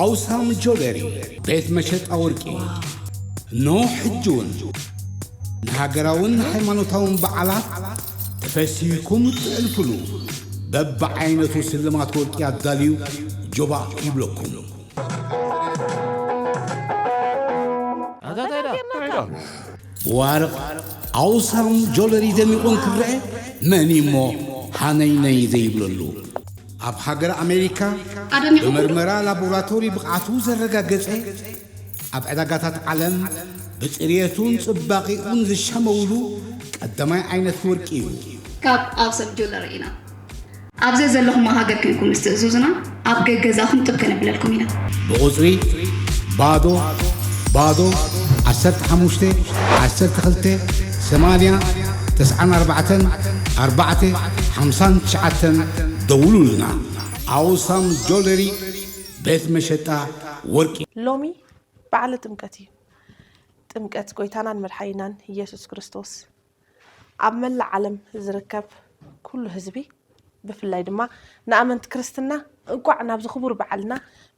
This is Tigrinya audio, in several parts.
ኣውሳም ጆለሪ፣ ቤት መሸጣ ወርቂ። እነሆ ሕጂ እውን ንሃገራውን ሃይማኖታውን በዓላት ተፈሲህኩም እትሕልፉሉ በብዓይነቱ ስልማት ወርቂ ኣዳልዩ ጆባእ ይብለኩም። ብዋርቕ ኣውሳም ጆለሪ ደሚቑ እንክረአ መን እሞ ሃነይነይ ዘይብለሉ? ኣብ ሃገር ኣሜሪካ ኣደሚቑ ብመርመራ ላቦራቶሪ ብቕዓቱ ዘረጋገጸ፣ ኣብ ዕዳጋታት ዓለም ብጽርየቱን ጽባቐኡን ዝሸመውሉ ቀዳማይ ዓይነት ወርቂ እዩ። ካብ ኣውሳም ጆለሪ ኢና። ኣብ ዘዘለኹሞ ሃገር ኮይንኩም ምስ ትእዝዙና ኣብ ገገዛኹም ጥብ ከነብለልኩም ኢና። ብቑጽሪ ባዶ ባዶ ዓሰርተ ሓሙሽተ ዓሰርተ ክልተ ሰማንያ ተስዓን ኣርባዕተን ኣርባዕተ ሓምሳን ትሽዓተን ደውሉልና። ኣውሳም ጆለሪ ቤት መሸጣ ወርቂ። ሎሚ በዓለ ጥምቀት እዩ። ጥምቀት ጎይታናን መድሓኒናን ኢየሱስ ክርስቶስ ኣብ መላእ ዓለም ዝርከብ ኩሉ ህዝቢ ብፍላይ ድማ ንኣመንቲ ክርስትና እንቋዕ ናብዚ ክቡር በዓልና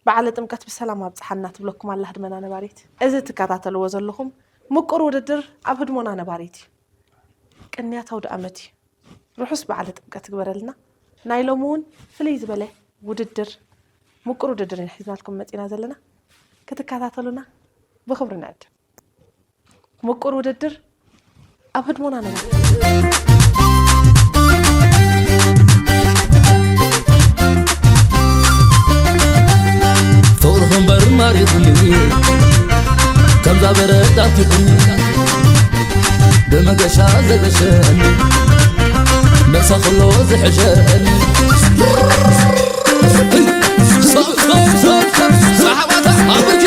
በዓለ ጥምቀት ብሰላም ኣብጽሓና ትብለኩም ኣላ ህድሞና ነባሪት። እዚ ትከታተልዎ ዘለኹም ምቁር ውድድር ኣብ ህድሞና ነባሪት እዩ። ቅንያት ኣውደ ኣመት እዩ። ርሑስ በዓለ ጥምቀት ይግበረልና። ናይ ሎሚ እውን ፍልይ ዝበለ ውድድር ምቁር ውድድር ኢና ሒዝናልኩም መጺና ዘለና። ክትከታተሉና ብኽብሪ ንዕድም። ምቁር ውድድር ኣብ ህድሞና ነባሪት። ፍቕርኺ እምበር ማሪኹኒ ከምዛ በረድ ኣትኹኒ ብመገሻ ዘገሸኒ መሳ ከሎ ዝሕሸኒ ሰሓባታ ኣብርኪ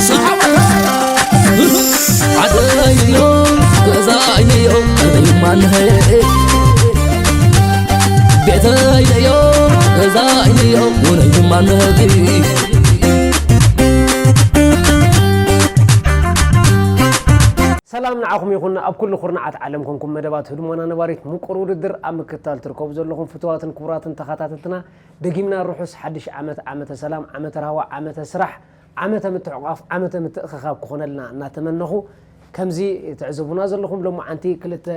ሰሓባታ ዓደይዮ ገዛይዮ ማንሀ ቤተይዮ ገዛይዮ ውነይ ማንህቲ ሰላም ንዓኹም ይኹን ኣብ ኩሉ ኩርናዓት ዓለም ኮንኩም መደባት ህድሞና ነባሪት ምቁር ውድድር ኣብ ምክትታል ትርከቡ ዘለኹም ፍትዋትን ክቡራትን ተኸታተልትና ደጊምና ርሑስ ሓድሽ ዓመት ዓመተ ሰላም ዓመተ ራህዋ ዓመተ ስራሕ ዓመተ ምትሕቋፍ ዓመተ ምትእኽኻብ ክኾነልና እናተመነኹ ከምዚ ትዕዘቡና ዘለኹም ሎማዓንቲ ክልተ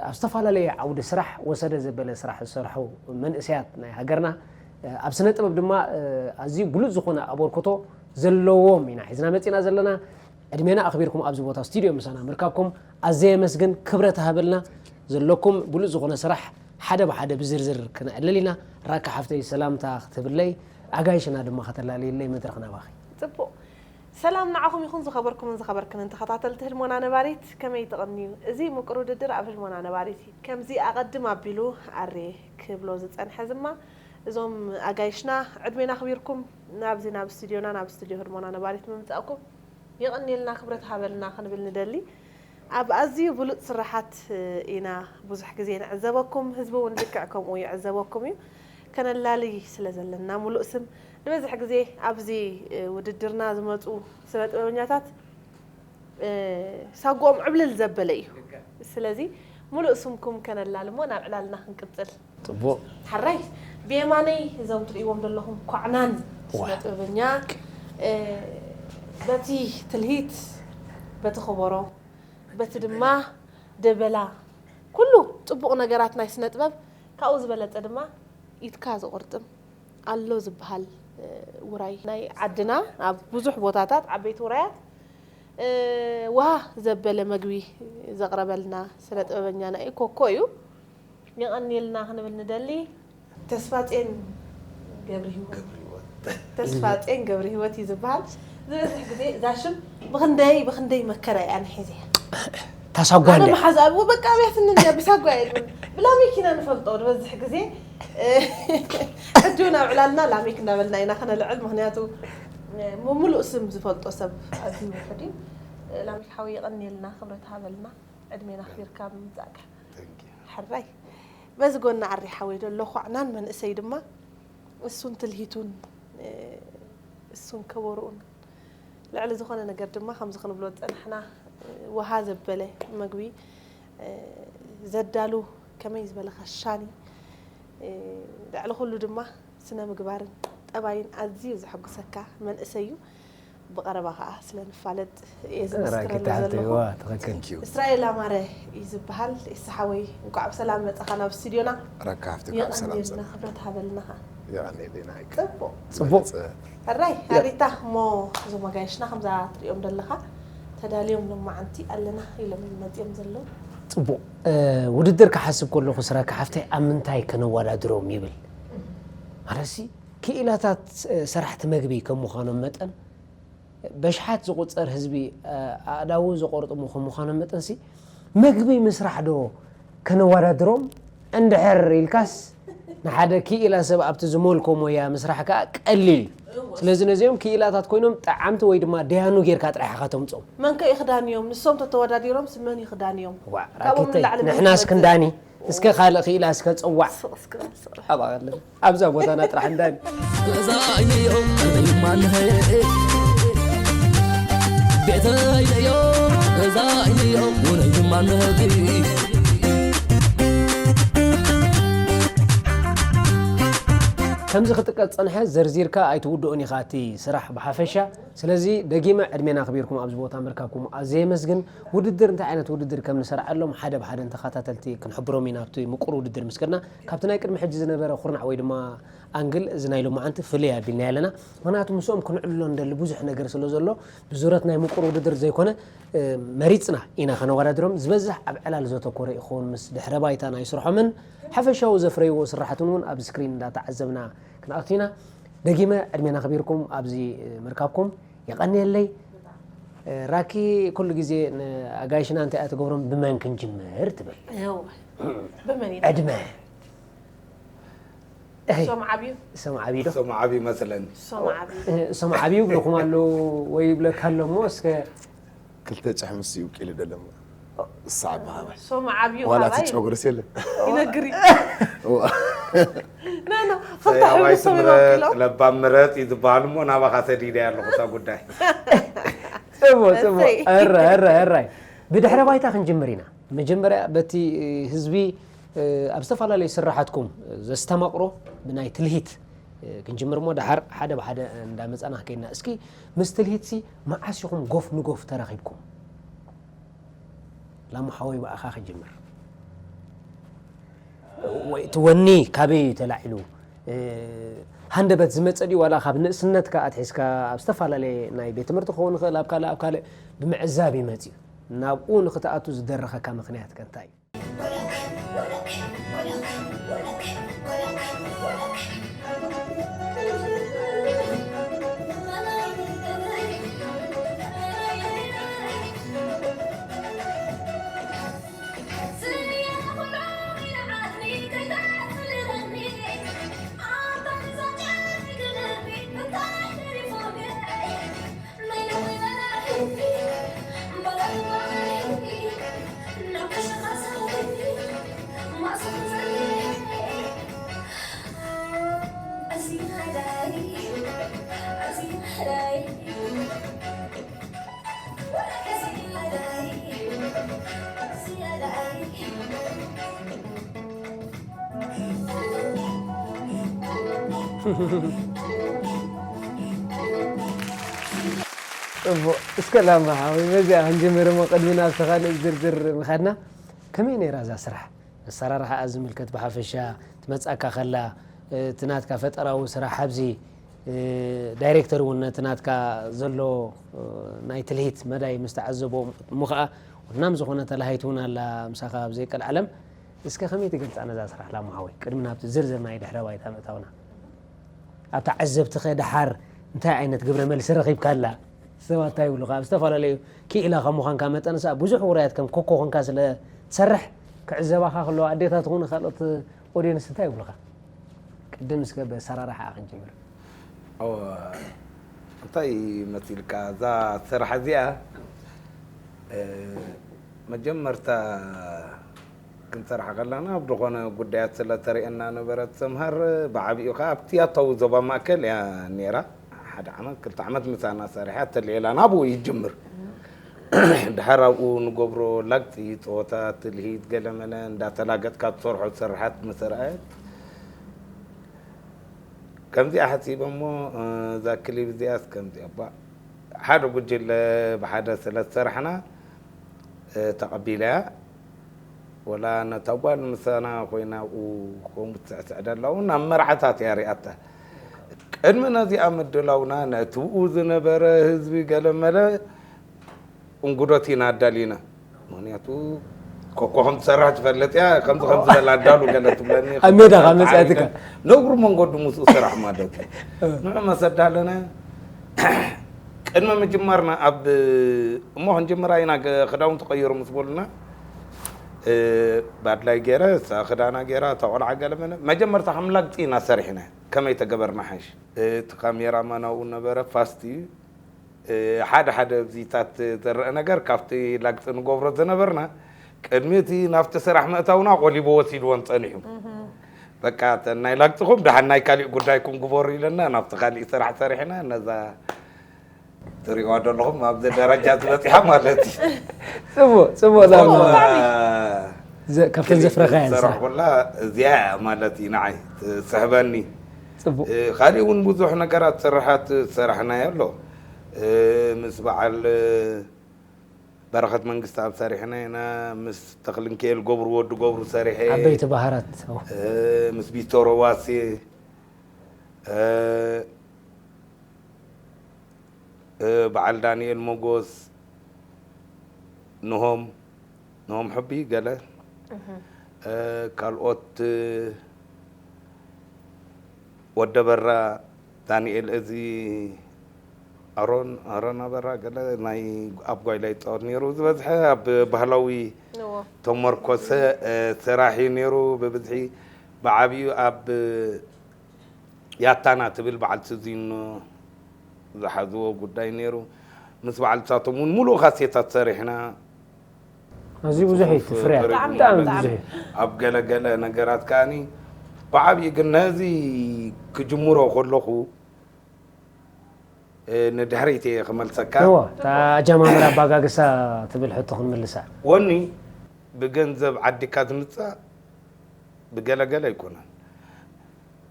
ኣብ ዝተፈላለየ ዓውዲ ስራሕ ወሰደ ዘበለ ስራሕ ዝሰርሑ መንእሰያት ናይ ሃገርና ኣብ ስነ ጥበብ ድማ ኣዝዩ ብሉፅ ዝኾነ ኣበርክቶ ዘለዎም ኢና ሒዝና መፂና ዘለና። ዕድሜና ኣኽቢርኩም ኣብዚ ቦታ ስቱድዮ ምሳና ምርካብኩም ኣዘየ መስግን ክብረት ሃበልና። ዘለኩም ብሉፅ ዝኾነ ስራሕ ሓደ ብሓደ ብዝርዝር ክነዕልል ኢና። ራካ ሓፍተይ ሰላምታ ክትብለይ ኣጋይሽና ድማ ከተላለይለይ መድረኽ ናባኺ። ፅቡቕ ሰላም ንዓኹም ይኹን ዝኸበርኩምን ዝኸበርክንን ተኸታተልቲ ህድሞና ነባሪት ከመይ ትቕንዩ? እዚ ምቁር ውድድር ኣብ ህድሞና ነባሪት እዩ። ከምዚ ኣቐድም ኣቢሉ ኣሬ ክብሎ ዝጸንሐ ዝማ እዞም ኣጋይሽና ዕድሜና ኣኽቢርኩም ናብዚ ናብ ስቱድዮና ናብ ስቱድዮ ህድሞና ነባሪት ምምጻእኩም የቐንየልና ክብረት ሃበልና ክንብል ንደሊ። ኣብ ኣዝዩ ብሉጽ ስራሓት ኢና ብዙሕ ግዜ ንዕዘበኩም፣ ህዝቢ እውን ልክዕ ከምኡ ይዕዘበኩም እዩ። ከነላሊ ስለ ዘለና ምሉእ ስም ንበዝሕ ግዜ ኣብዚ ውድድርና ዝመጹ ስነ ጥበበኛታት ሳጉኦም ዕብልል ዘበለ እዩ። ስለዚ ምሉእ ስምኩም ከነላሊ እሞ ናብ ዕላልና ክንቅጽል። ጽቡቕ። ሓራይ ብየማነይ እዞም ትርእይዎም ዘለኹም ኳዕናን ስነ ጥበበኛ በቲ ትልሂት በቲ ከበሮ በቲ ድማ ደበላ ኩሉ ጽቡቕ ነገራት ናይ ስነ ጥበብ ካብኡ ዝበለጸ ድማ ኢድካ ዝቑርጥም ኣሎ ዝበሃል ውራይ ናይ ዓድና ኣብ ብዙሕ ቦታታት ዓበይቲ ውራያት ውሃ ዘበለ መግቢ ዘቕረበልና ስነ ጥበበኛና እዩ ኮኮ እዩ። የቐንየልና ክንብል ንደሊ። ተስፋጼን ገብርሂወት ተስፋጼን ገብርሂወት እዩ ዝበሃል። ዝበዝሕ ግዜ እዛ ሽም ብኽንደይ ብኽንደይ መከራ እያ ንሒዘያ። ታሳጓ ኣነ እንደ መሓዛ ኣብኡ በቃ ኣብያትኒ እንዲያ ብሳጓ እየ ዝብል። ብላሜክ ኢና ንፈልጦ ዝበዝሕ ግዜ ሕጂ እውን ኣብ ዕላልና ላሜክ እናበልና ኢና ክነልዕል ምክንያቱ ምሉእ ስም ዝፈልጦ ሰብ ኣዝዩ ውሑድ እዩ። ላሜክ ሓወይ የቐንየልና ክብረት ሃበልና። ዕድሜና ኣኽቢርካ ብምምጻእካ ሕራይ። በዚ ጎና ኣሪ ሓወይ ዘሎ ኳዕናን መንእሰይ ድማ እሱን ትልሂቱን እሱን ከበሮኡን ልዕሊ ዝኾነ ነገር ድማ ከምዚ ክንብሎ ዝጸናሕና ውሃ ዘበለ መግቢ ዘዳሉ ከመይ ዝበለ ከሻኒ ልዕሊ ኩሉ ድማ ስነ ምግባርን ጠባይን ኣዝዩ ዘሐጉሰካ መንእሰይ እዩ። ብቐረባ ከኣ ስለ ንፋለጥ እየ ራኪ ዝምስክረሉ ተሓተ ዘለኹ። ዋ ትኽክል። Thank you። እስራኤል ኣማረ እዩ ዝበሃል። ኢሳ ሓወይ፣ እንኳዕ ብሰላም መጻኻ ናብ ስቱዲዮና። ራካ ሃፍቲ ካብ ሰላም የቐንየልና፣ ሰላም። ክብረት ሃበልና ኸኣ። የቐንየልና። ጽቡቕ። ጽቡቕ። ሕራይ ኣሪታ፣ እሞ እዞም ኣጋይሽና ከምዛ ትሪኦም ዘለኻ ተዳልዮም ሎማዓንቲ ኣለና ኢሎም እዮም መጺኦም ዘለዉ። ጽቡቕ። እ፣ ውድድር ክሓስብ ከለኹ ስራካ ሓፍተይ ኣብ ምንታይ ከነወዳድሮም ይብል። ማለትሲ ክኢላታት፣ እ፣ ሰራሕቲ መግቢ ከም ምዃኖም መጠን በሽሓት ዝቑጸር ህዝቢ፣ እ፣ ኣእዳዉ ዘቖርጥሙ ከም ምዃኖም መጠንሲ መግቢ ምስራሕ ዶ ከነወዳድሮም? እንድሕር ኢልካስ ንሓደ ክኢላ ሰብ ኣብቲ ዝመልኮ ሞያ ምስራሕ ከኣ ቀሊል እዩ። ስለዚ ነዚኦም ክኢላታት ኮይኖም ጠዓምቲ ወይ ድማ ደያኑ ጌርካ ጥራሕ ኢኻ ተምጾም። መን ከ ይኽዳንዮም? ንሶም ተተወዳዲሮም ስመን ይኽዳንዮም? ዋእ ካብኦም ራኬተይ ንላዕሊ ንሕና እስኪ መን እንዳኒ እስከ ካልእ ክኢላ እስከ ጽዋዕ ስቕ እስከ ስቕ። ኣብኣ ኣለና ኣብዛ ቦታና ጥራሕ እንዳኒ እዛ ዓይነዮ ማንሀ ቤተይነዮ እዛ ዓይነዮ ውነይ ማንሀ ከምዚ ክጥቀጥ ጸንሐ ዘርዚርካ ኣይትውድኦን ኢኻ እቲ ስራሕ ብሓፈሻ። ስለዚ ደጊመ ዕድሜና ኣኽቢርኩም ኣብዚ ቦታ ምርካብኩም ኣዝየ የመስግን። ውድድር እንታይ ዓይነት ውድድር ከም ንሰርዓሎም ሓደ ብሓደ ንተኸታተልቲ ክንሕብሮም ኢና። ኣብቲ ምቁር ውድድር ምስ ከድና ካብቲ ናይ ቅድሚ ሕጂ ዝነበረ ኩርናዕ ወይ ድማ ኣንግል እዚ ናይ ሎማዓንቲ ፍልይ ኣቢልና ኣለና። ምኽንያቱ ምስኦም ክንዕልሎ እንደሊ ብዙሕ ነገር ስለ ዘሎ ብዙረት ናይ ምቁር ውድድር ዘይኮነ እ፣ መሪጽና ኢና ከነወዳድሮም። ዝበዝሕ ኣብ ዕላል ዘተኮረ ይኸውን ምስ ድሕረ ባይታ ናይ ስርሖምን ሓፈሻዊ ዘፍረይዎ ስራሓትን እውን ኣብዚ ስክሪን እንዳተዓዘብና ክንኣቱ ኢና። ደጊመ ዕድሜና ኣኽቢርኩም ኣብዚ፣ እ፣ ምርካብኩም የቐንየለይ። እ፣ ራኪ ኩሉ ግዜ ንኣጋይሽና እንታይ እያ ትገብሮም ብመን ክንጅምር ትብል። እወ። ብመን እዩ? ዕድመ። እይ፣ ሶም ዓብዩ። ሶም ዓብዩ ዶ? ሶም ዓብዩ ይመስለኒ። ሶም ዓብዩ። እ፣ ሶም ዓብዩ ይብልኹም ኣለዉ ወይ ይብለካ ኣሎ እሞ እስከ ክልተ ጫሕ ምስ ይውቂሉ ደለሞ ሳዕ በሃባይ ሶም ዓብዩ ዋላ እቲ ካባይ ጨጉርስ የለን። ይነግር እዩ። እዋ። ና ና፣ ክልተ ሰያባይ ሕብሪ ሶም ስምረጥ ይወኪሎም። ለባም ምረጥ እዩ ዝበሃል እሞ ናባኻ ሰዲደ ኣለኹ እታ ጉዳይ። ጽቡቕ ጽቡቕ እሰይ። እረ እረ እረ ብድሕረ ባይታ ክንጅምር ኢና። መጀመርያ በቲ ህዝቢ ኣብ ዝተፈላለዩ ስራሓትኩም ዘስተማቕሮ ብናይ ትልሂት ክንጅምር እሞ ደሓር ሓደ ብሓደ እንዳመጻና ከይድና እስኪ ምስ ትልሂትሲ መዓስ ኢኹም ጎፍ ንጎፍ ተራኺብኩም? ላሙ ሓወይ ብኣኻ ክጅምር። ወይ እቲ ወኒ ካበይ እዩ ተላዒሉ? ሃንደበት ዝመፀ ድዩ ዋላ ካብ ንእስነትካ ኣትሒዝካ ኣብ ዝተፈላለየ ናይ ቤት ትምህርቲ ክኸውን ይኽእል ኣብ ካልእ ኣብ ካልእ ብምዕዛብ እዩ መፅዩ? ናብኡ ንክትኣቱ ዝደረኸካ ምኽንያት ከ እንታይ እዩ? ፅቡቕ። እስከ ላማ ሓወይ በዚኣ ክንጅምር እሞ ቅድሚ ናብቲ ካልእ ዝርዝር ምኻድና ከመይ ነይራ እዛ ስራሕ? ኣሰራርሓኣ ዝምልከት ብሓፈሻ ትመጻካ ከላ እቲ ናትካ ፈጠራዊ ስራሕ ኣብዚ ዳይሬክተር እውን ነቲ ናትካ ዘሎ ናይ ትልሂት መዳይ ምስ ተዓዘቦ እሞ ኸዓ ወናም ዝኾነ ተላሃይት እውን ኣላ ምሳኻ ኣብ ዘይቀል ዓለም። እስከ ከመይ ትገልጻ ነዛ ስራሕ ላማ ሓወይ ቅድሚ ናብቲ ዝርዝር ናይ ድሕረ ባይታ ምእታውና? ኣብ ተዓዘብትኸ ደሓር እንታይ ዓይነት ግብረ መልሲ ረኺብካላ? ሰባት እንታይ ይብሉኻ? ኣብ ዝተፈላለዩ ክኢላ ካብ ምዃንካ መጠን ሰኣ ብዙሕ ውራያት ከም ኮኮ ኮንካ ስለ ትሰርሕ ክዕዘባኻ ከለዋ ኣዴታት ኹን ካልኦት ኦድየንስ እንታይ ይብሉኻ? ቅድም እስከ ብኣሰራርሓኣ ክንጅምር። እወ፣ እንታይ መሲልካ እዛ ስራሕ እዚኣ መጀመርታ ክንሰርሓ ከለና ኣብ ዝኾነ ጉዳያት ስለ ተርእየና ነበረት ሰምሃር ብዓብኡ ከዓ ኣብቲ ኣታዊ ዞባ ማእከል እያ ነይራ። ሓደ ዓመት ክልተ ዓመት ምሳና ሰሪሓ ተልዒላ ናብኡ ይጅምር። ድሓር ኣብኡ ንገብሮ ላግፂ ፀወታ ትልሂት ገለመለ እንዳተላገፅካ ትሰርሖ ስርሓት ምስ ረኣየት ከምዚኣ ሓሲበ እሞ፣ እ፣ እዛ ክሊፕ እዚኣስ ከምዚኣ፣ ባ-፣ ሓደ ጉጅለ ብሓደ ስለ ዝሰራሕና፣ እ፣ ተቐቢለያ። ወላ ነታ ጓል ምሳና ኮይና ኣብኡ ከምኡ ትስዕስዕ ደላ እውን ኣብ መርዓታት እያ ሪኣታ። ቅድሚ ነዚኣ ምድላውና ነቲ ብኡ ዝነበረ ህዝቢ ገለመለ እንጉዶት ኢና ኣዳሊና። ምኽንያቱ ኮኮ ከም ትሰርሕ ትፈልጥ እያ፣ ከምዚ ከምዚ በላ ኣዳሉ ገለ ትብለኒ። ኣብ ሜዳ ካብ መጽኣትካ። ነግሩ መንገዱ ምስኡ ስራሕ ማለት እዩ። እ። ንዑ መሰዳ ኣለና። ቅድሚ ምጅማርና ኣብ፣ እሞ ክንጅምራ ኢና፣ ገ-፣ ክዳውንቲ ቀይሩ ምስ በሉና፣ እ፣ ባድላይ ገይረ፣ እሳ ክዳና ገይራ፣ እታ ቆልዓ ገለ መለ። መጀመርታ ከም ላግጺ ኢና ሰሪሕና። ከመይ ተገበርና ሓይሽ? እቲ ካሜራማን ኣብኡ ነበረ፣ ፋስት እዩ። እ፣ ሓደ ሓደ ኣብዚታት ዝረአ ነገር ካብቲ ላግጺ ንገብሮ ዝነበርና፣ ቅድሚ እቲ ናብቲ ስራሕ ምእታውና ቆሊቡ ወሲድዎን ጸኒሑ። በቃ፣ እተን ናይ ላግጽኹም ደሓን ናይ ካሊእ ጉዳይኩም ግበሩ ኢለና፣ ናብቲ ካሊእ ስራሕ ሰሪሕና፣ ነዛ ትሪእዋ ዘለኹም ኣብዚ ደረጃ ዝበጺሓ ማለት እዩ። ጽቡቕ፣ ጽቡቕ፣ ዛማ። ጽቡቕ። ዘ-፣ ካብተን ክሊፕ ዘፍረኻየን ስራሕ። ዝሰራሕኩላ እዚኣ እያ ማለት እዩ ንዓይ ትስሕበኒ። ጽቡቕ። እ፣ ካሊእ እውን ብዙሕ ነገራት ስራሓት ዝሰራሕናዮ ኣሎ። እ፣ ምስ በዓል፣ እ፣ በረኸት መንግስተኣብ ሰሪሕና ኢና፣ ምስ ተኽልንክኤል ገብሩ፣ ወዲ ገብሩ ሰሪሐ። ዓበይቲ ባህራት። እ፣ ምስ ቢቶሮ ዋሴ፣ እ፣ እ፣ በዓል ዳንኤል ሞጎስ፣ ንሆም፣ ንሆም ሕቢ ገለ፣ እህ። እ፣ ካልኦት፣ እ፣ ወደ በራ፣ ዳንኤል እዚ፣ ኣሮን፣ ኣሮን ኣበራ ገለ ናይ ኣብ ጓይላ ይጻወት ነይሩ። ዝበዝሐ ኣብ ባህላዊ እዎ። ተመርኮሰ፣ እ፣ ስራሕ እዩ ነይሩ። ብብዝሒ ብዓቢኡ ኣብ ያታና ትብል በዓል ትዚኖ ዝሓዝዎ ጉዳይ ነይሩ። ምስ በዓልታቶም እውን ሙሉእ ካሴታት ሰሪሕና። ኣዝዩ ብዙሕ እዩ እቲ ጽሑፍ ፍርያት። ተሪፉ ብጣዕሚ፣ ማለት ብጣዕሚ። እዩ። ኣብ ገለገለ ነገራት ከኣኒ ብዓብዪ ግን ነዚ ክጅምሮ ከለኹ፣ እ፣ ንድሕሪት እየ ክመልሰካ። እወ፣ እታ ኣጀማምራ ኣባጋግሳ ትብል ሕቶ ክንምልሳ። ወኒ ብገንዘብ ዓዲካ ዝምጻእ ብገለገለ ኣይኮነን።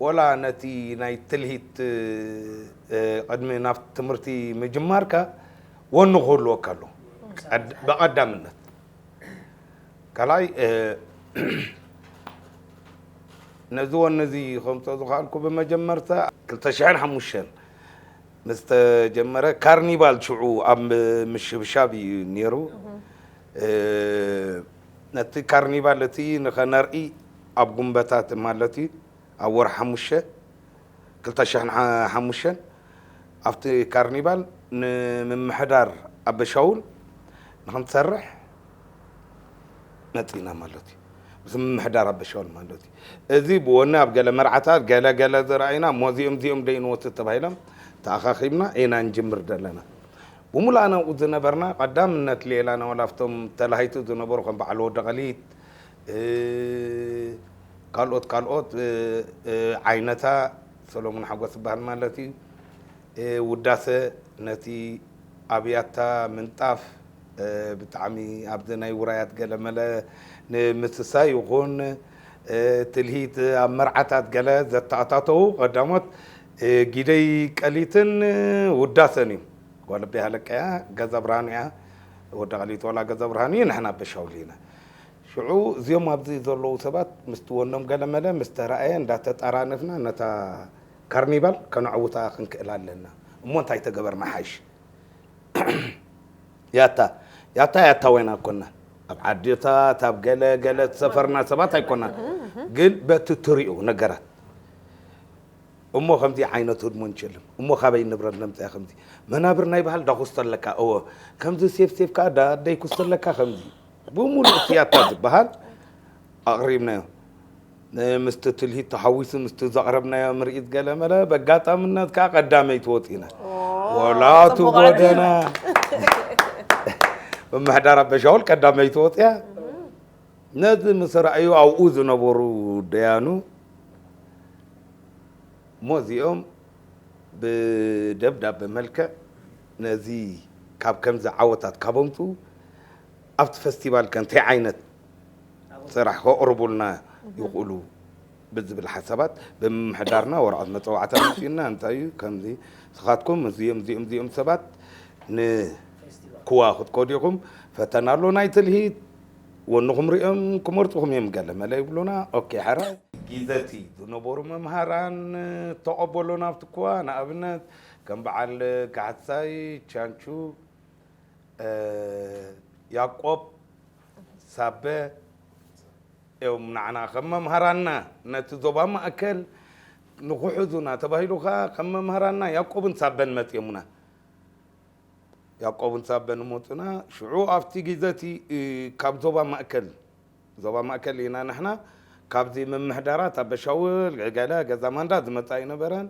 ወላ ነቲ ናይ ትልሂት፣ እ፣ ቅድሚ ናብ ትምህርቲ ምጅማርካ ወኒ ክህልወካ ኣሎ። ቀድ-፣ ብቐዳምነት። ካልኣይ፣ እ፣ ነዚ ወኒ እዚ ከምፅኦ ዝኸኣልኩ ብመጀመርታ ክልተ ሽሕን ሓሙሽተን ምስ ተጀመረ ካርኒቫል ሽዑ ኣብ ምሽብሻብ እዩ ነይሩ። እህ። እ፣ ነቲ ካርኒቫል እቲ ንኸነርኢ ኣብ ጉንበታት ማለት እዩ፣ ኣብ ወርሒ ሓሙሽተ፣ ክልተ ሽሕን ሓሙሽተን ኣብቲ ካርኒቫል ንምምሕዳር ኣበሻውል ንኽንሰርሕ መጺና ማለት እዩ። ምስ ምምሕዳር ኣበሻውል ማለት እዩ። እዚ ብወኒ ኣብ ገለ መርዓታት ገለ ገለ ዝረኣይና፣ እሞ እዚኦም እዚኦም ደይ ንወስድ ተባሂሎም ተኣኻኺብና ኢና እንጅምር ዘለና። ብሙሉእ ኣነ ኣብኡ ዝነበርና ቀዳምነት ሌላ ናዋላ ኣብቶም ተላሃይቱ ዝነበሩ ከም በዓል ወዲ ቐሊት፣ እ፣ ካልኦት ካልኦት፣ እ፣ እ፣ ዓይነታ ሰሎሞን ሓጎስ ዝበሃል ማለት እዩ። እ፣ ውዳሰ ነቲ ኣብያታ ምንጣፍ፣ እ፣ ብጣዕሚ ኣብዚ ናይ ውራያት ገለመለ ንምስሳይ ይኹን፣ እ፣ ትልሂት ኣብ መርዓታት ገለ ዘተኣታተዉ ቀዳሞት፣ እ፣ ጊደይ ቀሊትን፣ እ፣ ውዳሰን እዩ። ጓል ኣቦይ ሃለቃያ ገዛ ብርሃኑ እያ። ወዲ ቀሊት ዋላ ገዛ ብርሃኑ እዩ፣ ንሕና በሻውል ኢና። ሽዑ እዚኦም ኣብዚ ዘለዉ ሰባት ምስቲ ወኖም ገለመለ ምስ ተራእየ እንዳተጣራነፍና ነታ ካርኒቫል ከነዕውታ ክንክእል ኣለና። እሞ እንታይ ተገበርና ሓይሽ? ያታ፣ ያታ፣ ያታ ወይና ኮና። ኣብ ዓድታት፣ ኣብ ገለ፣ ገለ ዝሰፈርና ሰባት ኣይኮናን። ግን በቲ ትሪኦ ነገራት። እሞ ከምዚ ዓይነት ህድሞ እንችልም። እሞ ካበይ ንብረት ነምፅያ ከምዚ? መናብር ናይ ባህል ዳኹስቶ ኣለካ። እዎ። ከምዚ ሴፍ ሴፍ ከዓ ዳ-፣ ደይኩስቶ ኣለካ ከምዚ። ብምሉእ እቲ ያታ ዝበሃል ኣቕሪብናዮ። ን-፣ ምስቲ ትልሂት ተሓዊሱ ምስቲ ዘቕረብናዮ ምርኢት ገለ መለ በጋጣምነት ከዓ ቀዳመይቲ ወፂና። ኦ፣ ወላ እቲ ጽቡቕ ዕድል። ጎደና ምምሕዳር ኣበሻውል ቀዳመይቲ ወፅያ። ነዚ ምስ ረኣዩ ኣብኡ ዝነበሩ ደያኑ እሞ እዚኦም ብደብዳበ መልክዕ ነዚ ካብ ከምዚ ዓወታት ካብ ኣምፅኡ ኣብቲ ፈስቲቫል ከ እንታይ ዓይነት ስራሕ ከቕርቡልና ይኽእሉ? ብዝብል ሓሳባት ብምምሕዳርና ወረቐት መጸዋዕታ መጺኡና፣ እንታይ እዩ ከምዚ ንስኻትኩም እዚኦም እዚኦም እዚኦም ሰባት ንክዋ ክትከዱ ኢኹም፣ ፈተና ኣሎ ናይ ትልሂት፣ ወንኹም ሪኦም ክመርጹኹም እዮም ገለ መለ ይብሉና። ኦኬ፣ ሕራይ። ግዘቲ ዝነበሩ መምሃራን ተቐበሎና ኣብቲ ክዋ፣ ንኣብነት ከም በዓል ካሕሳይ ቻንቹ፣ እ፣ ያዕቆብ ሳበ እዮም ንዓና ከም መምሃራንና ነቲ ዞባ ማእከል ንክሕዙና ተባሂሉ ከኣ ከም መምሃራንና ያዕቆብን ሳበን መጺኦምና። ያዕቆብን ሳበን መጹና። ሽዑ ኣብቲ ግዘቲ፣ እ፣ ካብ ዞባ ማእከል፣ ዞባ ማእከል ኢና ንሕና፣ ካብዚ ምምሕዳራት ኣበሻውል፣ ገለ፣ ገዛ ማንዳ ዝመጻ ኣይነበረን።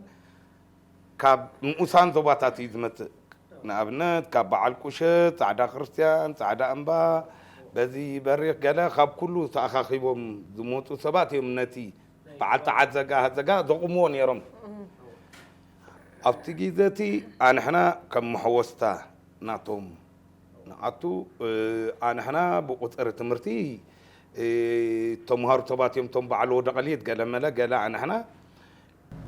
ካብ ንኡሳን ዞባታት እዩ ዝመጽእ። ንኣብነት፣ ካብ በዓል ቁሸት፣ ጻዕዳ ክርስትያን፣ ጻዕዳ እምባ፣ በዚ በሪኽ ገለ፣ ካብ ኩሉ ተኣኻኺቦም ዝመጹ ሰባት እዮም ነቲ በዓል ተዓዘጋ ሃዘጋ ዘቑምዎ ነይሮም። ኣብቲ ግዜ እቲ ኣንሕና ከም መሐወስታ ናቶም ንኣቱ፣ እ፣ ኣንሕና ብቁጽሪ ትምህርቲ፣ እ፣ ተምሃሩ ሰባት እዮም፣ እቶም በዓል ወደቐሊት ገለ መለ ገለ፣ ኣንሕና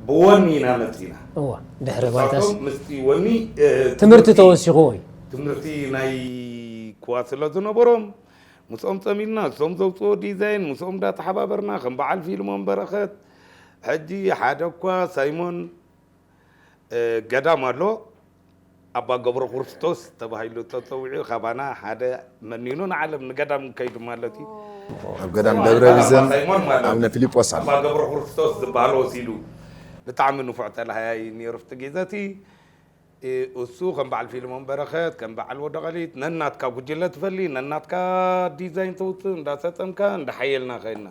ብወኒ ኢና መጺና። እዋ፣ ድሕሪ ባይታስ ንሳቶም ምስቲ ወኒ፣ እ፣ ትምህርቲ ትምህርቲ ተወሲኽዎ እዩ። ትምህርቲ ናይ ክዋ ስለ ዝነበሮም፣ ምስኦም ጸሚድና፣ እሶም ዘውጽኦ ዲዛይን፣ ምስኦም እንዳተሓባበርና፣ ከም በዓል ፊልሞን በረኸት፣ ሕጂ ሓደ እኳ ሳይሞን፣ እ፣ ገዳም ኣሎ፣ ኣባ ገብረ ክርስቶስ ተባሂሉ ተጸዊዑ፣ ካባና ሓደ መኒኑ ንዓለም ንገዳም ከይዱ ማለት እዩ። ኣብ ገዳም ደብረ ኣባ ቢዘን ሳይሞን ማለት ኣቡነ ፊልጶስ ኣሎ። ኣባ ገብረ ክርስቶስ ዝበሃል ወሲዱ። ብጣዕሚ ንፉዕ ተላሃያይ ነይሩ ኣብቲ ግዜ እቲ። እ፣ እሱ ከም በዓል ፊልሞን በረኸት፣ ከም በዓል ወደቐሊት፣ ነናትካ ጉጅለ ትፈሊ፣ ነናትካ ዲዛይን ተውፅእ፣ እንዳሰጠምካ፣ እንዳሓየልና ኸይድና።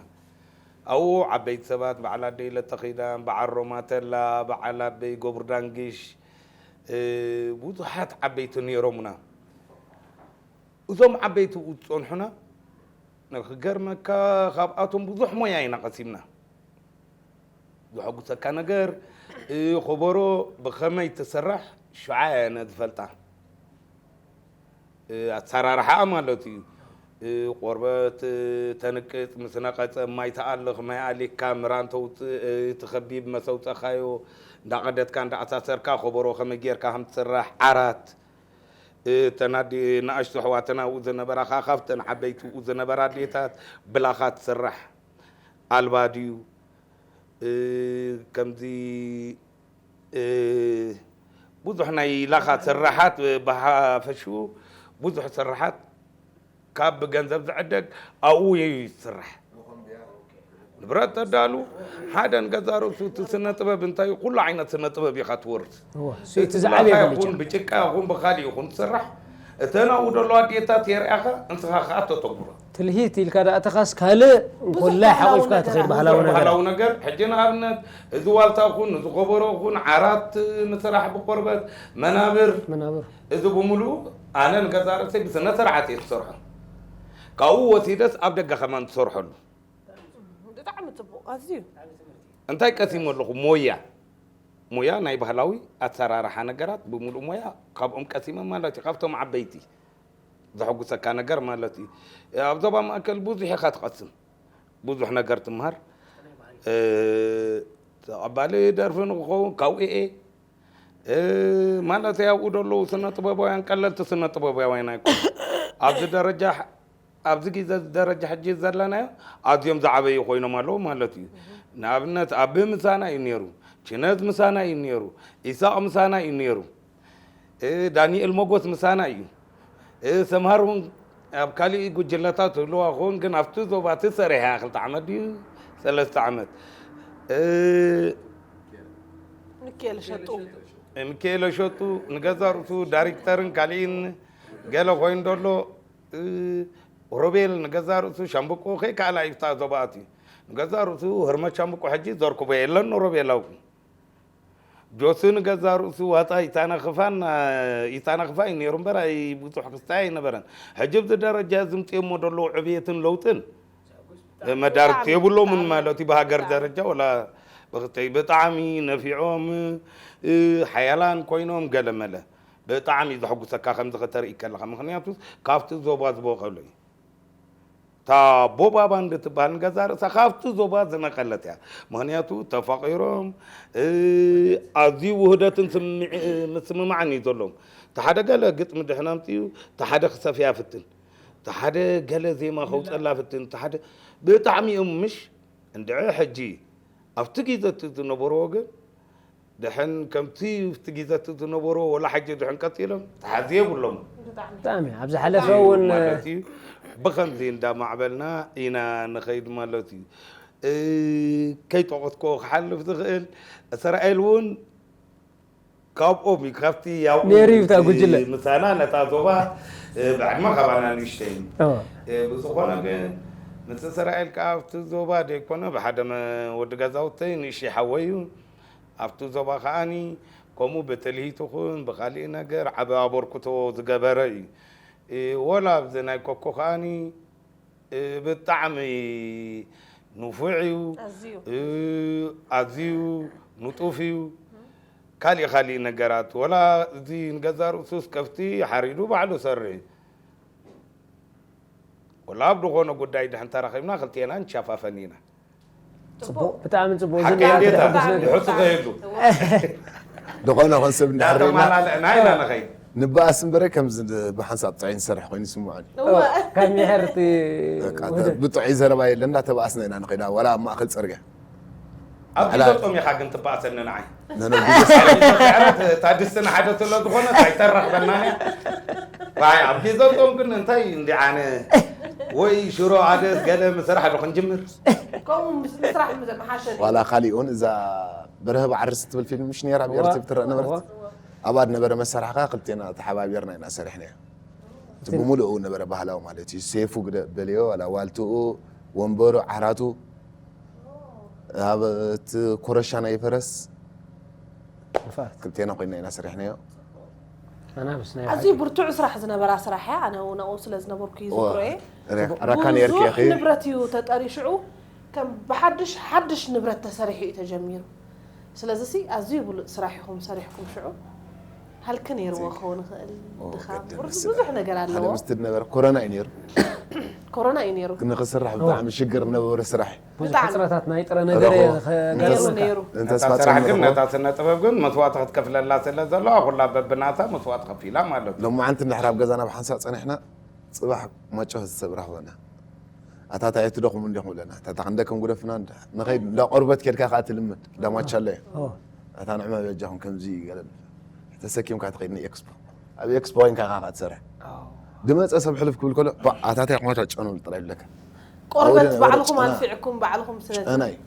ኣብኡ ዓበይቲ ሰባት፣ በዓል ኣደይ ለተኺዳን፣ በዓል ሮማ ተላ፣ በዓል ኣበይ ገብሩ ዳንግሽ፣ እ፣ ብዙሓት ዓበይቲ ነይሮምና። እዞም ዓበይቲ ዝጸንሑና፣ ንኽገርመካ፣ ካብኣቶም ብዙሕ ሞያ ኢና ቀሲምና። ዘሐጉሰካ ነገር፣ እ፣ ኾቦሮ ብኸመይ ትስራሕ ሽዓ እየ ኣነ ዝፈልጣ። እ፣ ኣሰራርሓኣ ማለት እዩ። እ፣ ቆርበት፣ እ፣ ተንቅጽ፣ ምስ ነቐጸ ማይ ትኣልኽ፣ ማይ ኣሊካ፣ ምራን ተውጽእ፣ እ፣ ትኸቢብ መሰውጸኻዮ፣ እንዳቐደትካ፣ እንዳኣሳሰርካ፣ ኾቦሮ ከመይ ጌርካ ከም ትስራሕ፣ ዓራት፣ እ፣ ተን ኣዲ-፣ ንኣሽቱ ኣሕዋትና ኣብኡ ዝነበራ ኸኣ ካብተን ዓበይቲ ኣብኡ ዝነበራ ኣዴታት ብላኻ ትስራሕ ኣልባ ድዩ? እ፣ ከምዚ፣ እ፣ ብዙሕ ናይ ላኻ ስራሓት፣ ብሓፈሽኡ ብዙሕ ስራሓት ካብ ብገንዘብ ዝዕደግ ኣብኡ እዩ ዝስራሕ። ንብረት ተዳሉ፣ ሓደ ንገዛ ርእሱ እቲ ስነ ጥበብ እንታይ እዩ? ኩሉ ዓይነት ስነ ጥበብ ኢኻ ትወርስ። እወ፣ እሱ እቲ እቲ ዝዓበየ ብላኻ በለጫ። ይኹን፣ ብጭቃ ይኹን፣ ብኻሊእ ይኹን ትስራሕ። እተን ኣብኡ ዘለዋ ኣዴታት የርእያኻ፣ ንስኻ ኸኣ ተተግብሮ። ትልሂት ኢልካ ደኣ ተኻስ ካልእ እንኮላይ ባህላዊ ሓቂፍካ ነገር ትኸይድ ኣሎ። ባህላዊ ነገር። ባህላዊ ነገር፣ ሕጂ ንኣብነት፣ እዚ ዋልታ ይኹን፣ እዚ ኾቦሮ ይኹን፣ ዓራት ንስራሕ ብቆርበት፣ መናብር፣ መናብር። እዚ ብምሉኡ ኣነ ንገዛ ርእሰይ ብስነ ስርዓት እየ ዝሰርሖ። ካብኡ ወሲደስ ኣብ ደገ ከማን ትሰርሐሉ። ብጣዕሚ ጽቡቕ፣ ኣዝዩ። እንታይ ቀሲመ ኣለኹ? ሞያ። ሞያ ናይ ባህላዊ ኣሰራርሓ ነገራት ብምሉእ ሞያ ካብኦም ቀሲመ ማለት እዩ፣ ካብቶም ዓበይቲ። ዘሐጉሰካ ነገር ማለት እዩ። ኣብ ዞባ ማእከል ብዙሕ ኢኻ ትቐስም። ብዙሕ ነገር ትምሃር። እ፣ ተቐባሊ ደርፊ ንክኸውን ካብኡ እየ። እ፣ ማለት ኣብኡ ዘለዉ ስነ ጥበባውያን ቀለልቲ ስነ ጥበባውያን ኣይኮኑን። ኣብዚ ደረጃ፣ ኣብዚ ግዜ፣ እዚ ደረጃ ሕጂ ዘለናዮ ኣዝዮም ዝዓበዩ ኮይኖም ኣለዉ ማለት እዩ። ንኣብነት ኣቢ ምሳና እዩ ነይሩ፣ ችነዝ ምሳና እዩ ነይሩ፣ ኢሳቕ ምሳና እዩ ነይሩ። እ፣ ዳንኤል ሞጎስ ምሳና እዩ። እ፣ ሰምሃር እውን ኣብ ካሊእ ጉጅለታት ህልዋ ክኸውን፣ ግን ኣብቲ ዞባ እቲ ሰሪሐ ክልተ ዓመት ድዩ ሰለስተ ዓመት። እ፣ ሚካኤል ሸጡ። እ፣ ሚካኤል ሸጡ ንገዛ ርእሱ ዳይሬክተርን ካሊእን ገለ ኮይኑ ደሎ፣ እ፣ ሮቤል ንገዛ ርእሱ ሻምብቆ ከይከኣላ እዩ እታ ዞባ ኣትዩ። ንገዛ ርእሱ ህርመት ሻምብቆ ሕጂ ዘርክቦ የለን ንሮቤል ኣብኡ። ጆሲ ንገዛ ርእሱ ዋጣ ይታነኽፋን፣ ይታነኽፋ እዩ ነይሩ እምበር ኣይ-፣ ብዙሕ ክስታይ ኣይነበረን። ሕጂ ኣብዚ ደረጃ እዚ ምፅኦሞ ዘለዉ ዕብየትን ለውጥን መዳርግቲ የብሎምን ማለት እዩ። ብሃገር ደረጃ ወላ ብክተይ ብጣዕሚ ነፊዖም፣ እ፣ ሓያላን ኮይኖም ገለ መለ ብጣዕሚ እዩ ዘሐጉሰካ ከምዚ ከተርኢ ከለኻ። ምኽንያቱ ካብቲ ዞባ ዝበቆሉ እዩ። እቲ እታ ቦባ ባንድ ትበሃል ገዛ ርእሳ ካብቲ ዞባ ዝነቐለት እያ። ምኽንያቱ ተፋቒሮም፣ እ፣ ኣዝዩ ውህደትን ስምዕ-፣ ምስምማዕን እዩ ዘለዎም። እቲ ሓደ ገለ ግጥሚ ድሕን ኣምፅኡ፣ እቲ ሓደ ክሰፍያ ፍትን፣ እቲ ሓደ ገለ ዜማ ከውፀላ ፍትን፣ እቲ ሓደ ብጣዕሚ እዮም ምሽ እንድዒ ሕጂ ኣብቲ ግዜ እቲ ዝነበርዎ ግን ድሕን ከምቲ ኣብቲ ግዜ እቲ ዝነበርዎ ወላ ሕጂ ድሕን ቀፂሎም ተሓዚ የብሎም። ብጣዕሚ ብጣዕሚ ኣብ ዝሓለፈ እውን ማለት እዩ። ብኸምዚ እንዳማዕበልና ኢና ንኸይድ ማለት እዩ። እ፣ ከይጠቐስኮ ክሓልፍ ዝኽእል እስራኤል እውን ካብኦም እዩ፣ ካብቲ ያው ነይሩ እዩ እታ ጉጅለ። ምሳና ነታ ዞባ፣ እ፣ ብዕድመ ካባና ንእሽተይ እዩ። ኦ፣ እ፣ ብዝኾነ ግን ምስ እስራኤል ከዓ ኣብቲ ዞባ ደይኮነ ብሓደ መ-፣ ወዲ ገዛውተይ ንእሽተይ ሓወይ እዩ። ኣብቲ ዞባ ከዓኒ ከምኡ ብትልሂት ይኹን ብኻሊእ ነገር ዓቢ ኣበርክቶ ዝገበረ እዩ። እ፣ ወላ ኣብዚ ናይ ኮኮ ከዓኒ፣ እ፣ ብጣዕሚ ንፉዕ እዩ። ኣዝዩ እ፣ ኣዝዩ ንጡፍ እዩ። ካሊእ ካሊእ ነገራት ወላ እዚ ንገዛ ርእሱስ ከፍቲ ሓሪዱ ባዕሉ ሰርሕ እዩ። ወላ ኣብ ዝኾነ ጉዳይ ድሕን ተራኺብና ክልቴና ንሸፋፈን ኢና። ጽቡቕ፣ ብጣዕሚ ጽቡቕ። ሓቂ ዝና እንዴታ ተሐጉስ ነገር። ድሕሱ ከየሉ ዝኾነ ኾን ሰብ እንድሕር ርኢና እንዳተማላለእና ኢና ንኸይድ። ንበኣስ እምበረ ከምዚ ብሓንሳብ ጥዑይ ንሰርሕ ኮይኑ ይስምዖኒ። እወ ካብ ሚሕርቲ በቃ፣ ብጥዑይ ዘረባ የለ እንዳተባኣስና ኢና ንኸይዳ ዋላ ኣብ ማእኸል ፅርግያ። ኣብ ዕላል። ገጾም ኢኻ ግን ትበኣሰኒ ንዓይ። ነነጉዘስ እታ ድስቲ ንሓደ ስለ ዝኾነት ኣይተራኽበናን እያ። ራይ ኣብ ገጾም ግን እንታይ እንዲ ኣነ ወይ ሽሮ ኣደስ ገለ ምስራሕ ዶ ክንጅምር? ከምኡ ምስ- ምስራሕ ምዘመሓሸ ዋላ ካሊኡን እዛ በርሀ ባዕርስ ትብል ፊልም ምሽ ነራ ኣብ እዋ፣ ኤርትብ ትረአ ነበረት። እዋ። ኣብኣ ነበረ መሳርሕኻ ክልቴና ተሓባቢርና ኢና ሰሪሕናዮ። እቲ ብምሉኡ ነበረ ባህላዊ ማለት እዩ። ሴፉ ግደ በልዮ ዋላ ዋልትኡ ወንበሩ ዓራቱ ኣብ እቲ ኮረሻ ናይ ፈረስ ንፋት ክልቴና ኮይና ኢና ሰሪሕናዮ። ኣናብስ ናይ ኣዝዩ ብርቱዕ ስራሕ ዝነበራ ስራሕ እያ። ኣነ እውን ኣብኡ ስለ ዝነበርኩ እዩ እዋ፣ ዝክሮየ ረ-፣ ረካ ነርኪ ብዙሕ ኢኺ። ንብረት እዩ ተጠሪሽዑ። ከም ብሓድሽ ሓድሽ ንብረት ተሰሪሑ እዩ ተጀሚሩ። ስለዚ ሲ ኣዝዩ ብሉፅ ስራሕ ኢኹም ሰሪሕኩም። ሽዑ ሃልኪ ነይርዎ ክኸውን ይኽእል። ኦ፣ ድኻ ገድል ብርቱ ንስለ። ብዙሕ ነገር ሓደ ኣለዎ። ምስቲ ዝነበረ ኮረና እዩ ነይሩ። ኮሮና እዩ ነይሩ። ንክስራሕ ብጣዕሚ ሽግር ነበረ ስራሕ እዩ። ብዙሕ ብጣዕሚ። ሕፅረታት ናይ ጥረ ነገር ረኾ። እየ ኸ- ነይሩ ገለመካ። ነይሩ። እንተስ እታ ስራሕ ግን ፋፅም ነታ ስነ ጥበብ ግን መስዋእቲ ክትከፍለላ ስለ ዘለዋ ኩላ በብናታ መስዋእቲ ከፊላ ማለት እዩ። ሎማዓንቲ እንድሕር ኣብ ገዛና ብሓንሳብ ፀኒሕና ፅባሕ ማጮ ሰብ ረኽበና። ኣታ እንታይ ትደኽሙ እንዲኹም ብለና። ኣታ ክንደክም ጉደፍና እንዳ-፣ ንኸይድ እንዳ ቆርበት ኬድካ ከዓ ትልምድ። እንዳ ማቻ ኣሎ እዩ። ኦ፣ ኣታ ንዕመ በጃኹም ከምዚ ገለ ተሰኪምካ ትኸይድ ንኤክስፖ። ኣብ ኤክስፖ ኮይንካ ኢኻ ትሰርሕ። ድመፀ ሰብ ሕልፍ ክብል ከሎ፣ ባ-፣ ኣታ እንታይ ቁመታ ጨኑ ጥራይ ይብለካ። ቆርበት ኣውደ ባዕልኹም ጨና። ኣልፊዕኩም ባዕልኹም ስለ ጨና እዩ።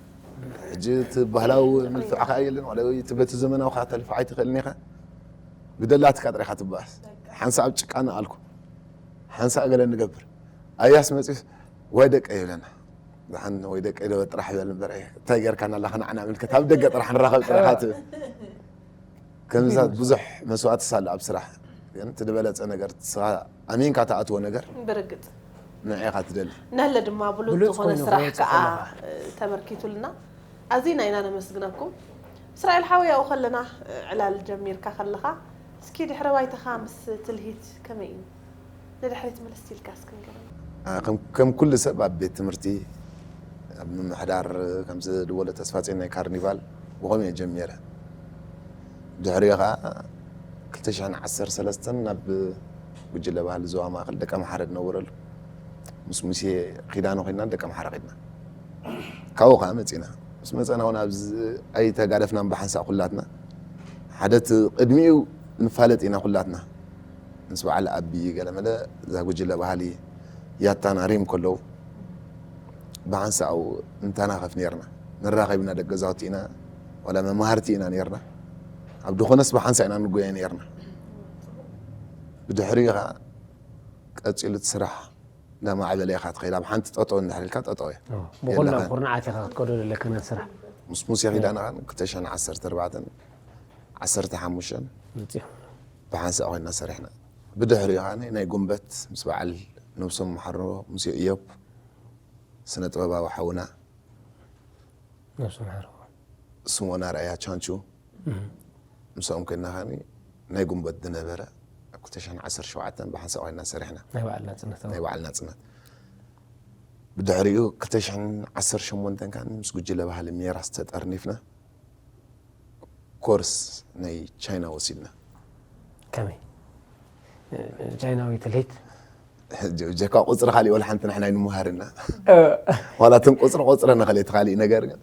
ሕጂ እቲ ባህላዊ ምልፍዕካ የለን፣ ዋላ ወይ እቲ በቲ ዘመናዊ ከዓ ተልፍዓይ ትኽእል እኒኻ። ብደላትካ ጥራይ ኢኻ ትበኣስ። ሓንሳእ ኣብ ጭቃ ንኣልኩ። ሓንሳእ ገለ ንገብር። ኣያስ መፂስ፣ ወይ ደቀ ይብለና። ዝሓን ወይ ደቀ ይደበ ጥራሕ ይበል እምበር፣ እንታይ ጌርካና ኣለኻ ንዓና ምልክት፣ ኣብ ደገ ጥራሕ ንራኸብ ጥራሕ ኢኻ ትብል። ከምዚታት ብዙሕ መስዋእቲ ሳለ ኣብ ስራሕ። ግን እቲ ዝበለፀ ነገር፣ ንስኻ ኣሚንካ ትኣትዎ ነገር፣ ብርግፅ ንዕኻ ትደሊ። ነለ ድማ ብሉፅ ብሉፅ ዝኾነ ኮይኑ ስራሕ ክወፅእ ከዓ ከለኻ። እ፣ ተበርኪቱልና ኣዚና ኢና ነመስግነኩም። እስራኤል ሓወይ ኣብኡ ከለና እ፣ ዕላል ጀሚርካ ከለኻ እስኪ ድሕረ ባይታኻ ምስ ትልሂት ከመይ እዩ? ንድሕሪት መለስ ኢልካ እስኪ ንገረና። አ፣ ከም፣ ከም ኩሉ ሰብ ኣብ ቤት ትምህርቲ ኣብ ምምሕዳር ከምዚ ድወለ ተስፋጽዮን ናይ ካርኒቫል ብኸምኡ እየ ጀሚረ። ድሕሪኡ ኸዓ ክልተ ሽሕን ዓሰርተ ሰለስተን ናብ ጉጅለ ባህሊ ዞባ ማእከል ደቀ ምሓረ ዝነበረሉ ምስ ሙሴ ኪዳነ ኮይንና ደቀ ምሓረ ከድና። ካብኡ ኸዓ መጺና። ምስ መጸና እውን ኣብዚ ኣይተጋደፍናን ብሓንሳእ ኩላትና። ሓደ እቲ ቅድሚኡ ንፋለጥ ኢና ኩላትና። ምስ በዓል ኣቢ ገለመለ እዛ ጉጅለ ባህሊ ያታና ሪም ከለዉ ብሓንሳእ ንተናኸፍ ኔርና። ንራኸብ ኢና ደቂ ገዛውቲ ኢና፣ ዋላ መማህርቲ ኢና ኔርና። ኣብ ድኾነስ ብሓንሳእ ኢና ንጎየ ኔርና። ብድሕሪኡ ኸዓ ቀጺሉ እቲ ስራሕ እንዳማዕበለ ኢኻ ትኸይድ። ኣብ ሓንቲ ጠጠው እንድሕር ኢልካ ጠጠው እያ። ብኹላ የለኻን። ኩርናዓት ኢኻ ክትከዶ ዘለካ ናይ ስራሕ ምስ ሙሴ ኪዳነ ኸዓ ክልተ ሽሕን ዓሰርተ ኣርባዕተን ዓሰርተ ሓሙሽተን መፂኡ። ብሓንሳእ ኮይና ሰሪሕና። ብድሕሪኡ ኸዓ ናይ ጉንበት ምስ በዓል ነብሶም መሓሮ ሙሴ እዮብ ስነ ጥበባዊ ሓውና ነብሱ ምሓሮ። ስሞና ርኣያ ቻንቹ ምስኦም ኮይና ኸዓ ናይ ጉንበት ዝነበረ ኣብ ክልተ ሽሕን ዓሰርተ ሸውዓተን ብሓንሳእ ኮይና ሰሪሕና። ናይ በዓል ናፅነት። ናይ በዓል ናፅነት። ብድሕሪኡ ክልተ ሽሕን ዓሰርተ ሸሞንተን ከኣ ምስ ጉጅለ ባህሊ ሜራስ ተጠርኒፍና ኮርስ ናይ ቻይና ወሲድና። ከመይ? ቻይናዊ ትልሂት? ጀካ ቁፅሪ ካሊእ ወላ ሓንቲ ንሕና ኣይንመሃርና። ዋላ እቶም ቁፅሪ ቁፅሪ ንኸልእቲ ካሊእ ነገር ግን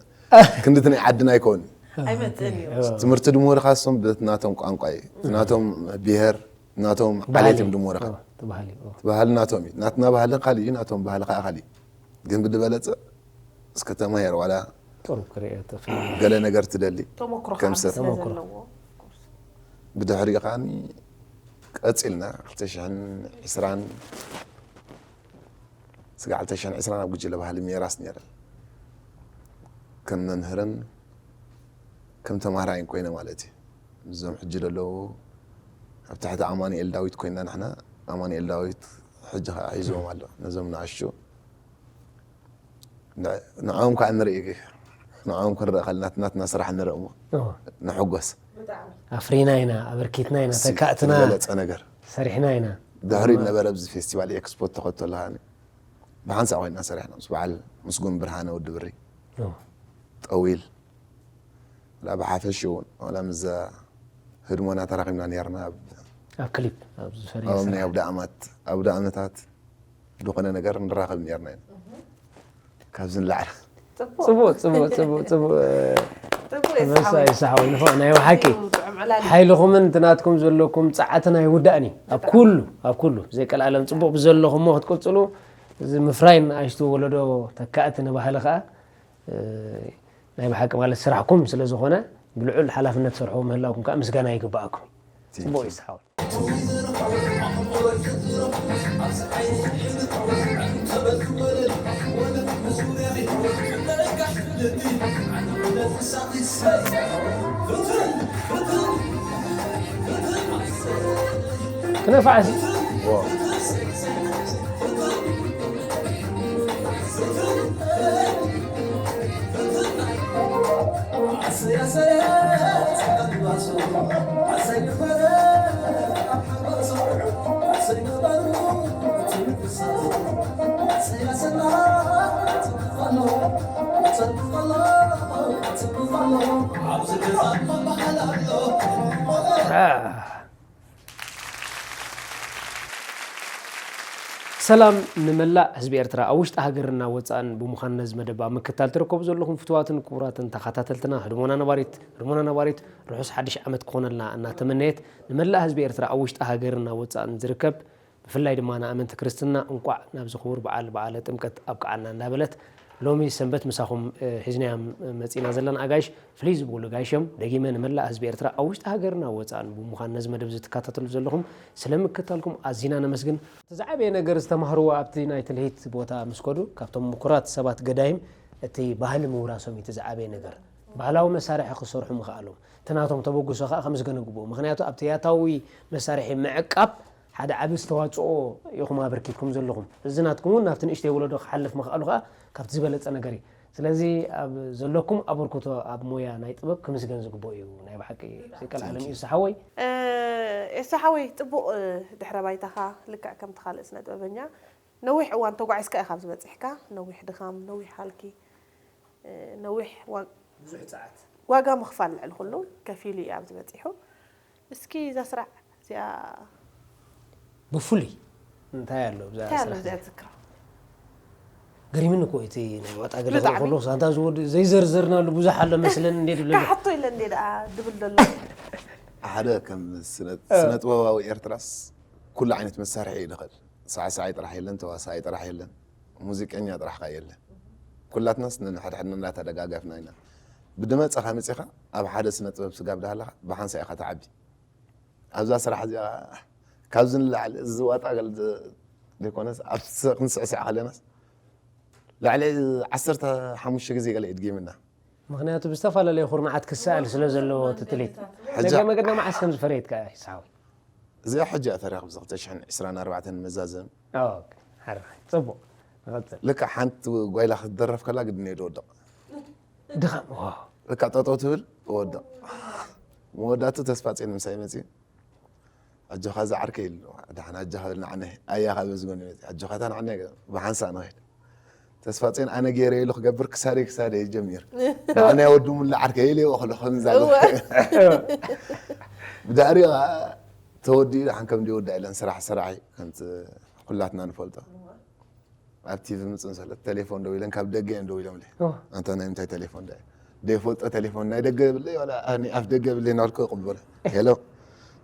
ክንድቲ ናይ ዓድና ኣይኮን። ኣይመፅእን እዩ። ትምህርቲ ድምወርካ እሶም ብናቶም ቋንቋ እዩ ናቶም ብሄር ናቶም ዓሌት እዮም ድምወርካ። ተባህሊ ባህሊ ናቶም እዩ ናትና ባህሊ ካሊእ እዩ ናቶም ባህሊ ከዓ ካሊእ። ግን ብድበለፀ እስከ ተማየር ዋላ ጥሩ ክሪኦ ተፍ ገለ ነገር ትደሊ ተመክሮ ከም ከዓ ሰብ ስለ ዘለዎ ብድሕሪኡ ከዓ ቀፂልና ክልተ ሽሕን ዕስራን ስጋ ክልተ ሽሕን ዕስራን ኣብ ጉጅለ ባህሊ ሜራስ ነረ ከም መምህርን ከም ተማሃራይን ኮይነ ማለት እዩ። እዞም ሕጂ ዘለዉ ኣብ ትሕቲ ኣማኑኤል ዳዊት ኮይና ንሕና ኣማኑኤል ዳዊት ሕጂ ከዓ ሒዝዎም ኣሎ ነዞም ንኣሽቱ ንዕኦም ከዓ ንርኢ ንዕኦም ክንርኢ ከለና ናትና ስራሕ ንርኢ እሞ ንሕጎስ ኣፍሪና ኢና ኣበርኪትና ኢና ተካእትና ዝበለፀ ነገር ሰሪሕና ኢና ድሕሪ ነበረ ኣብዚ ፌስቲቫል ኤክስፖ ተኸተሉ ሃኒ ብሓንሳእ ኮይና ሰሪሕና ምስ በዓል ምስጉን ብርሃነ ወዲ ብሪ ጠዊል ላ ብሓፈሽ እውን ዋላ ምዛ ህድሞና ተራኺብና ነርና ኣብ ኣብ ክሊፕ ኣብ ዝፈሪ ኣብ ናይ ኣብ ዳኣማት ኣብ ዳኣመታት ዝኾነ ነገር ንራኸብ ነርና ኢና ካብዚ ንላዕሊ ፅቡቅ ፅቡቅ ፅቡቅ ፅቡቅ ጥቡቅ መሳ ይስሓው ንፎ ናይ ብሓቂ ሓይልኹምን ትናትኩም ዘለኩም ፃዓትን ኣይውዳእን እዩ ኣብ ኩሉ ኣብ ኩሉ ዘይቀልዓለም ፅቡቅ ብዘለኹሞ ክትቅፅሉ እዚ ምፍራይ ንኣሽቱ ወለዶ ተካእቲ ንባህሊ ከዓ ናይ ብሓቂ ማለት ስራሕኩም ስለ ዝኾነ ብልዑል ሓላፍነት ትሰርሕዎ ምህላውኩም ከዓ ምስጋና ይግባኣኩም እዩ ፅቡቅ ይስሓው ክነፋዕሲ ሰላም ንመላእ ህዝቢ ኤርትራ ኣብ ውሽጢ ሃገርና ወፃእን ብምዃን ነዚ መደብ ኣብ ምክታል ትርከቡ ዘለኹም ፍትዋትን ክቡራትን ተኸታተልትና ህድሞና ነባሪት ህድሞና ነባሪት ርሑስ ሓድሽ ዓመት ክኾነልና እናተመነየት ንመላእ ህዝቢ ኤርትራ ኣብ ውሽጢ ሃገርና ወፃእን ዝርከብ ብፍላይ ድማ ንኣመንቲ ክርስትና እንቋዕ ናብዚ ክቡር በዓል በዓለ ጥምቀት ኣብቅዓና እንዳበለት ሎሚ ሰንበት ምሳኹም ሒዝናዮም መፂና ዘለና ኣጋይሽ ፍልይ ዝበሉ ጋይሽ እዮም። ደጊመ ንመላእ ህዝቢ ኤርትራ ኣብ ውሽጢ ሃገርና ወፃእን ብምዃን ነዚ መደብ እዚ ትከታተሉ ዘለኹም ስለ ምክታልኩም ኣዚና ነመስግን። እቲ ዝዓበየ ነገር ዝተማህርዎ ኣብቲ ናይ ትልሂት ቦታ ምስ ከዱ ካብቶም ምኩራት ሰባት ገዳይም እቲ ባህሊ ምውራሶም እዩ እቲ ዝዓበየ ነገር። ባህላዊ መሳርሒ ክሰርሑ ምኽኣሎም እቲ ናቶም ተበግሶ ከዓ ከምስገን ግብኡ። ምኽንያቱ ኣብቲ ያታዊ መሳርሒ ምዕቃብ ሓደ ዓቢ ዝተዋፅኦ ኢኹም ኣበርኪትኩም ዘለኹም። እዚ ናትኩም እውን ናብቲ ንእሽተይ ወለዶ ክሓልፍ ምኽኣሉ ከዓ ካብቲ ዝበለፀ ነገር እዩ። ስለዚ ኣብ ዘለኩም ኣበርክቶ ኣብ ሞያ ናይ ጥበብ ክምስገን ዝግብኦ እዩ ናይ ብሓቂ። ቀልዓለም እዩ ሓወይ። ኤሳ ሓወይ ፅቡቕ ድሕረ ባይታኻ ልክዕ ከምቲ ካልእ ስነ ጥበበኛ ነዊሕ እዋን ተጓዒዝካ ኢኻ ኣብዚ በፂሕካ። ነዊሕ ድኻም፣ ነዊሕ ሃልኪ፣ ነዊሕ ብዙሕ ፀዓት ዋጋ ምኽፋል ልዕሊ ኩሉ ከፊሉ እዩ ኣብዚ በፂሑ። እስኪ እዛ ስራሕ እዚኣ ብፍሉይ እንታይ ኣሎ ብዛ እንታይ ኣሎ ስራሕ እዚኣ ትዝክሮ? ገሪምኒ እኮ እቲ ናይ ዋጣ ገለ ብጣዕሚ። ከሎ ሳንታ ዝወድ ዘይዘርዘርናሉ ብዙሕ ኣሎ መስለን እንዴ ድብለ ካብ ሕቶ ኢለ እንዴ ደኣ ድብል ዘሎ ሓደ ከም ስነ- ስነ ጥበባዊ ኤርትራስ ኩሉ ዓይነት መሳርሒ እዩ ዝኽእል። ሳዕሳዓይ ጥራሕ የለን፣ ተዋሳኣይ ጥራሕ የለን፣ ሙዚቀኛ ጥራሕ ከ የለን። ኩላትናስ ንንሕድሕድና እንዳተደጋገፍና ኢና። ብድመፀኻ መፂኻ ኣብ ሓደ ስነ ጥበብ ስጋብ ዳሃለኻ ብሓንሳ ኢኻ ትዓቢ። ኣብዛ ስራሕ እዚኣ ካብዚ ንላዕሊ እዚ ዋጣ ገል ዘይኮነስ ኣብ ክንስዕስዕ ከለናስ ልዕሊ ዓሰርተ ሓሙሽተ ግዜ ገለ እዩ ድጊምና። ምክንያቱ ብዝተፈላለዩ ኩርናዓት ክሰኣል ስለ ዘለዎ ትትሊት ሕጂ- መገ መገድና መዓስ ከም ዝፈረየት ከዓ ይስሓዊ እዚኣ ሕጂ እያ ተሪኻ ብዚ ክልተ ሽሕን ዕስራን ኣርባዕተን መዛዘም ሓራይ ፅቡቅ ንቐፅል ልክዕ ሓንቲ ጓይላ ክትደረፍ ከላ ግድን እየ ዝወድቕ ድኻም ዋው ልክዕ ጠጠው ትብል እወድቕ መወዳቱ ተስፋ ፅዮን ምሳይ መፅኡ ኣጆኻ ዝዓርከ ኢሉ ደሓን ኣጆኻ በል ንዓነ ኣያ ካብ ዝጎኒ መፅኡ ኣጆኻ እታ ንዓነ ብሓንሳእ ንኸይድ ተስፋ ጽዮን ኣነ ገይረ ኢሉ ክገብር ክሳደይ ክሳደይ ጀሚር። ኣነ ወዱ ሙላ ዓርከ ኢለ ይወኽሎ ከምዛ። ብዳዕሪ ተወዲኡ ደሓን ከም ዲወዳ ኢለን ስራሕ ስራሕ እዩ ከምቲ ኩላትና ንፈልጦ። ኣብ ቲቪ ምጽን ሰለ ቴሌፎን ደው ኢለን ካብ ደገ እዮም ደው ኢሎም። ኣንታ ናይ ምንታይ ቴሌፎን ዳ? ደይፈልጦ ቴሌፎን ናይ ደገ ብለይ ዋላ ኣፍ ደገ ብለይ ናልኮ ይቕበሎ። ሄሎ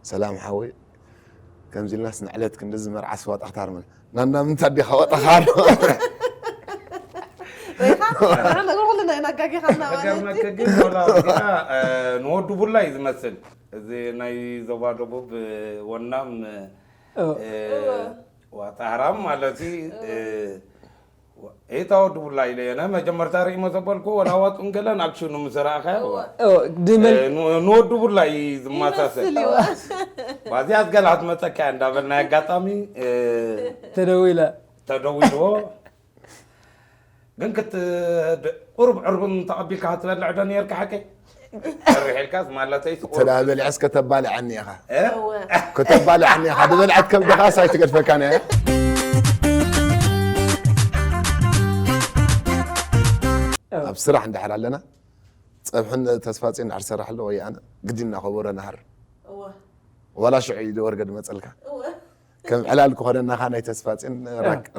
ሰላም ሓወይ፣ ከምዚ ኢልናስ ንዕለት ክንድዚ መርዓ ስዋ ጠኽታር ምን ናና ምንታ ዲኻ ወጠኻር? ሪኻ ንሕና ኩልና ኢና ኣጋጊኻና ማለት ገርመክ ግን ዶላር ጌታ ንወዱ ቡላ እዩ ዝመስል። እዚ ናይ ዞባ ደቡብ ወናም ዋጣህራም ማለት እዩ። ኤታ ወዲ ቡላ ኢለ የነ መጀመርታ ርእሞ ዘበልኩ ወላ ዋጡ እንገለን ኣክሽኑ ምስ ረኣኸ ድመል ንወዱ ቡላ እዩ ዝማሳሰል። ባዚያት ገላ ክትመፀካ እያ እንዳበልና ኣጋጣሚ ተደዊላ ተደዊልዎ። ግን ክት ቁሩብ ዕርቡን ተቐቢልካ ክትበልዕ ዶ ነርካ ሓቀይ? ሰርሕ ኢልካስ ማለተይ ስቑር ተዳ በሊዐስ ከተባልዐኒ ኢኻ። ከተባልዐኒ ኢኻ። ዝበልዐት ከብድኻስ ኣይትገድፈካን እያ። ኣብ ስራሕ እንድሕር ኣለና፣ ጸብሕን ተስፋጽዮን እንድሕር ሰራሕ ኣሎ ወይ ኣነ ግድና ከበሮ ናሃር። ዋላ ሽዑ እዩ ወርገ ድመጸልካ። ከም ዕላል ክኾነና ኻ ናይ ተስፋጽዮን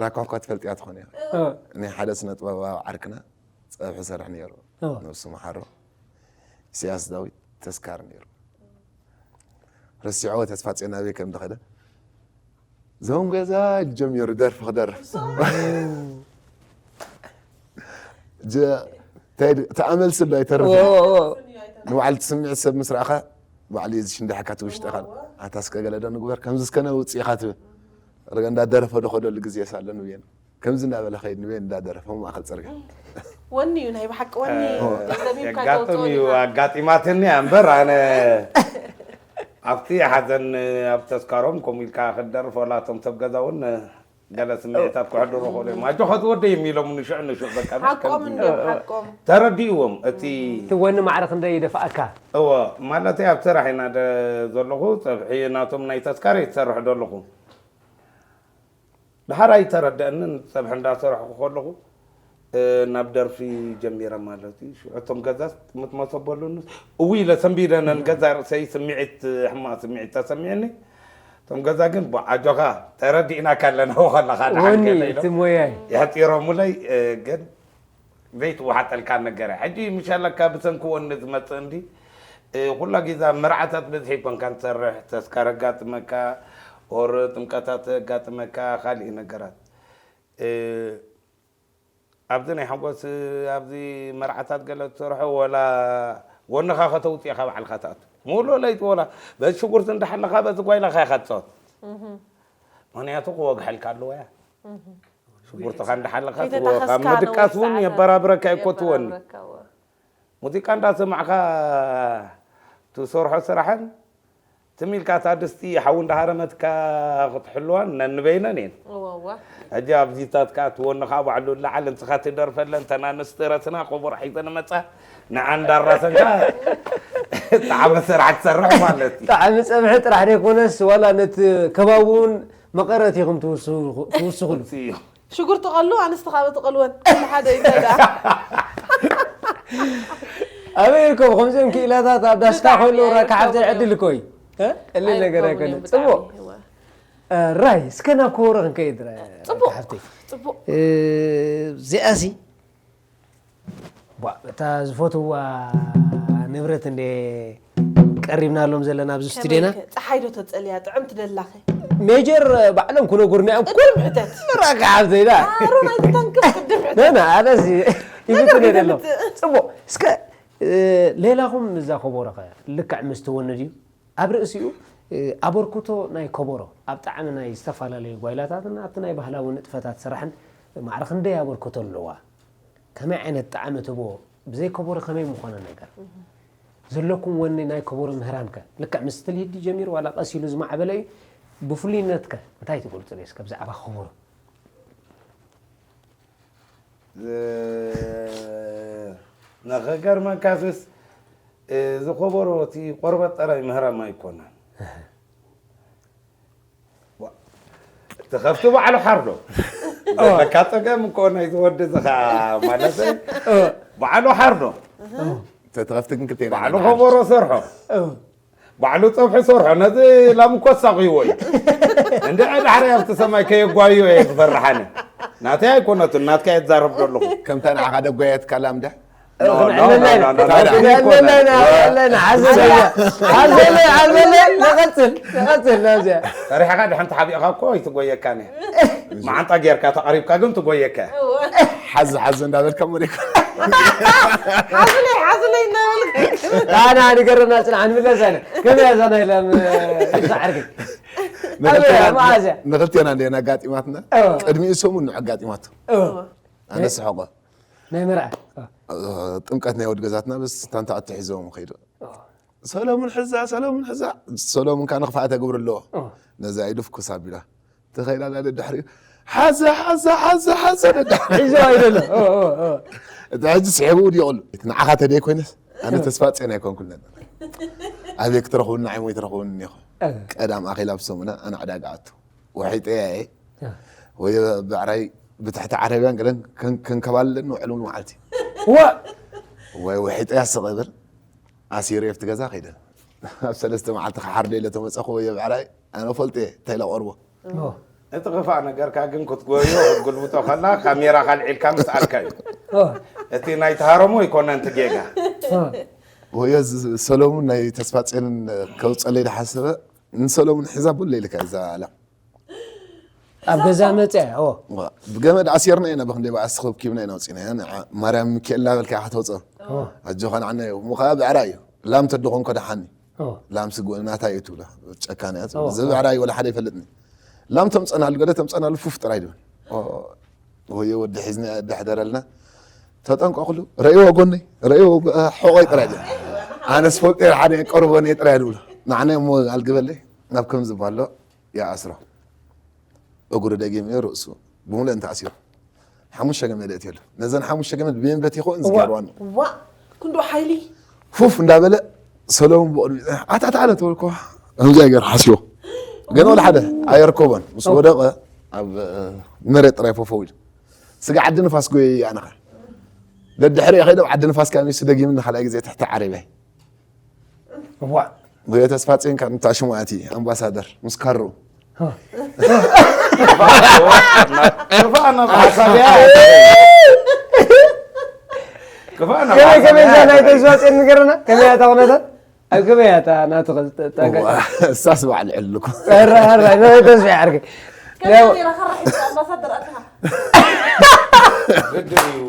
ራኳኳ ትፈልጥያ ትኾን እያ። ናይ ሓደ ስነ ጥበባዊ ዓርክና ጸብሒ ሰርሕ ነይሩ። ነብሱ መሓሮ። ኢሳያስ ዳዊት ተስካር ነይሩ። ረሲዕዎ ተስፋጽዮን ናበይ ከም ዝኸደ። ዞም ገዛ ጀሚሩ ደርፊ ክደርፍ። ጀ- እንታይ ድ- ተኣመልሲ ዶ ኣይተርፍን? ንባዕሉ እቲ ስምዒት ሰብ ምስ ረኣኻ ባዕሉ እዩ ዝሽንዳሕካ እቲ ውሽጥኻ። ኣታ እስከ ገለ ዶ ንግበር ከምዚ እስከ ነውፅኢኻ ትብል። ረገ እንዳደረፈ ዶ ኸደሉ ግዜ ሳሎ ንብየን ከምዚ እንዳበለ ኸይድ ንብየን እንዳደረፈ ማእኸል ፅርግያ። ወኒ እዩ ናይ ብሓቂ ወኒ እዩ። ደሚምካ የጋጥም ተውፅኦ እዩ ዲኻ? ኣጋጢማትኒ እያ እምበር ኣነ ኣብቲ ሓዘን ኣብ ተስካሮም ከምኡ ኢልካ ክትደርፍ ወላ እቶም ሰብ ገዛ እውን ገለ ስምዒታት ክሕድሩ ይኽእሉ እዮም። ኣጆኻ ዝወደይ እዮም ኢሎም ንሽዕ ንሽዕ በቃ ሓቆም እንዲዮም ሓቆም። ተረዲእዎም እቲ እቲ ወኒ ማዕረ ክንደይ ይደፍኣካ? እወ ማለተይ ኣብ ስራሕ ኢና ደ- ዘለኹ ፀብሒ ናቶም ናይ ተስካር እየ ዝሰርሕ ዘለኹ። ድሓር ኣይተረደአንን ፀብሒ እንዳሰርሕኩ ከለኹ እ፣ ናብ ደርፊ ጀሚረ ማለት እዩ። ሽዑ እቶም ገዛስ ምትመሰበሉንስ እው ኢለ ሰንቢደ ነን ገዛ ርእሰይ ስምዒት ሕማቕ ስምዒት ተሰሚዕኒ። እቶም ገዛ ግን ቧ ኣጆኻ ተረዲእናካ ኣለና ወኸለኻ ደሓን ወኒ ገለ ኢሎም እቲ ሞያይ የሕፂሮሙለይ እ፣ ግን ዘይትወሓጠልካ ነገረ ሕጂ ምሻለካ ብሰንኪ ወኒ ዝመፅእ እንዲ እ፣ ኩላ ጊዛ መርዓታት ብዝሒ ይኮንካ ንሰርሕ ተስካር ኣጋጥመካ ኦር ጥምቀታት ኣጋጥመካ ካሊእ ነገራት እ፣ ኣብዚ ናይ ሓጎስ ኣብዚ መርዓታት ገለ ትሰርሖ ወላ ጎንኻ ከተውፅእኻ ባዕልካ ትኣቱ ሙሉ ለይቲ ወላ በዚ ሽጉርቲ እንዳሓለኻ በዚ ጓይላኻ ኢኻ ትፃወት ምክንያቱ ክወግሐልካ ኣለዎ እያ ሽጉርትኻ እንዳሓለኻ ትወ- ካብ ምድቃስ እውን የበራብረካ ኣይኮትወኒ ሙዚቃ እንዳሰማዕካ ትሰርሖ ስራሕን ትም ኢልካ እታ ድስቲ ሓዊ እንዳሃረመትካ ክትሕልዋን ነንበይነን እየን ሕጂ ኣብዚታት ከዓ ትወንኻ ባዕሉ ላዓል ንስኻ ትደርፈለን ተናንስቲ ረስና ኮቦር ሒዘን መፃ ንዓ እንዳራሰንካ ጣዕመ ስራሕ ትሰርሕ ማለት እዩ ጣዕሚ ፀብሒ ጥራሕ ዘይኮነስ ዋላ ነቲ ከባቢ እውን መቐረት ኢኹም ትውስኽሉ ሽጉርቲ ቀሉ ኣንስቲ ካብ ትቐልወን ኩሉ ሓደ እዩ እንታይ ደኣ ኣበይ ይርከቡ ከምዚኦም ክኢላታት ኣብ ዳስካ ኮይኑ ራካ ሓብቲ ዕድል እኮ እዩ እ? ቀሊል ነገር ኣይኮነ ጽቡቅ ራይ እስከ ናብ ከበሮ ክንከይድ ራይ ጽቡቅ ሓብቲ ጽቡቅ እዚኣሲ ቧ እታ ዝፈትዋ ንብረት እንደ ቀሪብናሎም ዘለና ኣብዚ ስቱዲዮና ፀሓይ ዶ ተፀልያ ጥዕምቲ ደላኸ ሜጀር ባዕሎም ክነጉርና እዮም ቅድም ሕተት ራካ ሓብተይና ኣሮ ናይ ተንክፍ ቅድም ሕተት ነና ኣነስ ይፍትን ነገር የደሎ ግምት። ጽቡቅ እስከ እ፣ ሌላኹም እዛ ከበሮ ኸ ልክዕ ምስ ትወኒ ድዩ ኣብ ርእሲኡ እ፣ ኣበርክቶ ናይ ከበሮ ኣብ ጣዕሚ ናይ ዝተፈላለዩ ጓይላታትን ኣብቲ ናይ ባህላዊ ንጥፈታት ስራሕን ማዕረ ክንደይ ኣበርክቶ ኣለዋ ከመይ ዓይነት ጣዕሚ ትቦ ብዘይ ከበሮ ከመይ ምኾነ ነገር ዘለኩም ወኒ ናይ ከበሮ ምህራን ከ ልክዕ ምስ ትልሂድ ድዩ ጀሚሩ ዋላ ቀስ ኢሉ ዝማዕበለ እዩ ብፍሉይነት ከ እንታይ ትገልጹ እስከ ብዛዕባ ከበሮ ንኸገርመካስስ እዚ ኮቦሮ እቲ ቆርበት ጠራይ ምህራም ኣይኮነን። እቲ ከፍቲ ባዕሉ ሓርዶ ዘለካ ጸገም እኮ ናይ ዝወዲ ዝኻ ማለት ባዕሉ ሓርዶ ተትኸፍቲ ግን ክልቴና ባዕሉ ከበሮ ሰርሖ ባዕሉ ጸብሒ ሰርሖ ነዚ ላም እኮ ኣሳቕይዎ እዩ እንድዒ ዳሕሪ ኣብቲ ሰማይ ከየጓዮ እየ ዝፈርሓነ ናተይ ኣይኮነቱን ናትካ እየ ዝዛረብ ዘለኹ ከምታ ንዓኻ ደጓየትካ ላም ድሕ ኣለና ሓዘለይ ሓዘለይ ንቐፅል ንቐፅል ናብዚኣ ሰሪሕኻ ድሕን ተሓቢእኻ እኮ ኣይትጎየካን እየ መዓንጣ ጌርካ ተቐሪብካ ግን ትጎየካ ሓዚ ሓዚ እንዳበልካ መሪካ ሓዝለይ ሓዝለይ እናበልካ ዳና ንገረና ፅንዓ ንምለስ ኣነ ከመይ እያ እዛ ናይ ላም ዛዕርግ ኣበይ እያ መዓዝ እያ ንክልቴና እንዲና ኣጋጢማትና እዎ። ቅድሚኡ ሰሙን ንዓጋጢማቶ እዎ። ኣነ ስሐቆ ናይ መርዓ ጥምቀት ናይ ወዲ ገዛትና በስ ታንታ ኣትሒዞም ከይዱ ሰሎሙን ሕዛ ሰሎሙን ሕዛ ሰሎሙን ካ ንኽፍኣት የግብር ኣለዎ ነዛ ኢሉ ፍኩስ ኣቢላ ተኸይዳ ዳ ድሕሪኡ ሓዛ ሓዛ ሓዛ ሓዛ ደድሕሪ ሒዞ ኣይደሎ እቲ ሕጂ ስሒቡ ውዲቑሉ እቲ ንዓኻ ተደይ ኮይነስ ኣነ ተስፋ ጼና ኣይኮንኩን ነበር ኣበይ ክትረኽቡኒ ንዓይ ሞይ ትረኽቡኒ እኒኹም ቀዳም ኣኺላ ብሰሙና ኣነ ዕዳጋ ኣቱ ወሒጠያ እየ ወይ ብዕራይ ብትሕቲ ዓረብያን ገለን ከንከባልለን ንውዕሉ መዓልቲ ዋ ወይ ወሒጠያ ስቕ እብል ኣሲሩ ኣብቲ ገዛ ከይደ ኣብ ሰለስተ መዓልቲ ክሓርደ ኢለ ተመፀኹ ወይ ብዕራይ ኣነ ፈልጦ እየ እንታይ ኢለ ቀርቦ እቲ ክፋእ ነገርካ ግን ክትጎዮ ክትጉልብጦ ከላ ካሜራ ካልዒልካ ምስኣልካ እዩ እቲ ናይ ተሃረሞ ይኮነንቲ ጌጋ ወዮ ሰሎሙን ናይ ተስፋ ጼንን ከውፀለይ ዝሓሰበ ንሰሎሙን ሕዛ ቦለ ኢልካ እዛ ኣላ ኣብ ገዛ መፅያ ኦ ብገመድ ኣሲርና ኢና ብክንደይ በኣስ ክብኪብና ኢና ውፅና እያ ንዓ ማርያም ሚካኤል እናበልካ ኢኻ ተውፅኦ ኣጆኻ ንዓና እዩ እሞ ከዓ ብዕራ እዩ ላም ተድኾን ከደሓኒ ኦ ላም ስጉእ ናታ እዩ ትብሎ ጨካን እያ ትብሎ። እዚ ብዕራ እዩ ወላ ሓደ ይፈልጥኒ ላም ተምፀናሉ ገለ ተምፀናሉ ፉፍ ጥራይ ድብል ወዮ ወዲ ሒዝና ደሕደረልና ተጠንቀቕሉ ረእይዎ ጎነይ ረእይዎ ሕቆይ ጥራይ ድብል ኣነስ ፈልጦ ሓደ ቀርቦን እየ ጥራይ ድብሎ ንዓና እሞ ኣልግበለይ ናብ ከም ዝበሎ ይኣስሮ እግሩ ደጊም እዩ ርእሱ ብምሉእ እንተኣሲሩ ሓሙሽተ ገመድ እትየሉ ነዘን ሓሙሽተ ገመድ ብየን በቲኹ እንዝገርዋን ዋ ክንዶ ሓይሊ ፉፍ እንዳበለ ሰለሙን ብቕድሚ ኣታታለ ተበልኮ ከምዚ ገር ሓስዮ ገና ወላ ሓደ ኣየርከቦን ምስ ወደቐ ኣብ መሬት ጥራይ ፈፈው ኢሉ ስጋ ዓዲ ንፋስ ጎየ ኣነኸ ደድሕሪ ከይደ ዓዲ ንፋስ ከሚሱ ደጊምኒ ካልኣይ ግዜ ትሕቲ ዓረብያ ዋ ጉዮ ተስፋ ፂንካ ንታሽሙ ኣቲ ኣምባሳደር ምስ ካሩ ክፋእ ናብ ሓሳብያ ክፋእ ናብ ከመይ ከመይ እዛ ናይ ሓሳብያ ተስፋ ፂን ንገረና ከመይ እያ እታ ኩነታት ኣብ ከመይ እያ እታ ናቱ ጠንቀ እሳስ ባዕል ዕልኩ ራ ራ ናይ ተስፋ ዓርኪ ከመይ ጌራ ከራሒት ኣምባሳደር ኣትኻ ግድን እዩ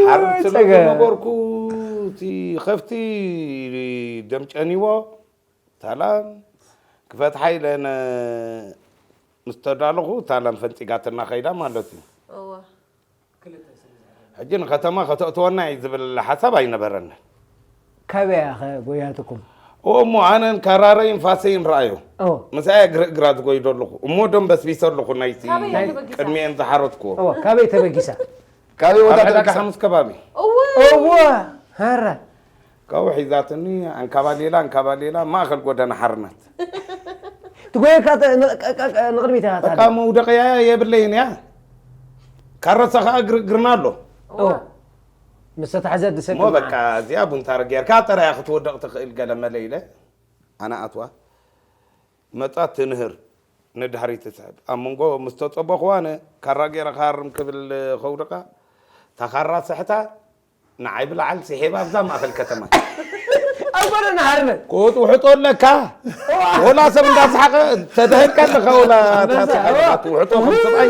ሓርብ ስለ ጸገ- ዝነበርኩ እቲ ከፍቲ ደም ጨኒዎ ታላም ክፈትሓ ኢለ ነ- ምስ ተዳለኹ ታላም ፈንፂጋትና ከይዳ ማለት እዩ እወ ሕጂ ንከተማ ከተእትወና እዩ ዝብል ሓሳብ ኣይነበረንን ካበይ እያ ኸ ጎያትኩም እሞ ኣነን ካራረይን ፋሰይን ረኣዮ ኦ ምሳይ ግርግራ ዝጎይዶ ኣለኹ እሞ ደም በስቢሰ ኣለኹ ናይቲ ካበይ እያ ተበጊሳ? ቅድሚኤን ዝሓረድክዎ ኦ ካበይ ተበጊሳ ካበይ ኣብ ወዳደር ዕዳጋ ሓሙስ ከባቢ እዎ ሃራ ካብኡ ሒዛትኒ ኣንካባሌላ ኣንካባሌላ ማእኸል ጎደና ሓርነት ትጎየካ ተ- ን- ቀ- ቀ- ቀ- ንቕድሚት ኢኻ በቃ ታዲያ መውደቀያ የብለይን እያ ካረሳ ከዓ ግርግርና ኣሎ ኦ ምስ ተታሕዘ ድሰብ እሞ በቃ እዚኣ ቡንታረ ጌርካ ጥራያ ክትወደቕ ትኽእል ገለ መለ ኢለ ኣነ ኣትዋ መጻ ትንህር ንድሕሪት ትስሕብ ኣብ መንጎ ምስ ተጸበኹዋ ነ ካራ ገይረ ክሃርም ክብል ከውድቓ እታ ካራ ስሕታ ንዓይ ብለዓል ስሒባ ኣብዛ ማእኸል ከተማ ኣብ ጎደና ሓርነት ክትውሕጦ ኣለካ ወላ ሰብ እንዳሰሓቐ ተደህልካ ኣለካ ወላ ትውሕጦ ከም ሰብኣይ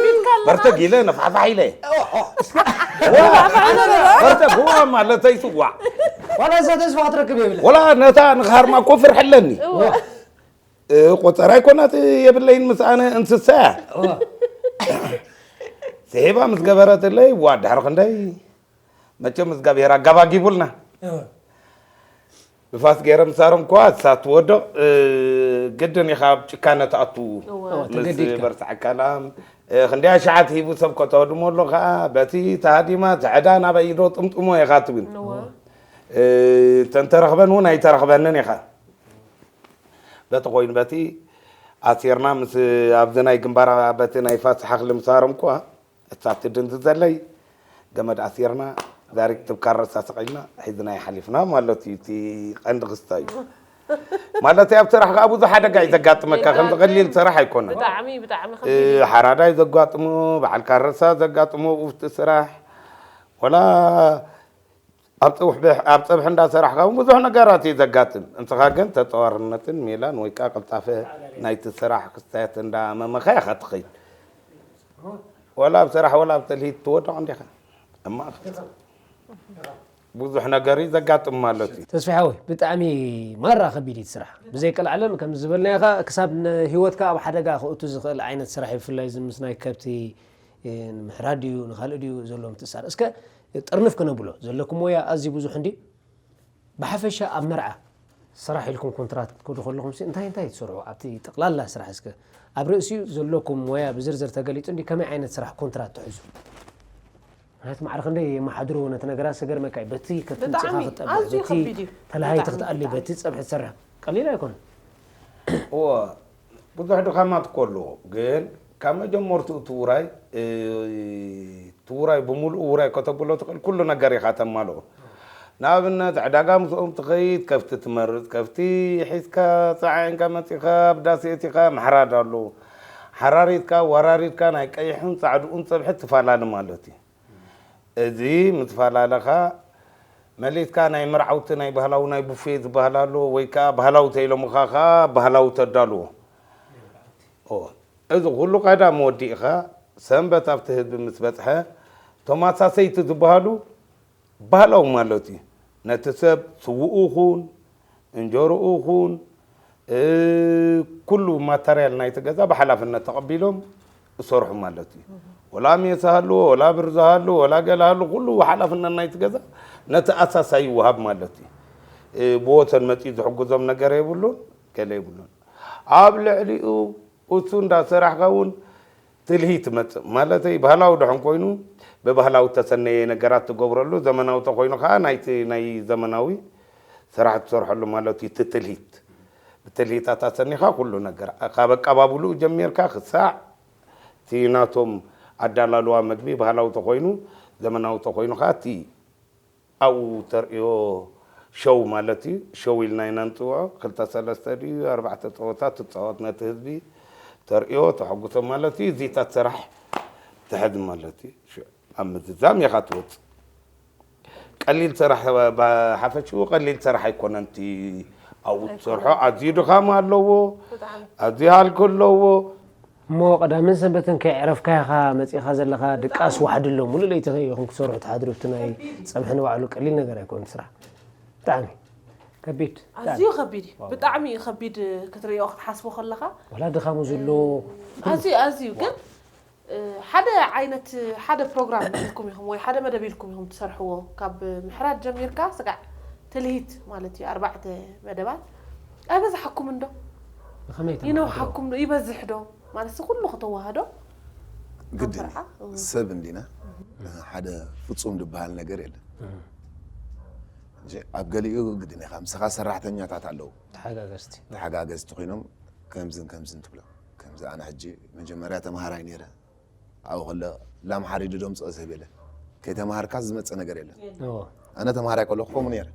በርተግ ኢለ ነፋሕፋሕ ኢለ በርተግ ዋ ማለተይ ስዋዕ ዋላ እዛ ተስፋ ክትረክብ የብለ ወላ ነታ ንኽሃርማ እኮ ፍርሒ ኣለኒ እ፣ ቆፀራ ኣይኮናት የብለይን ምስ ኣነ እንስሳ እያ ስሒባ ምስ ገበረትለይ ዋ ድሕሪ ክንደይ መቸም እግዚኣብሔር ኣጋባጊቡልና ንፋስ ገይረ ምሳሮም እኳ እሳ ትወድቕ እ፣ ግድን ኢኻ ኣብ ጭካነ ትኣቱ እወ። ምስ ተገዲድካ። በርትዐካላም እ፣ ክንደይ ኣሽዓት ሂቡ ሰብ ከተወድሞ ኣሎ ከዓ በቲ ተሃዲማ ትዕዳ ናበይ ኢዶ ጥምጥሞ ኢኻ ትብል እወ እ፣ ተንተረኽበን እውን ኣይተረኽበንን ኢኻ በቲ ኮይኑ በቲ ኣሲርና ምስ ኣብዚ ናይ ግንባር በቲ ናይ ፋስ ሓኽሊ ምሳሮም እኳ እታ ትድንዝዘለይ ገመድ ኣሲርና ዳይሬክት ካብ ካረሳ ሰቒልና ሒዝና ይሓሊፍና ማለት እዩ። እቲ ቀንዲ ክስታ እዩ ማለት ኣብ ስራሕ ከዓ ብዙሕ ሓደጋ እዩ ዘጋጥመካ። ከምዚ ቀሊል ስራሕ ኣይኮነን። ብጣዕሚ ብጣዕሚ ሓራዳይ ዘጋጥሞ፣ በዓል ካረሳ ዘጋጥሞ ውፍቲ ስራሕ ወላ ኣብ ፀብሒ እንዳሰራሕካ እውን ብዙሕ ነገራት እዩ ዘጋጥም። እንስኻ ግን ተጠዋርነትን ሜላን ወይ ከዓ ቅልጣፈ ናይቲ ስራሕ ክስታያት እንዳመመኻ ኢኻ ትኸይድ። ወላ ኣብ ስራሕ ወላ ኣብ ትልሂት ትወድቕ እንዲኻ እማ ብዙሕ ነገር እዩ ዘጋጥም ማለት እዩ። ተስፋ ሓወይ ብጣዕሚ ማራ ከቢድ እዩ ስራሕ ብዘይ ቀልዓለም ከም ዝበልናዮ ከዓ ክሳብ ህይወትካ ኣብ ሓደጋ ከእቱ ዝኽእል ዓይነት ስራሕ እዩ። ብፍላይ እዚ ምስ ናይ ከብቲ ንምሕራድ ድዩ ንካልእ ድዩ ዘሎ ምትእሳር እስከ ጥርንፍ ክነብሎ ዘለኩም ሞያ ኣዝዩ ብዙሕ እንዲ ብሓፈሻ ኣብ መርዓ ስራሕ ኢልኩም ኮንትራት ክትከዱ ከለኹም ሲ እንታይ እንታይ ትሰርሑ ኣብቲ ጠቕላላ ስራሕ እስከ ኣብ ርእሲኡ ዘለኩም ሞያ ብዝርዝር ተገሊጹ እንዲ ከመይ ዓይነት ስራሕ ኮንትራት ትሕዙ? ምክንያቱ ማዕረ ክንደይ የመሓድሩ ነቲ ነገራት ስገርመካ እዩ በቲ ከትምፅኻ ብጣዕሚ ክጠብዕ ኣዝዩ በቲ ከቢድ እዩ። ተለሃይቲ ብጣዕሚ፣ ክትኣሊ ብጣዕሚ። በቲ ፀብሒ ትሰርሕ ቀሊል ኣይኮነ እወ ብዙሕ ድኻማት እኮ ኣለዎ፣ ግን ካብ መጀመርትኡ እቲ ውራይ እቲ ውራይ ብምሉኡ ውራይ ከተብሎ ትኽእል ኩሉ ነገር ኢኻ ተማልኦ። ንኣብነት ዕዳጋ ምስኦም ትኸይድ፣ ከፍቲ ትመርፅ፣ ከፍቲ ሒዝካ ፀዓዒንካ መፂኻ ኣብ ዳስ እቲኻ ምሕራድ ኣለዎ። ሓራሪትካ ወራሪድካ ናይ ቀይሕን ፃዕድኡን ፀብሒ ትፈላለ ማለት እዩ። እዚ ምስ ፈላለኻ መሊስካ ናይ መርዓውቲ ናይ ባህላዊ ናይ ቡፌ ዝበሃል ኣሎ ወይ ከዓ ባህላዊ ተኢሎምኻ ከዓ ባህላዊ ተዳልዎ። እዚ ኩሉ ቀዳም ወዲእኻ ሰንበት ኣብቲ ህዝቢ ምስ በፅሐ እቶም ኣሳሰይቲ ዝበሃሉ ባህላዊ ማለት እዩ። ነቲ ሰብ ስውኡ ይኹን እንጀርኡ ይኹን ኩሉ ማተርያል ናይቲ ገዛ ብሓላፍነት ተቐቢሎም እሰርሑ ማለት እዩ። ወላ ሜስ ሃልዎ ወላ ብርዚ ሃልዎ ወላ ገለ ሃልዎ ኩሉ ሓላፍነት ናይቲ ገዛ ነቲ ኣሳሳይ ይወሃብ ማለት እዩ። ብወሰን መፂኡ ዝሕግዞም ነገር የብሉን ገለ የብሉን። ኣብ ልዕሊኡ እሱ እንዳሰራሕካ እውን ትልሂ ትመፅእ ማለተይ ባህላዊ ድሕን ኮይኑ ብባህላዊ ተሰነየ ነገራት ትገብረሉ ዘመናዊ ተኮይኑ ከዓ ናይቲ ናይ ዘመናዊ ስራሕ ትሰርሐሉ ማለት እዩ። እቲ ትልሂት ብትልሂታት ኣሰኒኻ ኩሉ ነገር ካብ ኣቀባብልኡ ጀሚርካ ክሳዕ እቲ ናቶም ኣዳላልዋ መግቢ ባህላዊ ተኮይኑ ዘመናዊ ተኮይኑ ከዓ እቲ ኣብኡ ተርእዮ ሸው ማለት እዩ። ሸው ኢልና ኢና ንፅውዖ። ክልተ ሰለስተ ድዩ ኣርባዕተ ፀወታ ትፃወት ነቲ ህዝቢ ተርእዮ ተሐጉሶ ማለት እዩ። እዚታት ስራሕ ትሕዝ ማለት እዩ። ኣብ ምዝዛም ኢኻ ትወፅእ። ቀሊል ስራሕ ብሓፈሽኡ ቀሊል ስራሕ ኣይኮነን። እቲ ኣብኡ ትሰርሖ ኣዝዩ ድኻም ኣለዎ፣ ኣዝዩ ሃልኪ ኣለዎ። እሞ ቀዳምን ሰንበትን ከይዕረፍካ ኢኻ መፂኻ ዘለኻ ድቃስ ዋሕዲ ኣሎ ሙሉእ ለይቲ ከይኹም ክሰርሑ ትሓድሩ እቲ ናይ ፀብሒ ንባዕሉ ቀሊል ነገር ኣይኮን ስራሕ ብጣዕሚ ከቢድ ኣዝዩ ከቢድ እዩ። ብጣዕሚ እዩ ከቢድ ክትሪኦ ክትሓስቦ ከለኻ ዋላ ድኻሙ ዘሎ ኣዝዩ ኣዝዩ ግን ሓደ ዓይነት ሓደ ፕሮግራም ኢልኩም ኢኹም ወይ ሓደ መደብ ኢልኩም ኢኹም ትሰርሕዎ ካብ ምሕራድ ጀሚርካ ስጋዕ ትልሂት ማለት እዩ ኣርባዕተ መደባት ኣይበዝሓኩም እንዶ ብኸመይ ይነውሓኩም ዶ ይበዝሕ ዶ ማለት ኩሉ ከተዋህዶ ግድን ሰብ እንዲና ሓደ ፍፁም ዝበሃል ነገር የለን። ኣብ ገሊኡ ግድን ኢኻ ምሳኻ ሰራሕተኛታት ኣለዉ ተሓጋገዝቲ ተሓጋገዝቲ ኮይኖም ከምዝን ከምዝን ትብሎ ከምዚ ኣነ ሕጂ መጀመርያ ተምሃራይ ነይረ ኣብኡ ከሎ ላም ሓሪዱ ዶ ምፅኦ ዝህብ የለን ከይተምሃርካ ዝመፀ ነገር የለን ኣነ ተምሃራይ ከለኩ ከምኡ ነይረ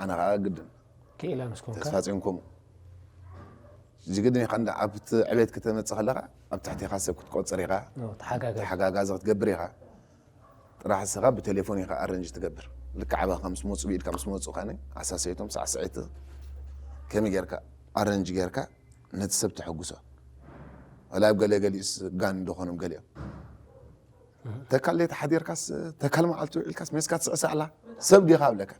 ኣነ ከዓ ግድን ክኢላ ምስ ኮንካ ተስፋ ፅዮን ከምኡ እዚ ግድን ኢኻ እንዳ ኣብቲ ዕቤት ክተመፅእ ከለካ ኣብ ትሕቴኻ ሰብ ክትቆፅር ኢኻ ተሓጋገዝ ተሓጋጋዚ ክትገብር ኢኻ ጥራሕ እስኻ ብቴሌፎን ኢኻ ኣረንጅ ትገብር ልክዕ ኣባኻ ምስ መፁ ብኢድካ ምስ መፁ ከነ ኣሳሰይቶም ሳዕስዒት ከመይ ጌርካ ኣረንጅ ጌርካ ነቲ ሰብ ተሐጉሶ ወላ ኣብ ገለ ገሊኡስ ጋን እንደኾኖም ገሊኦም ተካል ለይቲ ሓዲርካስ ተካል መዓልቲ ውዒልካስ ሜስካ ትስዕስዕ ኣላ ሰብ ዲኻ ኣብለካ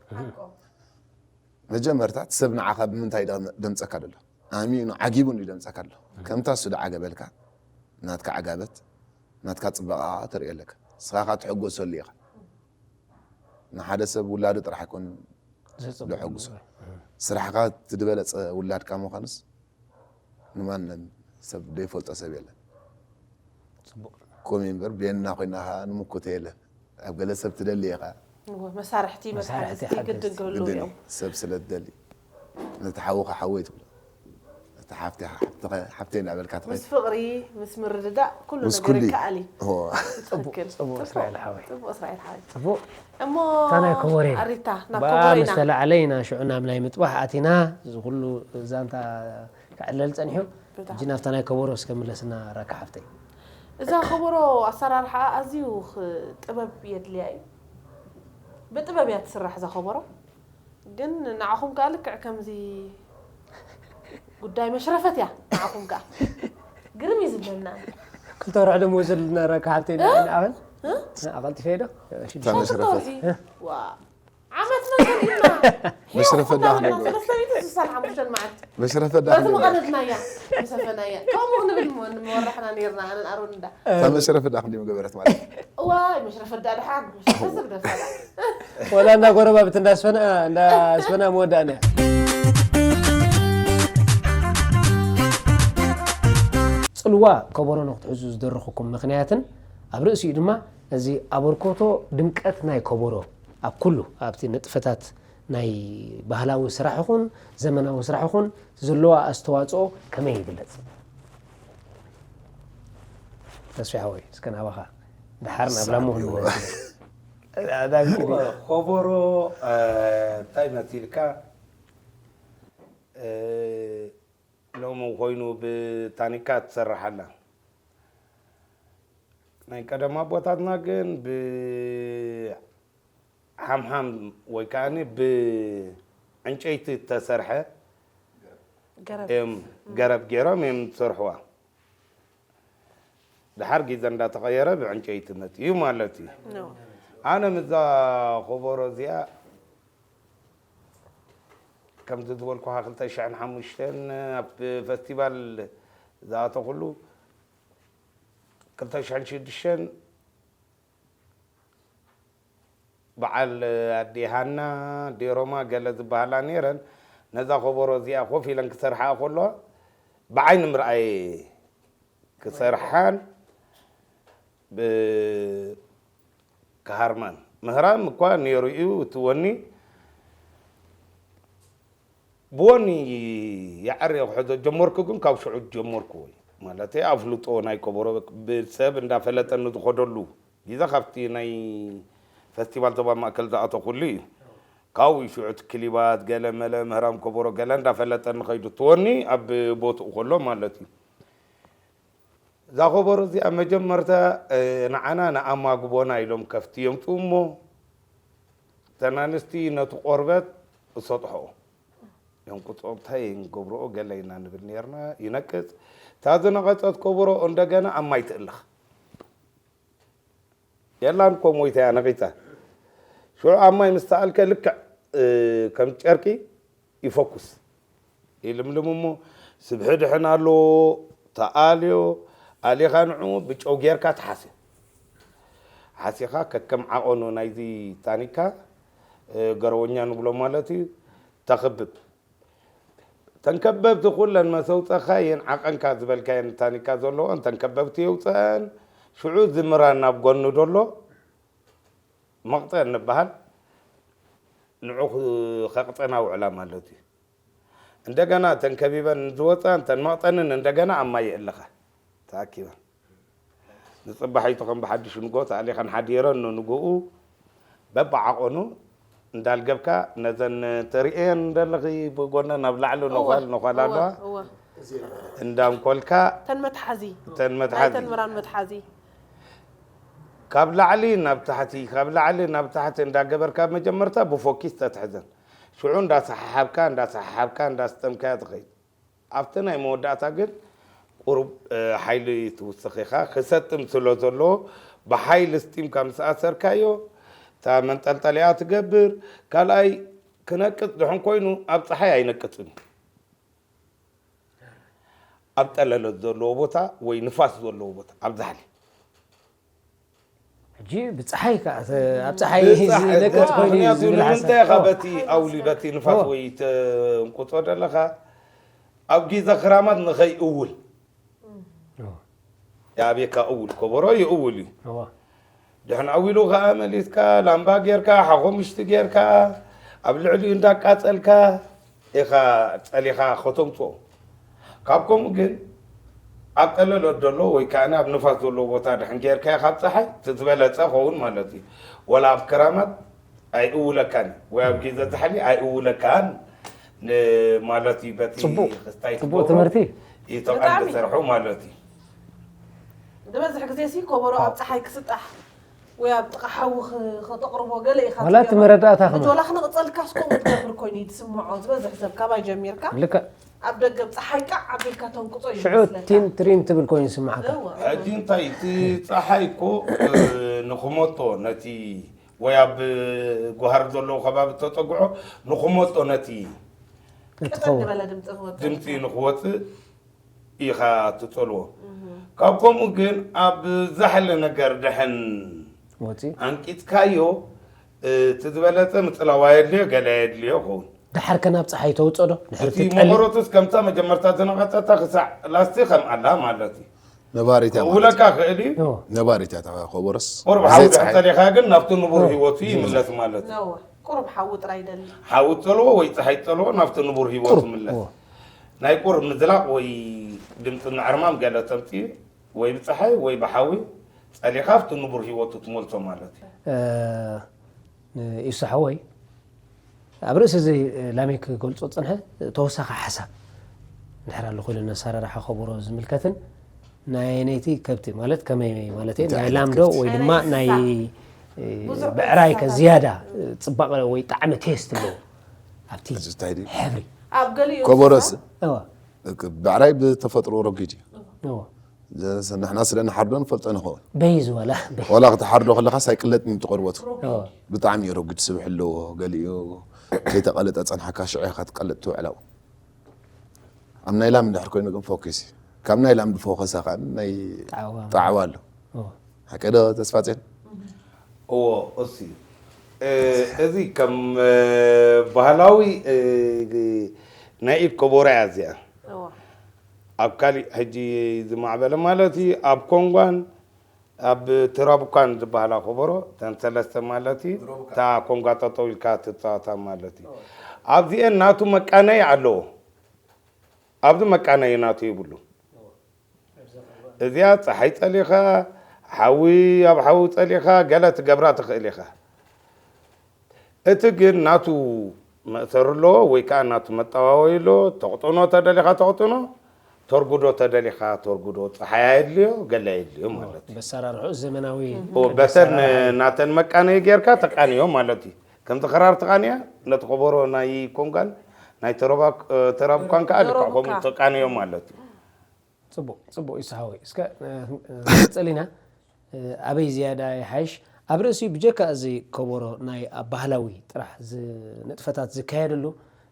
መጀመርታ እቲ ሰብ ንዓኻ ብምንታይ ደምፀካ ደሎ ኣሚኑ ዓጊቡ እንዲ ደምፀካ ኣሎ ከምታ እሱ ደዓገበልካ ናትካ ዓጋበት ናትካ ፅበቃ ተርእዮ ኣለካ ስኻ ካ ትሕጎሰሉ ኢኻ ንሓደ ሰብ ውላዱ ጥራሕ ኣይኮን ዘሕጉሶ ስራሕካ ትድበለፀ ውላድካ ምዃኑስ ንማንም ሰብ ዘይፈልጦ ሰብ የለን ከምኡ እምበር ቤንና ኮይና ከዓ ንምኩተ የለን ኣብ ገለ ሰብ ትደሊ ኢኻ መሳርሕቲ መሳርሕቲ ግድን ክህሉ እዮም ሰብ ስለ ትደሊ ነቲ ሓውኻ ሓወይ ትብሎ ሓፍቲ ሓፍቲ ሓፍቲ እናበልካ ትኸይድ ምስ ፍቕሪ ምስ ምርድዳእ ኩሉ ምስ ነገር ኩሉ ይከኣል እዩ። እዎ። ትኽክል። ጽቡቕ እስራኤል ሓወይ። ጽቡቕ እስራኤል ሓወይ። ጽቡቕ እሞ እታ ናይ ኮቦሮ ኢና። ኣሪታ ናብ ብኣ ኮቦሮ ምስ ኢና። ተላዕለ ኢና ሽዑ ናብ ናይ ምጥባሕ ኣቲና እዚ ኩሉ ዛንታ ክዕለል ጸኒሑ። ብጣዕሚ። ሕጂ ናብታ ናይ ኮቦሮ እስከ ምለስና ራካ ሓፍተይ። እዛ ኮቦሮ ኣሰራርሓ ኣዝዩ ኽ- ጥበብ የድልያ እዩ። ብጥበብ እያ ትስራሕ እዛ ኮቦሮ። ግን ንዓኹም ከኣ ልክዕ ከምዚ ጉዳይ መሽረፈት እያ ንዓኹም ከኣ። ግርም እዩ ዝብለና። ክልተ ወርሒ ደሞ ዘለና ራካ ሓፍተይ ንዓበል ኣቐልጥፈ ዶ እታ መሽረፈት ዋ ዓመት መሰልና መሽረፈት ዳኣ ክንደይ ሰለስተ ሚእቲ ስሳን ሓሙሽተን መዓልቲ መሽረፈት ዳ በቲ ክንደይ መቐደድናያ ዝሰፈናያ ከምኡ ክንብል ሞ- ንመወራሕና ነርና ኣነን ኣሮን እንዳ እታ መሽረፈት ዳ ክንደይ ምገበረት ማለት እዩ። እዋይ መሽረፈት ዳ ድሓን መሽረፈት ዝግደፍ ሰላ ወላ እንዳ ጎረባብት እንዳስፈና እንዳስፈና መወዳእና ጽልዋ ከበሮ ንክትሕዙ ዝደረኹኩም ምኽንያትን ኣብ ርእሲኡ ድማ እዚ ኣበርኮቶ ድምቀት ናይ ከበሮ ኣብ ኩሉ ኣብቲ ንጥፈታት ናይ ባህላዊ ስራሕ ይኹን ዘመናዊ ስራሕ ይኹን ዘለዋ ኣስተዋፅኦ ከመይ ይግለፅ? ተስፋ ሓወይ እስከ ናባኻ ድሓር ናብ ላሞ ክንመለስ ኢና። ኣዳም ግዲ ኾቦሮ እንታይ መሲልካ ሎሚ ኮይኑ ብታኒካ ትሰርሕ ኣላ። ናይ ቀደም ኣቦታትና ግን ብሓምሓም ወይ ከዓ ብዕንጨይቲ ዝተሰርሐ ገረብ እዮም ገረብ ገይሮም እዮም ዝሰርሕዋ። ድሓር ግዜ እንዳተቐየረ ብዕንጨይቲ መፅኡ ማለት እዩ። ነው። ኣነ ምዛ ኾቦሮ እዚኣ ከምዚ ዝበልኩኻ ክልተ ሽሕን ሓሙሽተን ኣብ ፈስቲቫል ዝኣተኹሉ ክልተ ሽሕን ሽዱሽተን በዓል ኣዴ ሃና ኣዴ ሮማ ገለ ዝበሃላ ነይረን ነዛ ኾቦሮ እዚኣ ኮፍ ኢለን ክሰርሓ ከለዋ ብዓይኒ ምርኣየ ክሰርሓን ብ- ክሃርማን ምህራም እኳ ነይሩ እዩ እቲ ወኒ ብወኒ የዐርየ ክሕዞ ጀመርኩ ግን ካብ ሽዑ ጀመርኩ ወይ ማለት ኣፍልጦ ናይ ከበሮ ብሰብ እንዳፈለጠኒ ዝኸደሉ ግዜ ካብቲ ናይ ፈስቲቫል ዞባ ማእከል ዝኣተኹሉ እዩ ካብኡ ሽዑ እቲ ክሊባት ገለ መለ ምህራም ከበሮ ገለ እንዳፈለጠኒ ኸይዱ እቲ ወኒ ኣብ ቦትኡ ከሎ ማለት እዩ እዛ ኾቦሮ እዚኣ መጀመርታ ንዓና ንኣማግቦና ኢሎም ከፍቲ የምፅኡ እሞ እተን ኣንስቲ ነቲ ቆርበት እሰጥሖ የንቁፅኦ እንታይ ንገብርኦ ገለ ኢና ንብል ነርና ይነቅፅ እታ ዝነቐፀት ከበሮ እንደገና ኣብ ማይ ትእለኽ የላን እኮ ሞይታ እያ ነቒፃ ሽዑ ኣብ ማይ ምስ ተኣልከ ልክዕ ከም ጨርቂ ይፈኩስ ይልምልም እሞ ስብሒ ድሕን ኣለዎ ተኣልዮ ኣሊኻ ንዑ ብጨው ጌርካ ትሓስዮ ሓሲኻ ከከም ዓቐኑ ናይዚ ታኒካ ገረወኛ ንብሎ ማለት እዩ ተኽብብ ተንከበብቲ ኩለን መሰውፀኻ የን ዓቐንካ ዝበልካየን ታኒካ ዘለዎን ተንከበብቲ የውፀአን ሽዑ ዝምራ ናብ ጎኑ ደሎ መቕፀን ንበሃል ንዑ ከቕፀና ውዕላ ማለት እዩ እንደገና እተን ከቢበን ዝወፃ እንተን መቕፀንን እንደገና ኣብ ማይ የእልኻ ተኣኪበን ንፅባሒቱ ከም ብሓድሽ ንጎ ተኣሊኸን ሓዲረን ንንጎኡ በብዓቐኑ እንዳልገብካ ነዘን ተርእየን እንደለኺ ብጎነን ኣብ ላዕሊ ነዃል ነዃል ኣለዋ እንዳንኮልካ ተን መትሓዚ ተን መትሓዚ ተን ምራን መትሓዚ ካብ ላዕሊ ናብ ታሕቲ ካብ ላዕሊ ናብ ታሕቲ እንዳገበርካ መጀመርታ ብፎኪስ ተትሕዘን ሽዑ እንዳሰሓሓብካ እንዳሰሓሓብካ እንዳስጠምካያ ትኸይድ ኣብቲ ናይ መወዳእታ ግን ቁሩብ ሓይሊ ትውስኽ ኢኻ ክሰጥም ስለ ዘሎ ብሓይሊ ስጢምካ ምስ ኣሰርካዮ እታ መንጠልጠሊኣ ትገብር ካልኣይ ክነቅፅ ድሕን ኮይኑ ኣብ ፀሓይ ኣይነቅፅን እዩ ኣብ ጠለለት ዘለዎ ቦታ ወይ ንፋስ ዘለዎ ቦታ ኣብ ዛሕሊ ሕጂ ብፀሓይ ከዓ ተ- ኣብ ፀሓይ ዝነቅፅ ኮይኑ እዩ ምክንያቱ ዝብል ሓሳብ ንምንታይ ኢኻ እዎ። በቲ ኣውሊ በቲ ንፋስ እዎ። ወይ ተንቁፆ ደለኻ ኣብ ግዜ ክራማት ንኸይእውል እዎ። የኣብየካ እውል ከበሮ ይእውል እዩ እዎ። ድሕን ኣዊሉ ከዓ መሊስካ ላምባ ጌርካ ሓኾምሽቲ ጌርካ ኣብ ልዕሊኡ እንዳቃፀልካ ኢኻ ፀሊኻ ከተምፅኦ ካብ ከምኡ ግን ኣብ ጠለሎ ዘሎ ወይ ከዓ ኣብ ንፋስ ዘለዎ ቦታ ድሕን ጌርካዮ ካብ ፀሓይ እቲ ዝበለፀ ኸውን ማለት እዩ። ወላ ኣብ ክራማት ኣይእውለካን ወይ ኣብ ግዜ ዛሕሊ ኣይእውለካን ን- ማለት እዩ። በቲ ጽቡቅ፣ ክስታይ ጽቡቅ ትገብሮ ትምህርቲ። እዩ ተቃን ብጣዕሚ። ዝሰርሑ ማለት እዩ። ዝበዝሕ ግዜ ሲ ከበሮ ኣብ ፀሓይ ክስጣሕ ወይ ኣብ ጥቓ ሓዊ ኽ- ከተቕርቦ ገለ ኢኻ ዋላ እቲ ትገብር። መረዳእታ ከመይ? ንጆላ ክነቕጸልካ እስከ ትገብር ኮይኑ እዩ ትስምዖ ዝበዝሕ ሰብ ካባይ ጀሚርካ። ልክዕ። ኣብ ደገ ብፀሓይ ቃዕ ኣቢልካ ተንቅጾ እዩ ሽዑ ዝመስለካ። ቲን ትሪን ትብል ኮይኑ ይስምዓካ። እወ። ሕጂ እንታይ እቲ ፀሓይ እኮ እ፣ ንኽመጦ ነቲ ወይ ኣብ ጉሃር ዘለዉ ከባቢ ተፀግዖ ንኽመጦ ነቲ ቅጥን ክትኸውን። ዝበለ ድምፂ ክወፅእ ድምፂ ንኽወፅእ ኢኻ ትፀልዎ። ካብ ከምኡ ግን ኣብ ዛሕሊ ነገር ድሕን ወፂ። ኣንቂፅካዮ እቲ ዝበለፀ ምፅላዋ የድልዮ ገለ የድልዮ ኸውን። ደሓር ከ ናብ ፀሓይ ተውፅኦ ዶ? ድሕር እቲ ትጠሊ? መቐረቱስ ከምታ መጀመርታ ዝነቐፀታ ክሳዕ ላስቲ ከም ኣላ ማለት እዩ። ነባሪት እያ ማለት ውለካ እዩ። ክእል እዩ። ኦ። ነባሪት እያ እታ ከበሮስ ቁሩብ ብዘይ ሓዊ ፀሓይ። ተሊኻ ግን ናብቲ ንቡር ኦ። ህይወቱ ይምለስ ማለት እዩ። ነዋ ቁሩብ ሓዊ ጥራይ ይደሊ። ሓዊ ትጠልዎ ወይ ፀሓይ ትጠልዎ ናብቲ ንቡር ህይወቱ ቁሩብ፣ ምለስ። ኦ። ናይ ቁሩብ ምዝላቕ ወይ ድምፂ ምዕርማም ገለ ተምፅእ ወይ ብፀሓይ ወይ ብሓዊ ፀሊኻ ኣብቲ ንቡር ህይወቱ ትመልሶ ማለት እዩ። እ፣ ንኢሱ ሓወይ ኣብ ርእሲ እዚ ላሜክ ክገልጾ ዝጸንሐ ተወሳኺ ሓሳብ እንድሕር ኣሎ ኮይኑ ነሰራርሓ ከበሮ ዝምልከትን ናይ ነይቲ ከብቲ ማለት ከመይ ማለት እዩ? እንታይ ናይ ዓይነት ላም ዶ ከብቲ? ወይ ናይ ድማ ናይ እንስሳ። እ፣ ብዙሕ ብዕራይ ከ እንስሳታት ዝያዳ ኣለዉ። እ፣ ጽባቐ ወይ ጣዕሚ ቴስት ኣለዎ ኣብቲ እዚ እንታይ ድዩ? ሕብሪ። ኣብ ገሊኡ ከበሮስ? እንስሳ እዋ። ብዕራይ ብተፈጥሮ ረጒድ እዩ። እዋ። ዘ- ንሕና ስለ ንሓርዶ ንፈልጦ ንኸውን። በይ ዝበላ፣ በይ። ዋላ ክትሓርዶ ከለኻስ ኣይቅለጥን እዩ እቲ ቆርበቱ። እዋ። ብጣዕሚ እዩ ረጒድ ስብሒ ኣለዎ። ገሊኡ ከይተቐለጠ ጸንሓካ ሽዑ ኢኻ ትቀልጥ ትውዕል ኣብኡ። ኣብ ናይ ላም እንድሕር ኮይኑ ግን ፎከስ እዩ። ካብ ናይ ላም ዝፎኸሰ ኸኣ ናይ ጣዕዋ። ጣዕዋ ኣሎ። እዋ። ሓቂ ዶ ተስፋጽዮን? እዎ፣ እሱ እዩ። እ፣ እዚ ከም እ፣ ባህላዊ እ፣ ናይ ኢድ ከበሮ እያ እዚኣ። እዎ። ኣብ ካሊእ ሕጂ ዝማዕበለ ማለት እዩ ኣብ ኮንጓን ኣብ ትራቡካን ዝበሃላ ከበሮ እተን ሰለስተ ማለት እዩ። እታ ኮንጋ ጠጠው ኢልካ ትፃወታ ማለት እዩ። ኣብዚአን ናቱ መቃነይ ኣለዎ። ኣብዚ መቃነይ ናቱ ይብሉ። እዚኣ ፀሓይ ፀሊኻ ሓዊ ኣብ ሓዊ ፀሊኻ ገለ ትገብራ ትኽእል ኢኻ። እቲ ግን ናቱ መእሰሪ ኣለዎ ወይ ከዓ ናቱ መጠዋወይ ኣለዎ። ተቕጥኖ ተደሊኻ ተቕጥኖ፣ ተርጉዶ ተደሊኻ ተርጉዶ። ፀሓይ ኣየድልዮ ገለ ኣየድልዮ ማለት እዩ። በሰራርሑ ዘመናዊ ኦ፣ በተን ናተን መቃነይ ጌርካ ተቃንዮ ማለት እዩ። ከምቲ ክራር ተቃንያ ነቲ ከበሮ ናይ ኮንጋን ናይ ተረባ- ተራብኳን ከዓ ልክዕ ከምኡ ተቃንዮ ማለት እዩ። ተቃንዮ ማለት እዩ። ጽቡቕ፣ ጽቡቕ ይስሓወይ። እስከ፣ እ፣ እ፣ ክንቅጽል ኢና። እ፣ ኣበይ ዝያዳ ይሓይሽ? ኣብ ርእሲኡ ብጀካ እዚ ከበሮ ናይ ኣብ ባህላዊ ጥራሕ ዝ-፣ ንጥፈታት ዝካየደሉ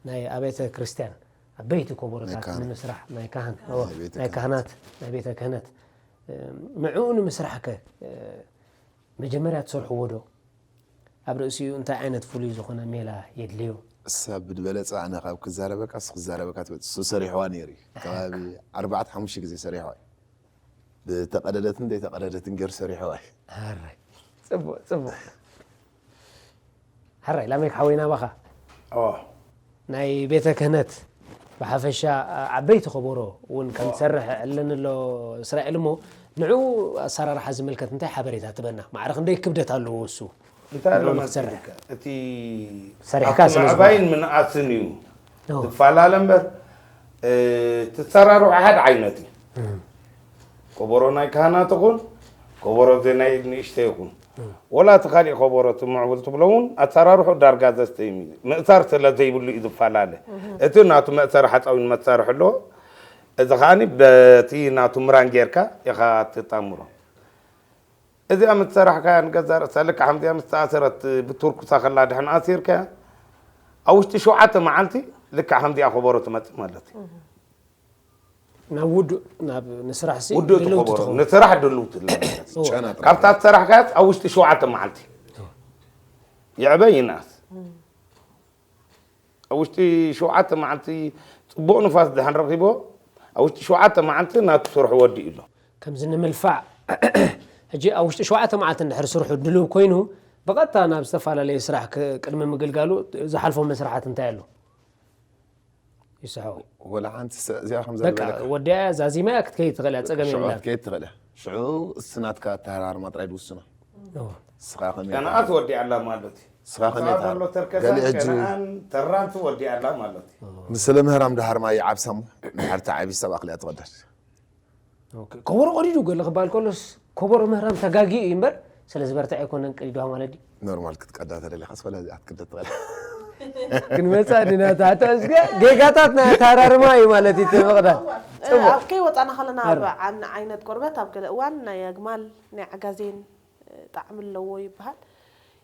ናይ ኣብያተ ክርስቲያን ዓበይቲ ከበሮታት ናይ ካህን። ንምስራሕ ናይ ካህን፣ ናይ እዎ፣ ቤተ ናይ ክህነት። ካህናት፣ ናይ ቤተ ክህነት፣ እ፣ ንዕኡ ንምስራሕ ከ፣ እ፣ መጀመርያ ትሰርሕዎ ዶ? ኣብ ርእሲኡ እንታይ ዓይነት ፍሉይ ዝኾነ ሜላ የድልዮ? እሳ ብድበለጸ ኣነ ካብ ክዛረበካ እሱ ክዛረበካ ትበጽ እሱ ሰሪሕዋ ነይሩ እዩ። ከባቢ ኣርባዕተ ሓሙሽተ ግዜ ሰሪሕዋ እዩ። ብተቐደደትን ዘይተቐደደትን ገይሩ ሰሪሕዋ እዩ። ሕራይ ጽቡቕ ጽቡቕ። ሕራይ ላሜክ ሓወይና ባኻ። ኦ። ናይ ቤተ ክህነት ብሓፈሻ ዓበይቲ ከበሮ እውን ከም ትሰርሕ ዕለኒ ኣሎ እስራኤል። እሞ ንዕኡ ኣሰራርሓ ዝምልከት እንታይ ሓበሬታ ትበና? ማዕረ ክንደይ ክብደት ኣለዎ እሱ? እንታይ ኣሎ ንዕኡ ንክትሰርሕ? መሲልካ? እቲ ሰሪሕካ ኣብቲ ስለ ዝኾነ። ምዕባይን ምንኣስን እዩ ኦ። ዝፈላለ እምበር፣ እ፣ ትሰራርሑ ሓደ ዓይነት እዩ። እም። ከበሮ ናይ ካህናት ይኹን፣ ከበሮ ዘይ ናይ ኢድ ንእሽተይ ይኹን፣ ወላ እቲ ካሊእ ከበሮ እቲ ምዕቡል ትብሎ እውን ኣሰራርሑ ዳርጋ ዘስተይም እዩ። ምእሳር ስለ ዘይብሉ እዩ ዝፈላለ። እቲ ናቱ መእሰሪ ሓፃዊን መሳርሒ ኣለዎ። እዚ ከዓኒ በቲ ናቱ ምራን ጌርካ ኢኻ ትጣምሮ። እዚኣ ምስ ሰራሕካያ ንገዛ ርእሳ ልክዕ ከምዚኣ ምስ ተኣሰረት ብትርኩሳ ከላ ድሕን ኣሲርካያ፣ ኣብ ውሽጢ ሸውዓተ መዓልቲ ልክዕ ከምዚኣ ከበሮ ትመጽእ ማለት እዩ። ናብ ውዱእ፣ ናብ ንስራሕ ሲ ውዱእ ድልውቲ ትኸበሮ፣ ትኸውን። ንስራሕ ድልውቲ ትኸውን። እዎ። ጨና ጥራሕ። ካብታ ዝሰራሕካያስ ኣብ ውሽጢ ሸውዓተ መዓልቲ ይዕበ ይንኣስ። ኣብ ውሽጢ ሸውዓተ መዓልቲ ጽቡቕ ንፋስ ድሓን ረኺቦ፣ ኣብ ውሽጢ ሸውዓተ መዓልቲ ናቱ ስርሑ ወዲኡ ኣሎ። ከምዚ ንምልፋዕ፣ ሕጂ ኣብ ውሽጢ ሸውዓተ መዓልቲ እንድሕር ስርሑ ድልው ኮይኑ፣ ብቐጥታ ናብ ዝተፈላለየ ስራሕ ክ-፣ ቅድሚ ምግልጋሉ ዝሓልፎ መስርሓት እንታይ ኣሎ? ይስሐው። ወላ ሓንቲ ሰ- እዚኣ ከም በቃ ዘበለካ ወዲያ ዛዚማ ክትከይድ ትኽእል እያ፣ ጸገም ሽዑ የብላን። ክትከይድ ትኽእል እያ። ሽዑ እስናትካ ኣተሃራርማ ጥራይ ድውስኖ። እዎ። ንስኻ ከመይ ቀናኣት ወዲኣላ ማለት እዩ። ንስኻ ከመይ ሰዓት ትሃርማ? ኣሎ ተርከሳን ገሊኡ ሕጂ ቀናኣን ተራንቲ ወዲኣላ ማለት እዩ። ንስለ ምህራም ድሃርማ ይዓብሳሞ። ድሓር ተዓቢስ ሰብኣ ክልያ ትቐደድ። ኦኬ። ከበሮ ቀዲዱ ገለ ክበሃል ከሎስ ከበሮ ምህራም ተጋጊኡ እዩ እምበር ስለ ዝበርትዕ ኣይኮነን ቀዲዱ ማለት ድዩ? ኖርማል ክትቀዳ ተደሊኻ ስፈላ እዚኣ ክትቅደድ ትኽእል። ክንመጻ ዲና ታሕቲ እስከ ጌጋታት ናይ ኣተሃራርማ እዩ ማለት እዩ እቲ ምቕዳድ። ኣብ ከይወፃና ከለና ኣብ ዓን- ዓይነት ቆርበት ኣብ ገለ እዋን ናይ ኣግማል ናይ ዓጋዜን ጣዕሚ ኣለዎ ይበሃል፣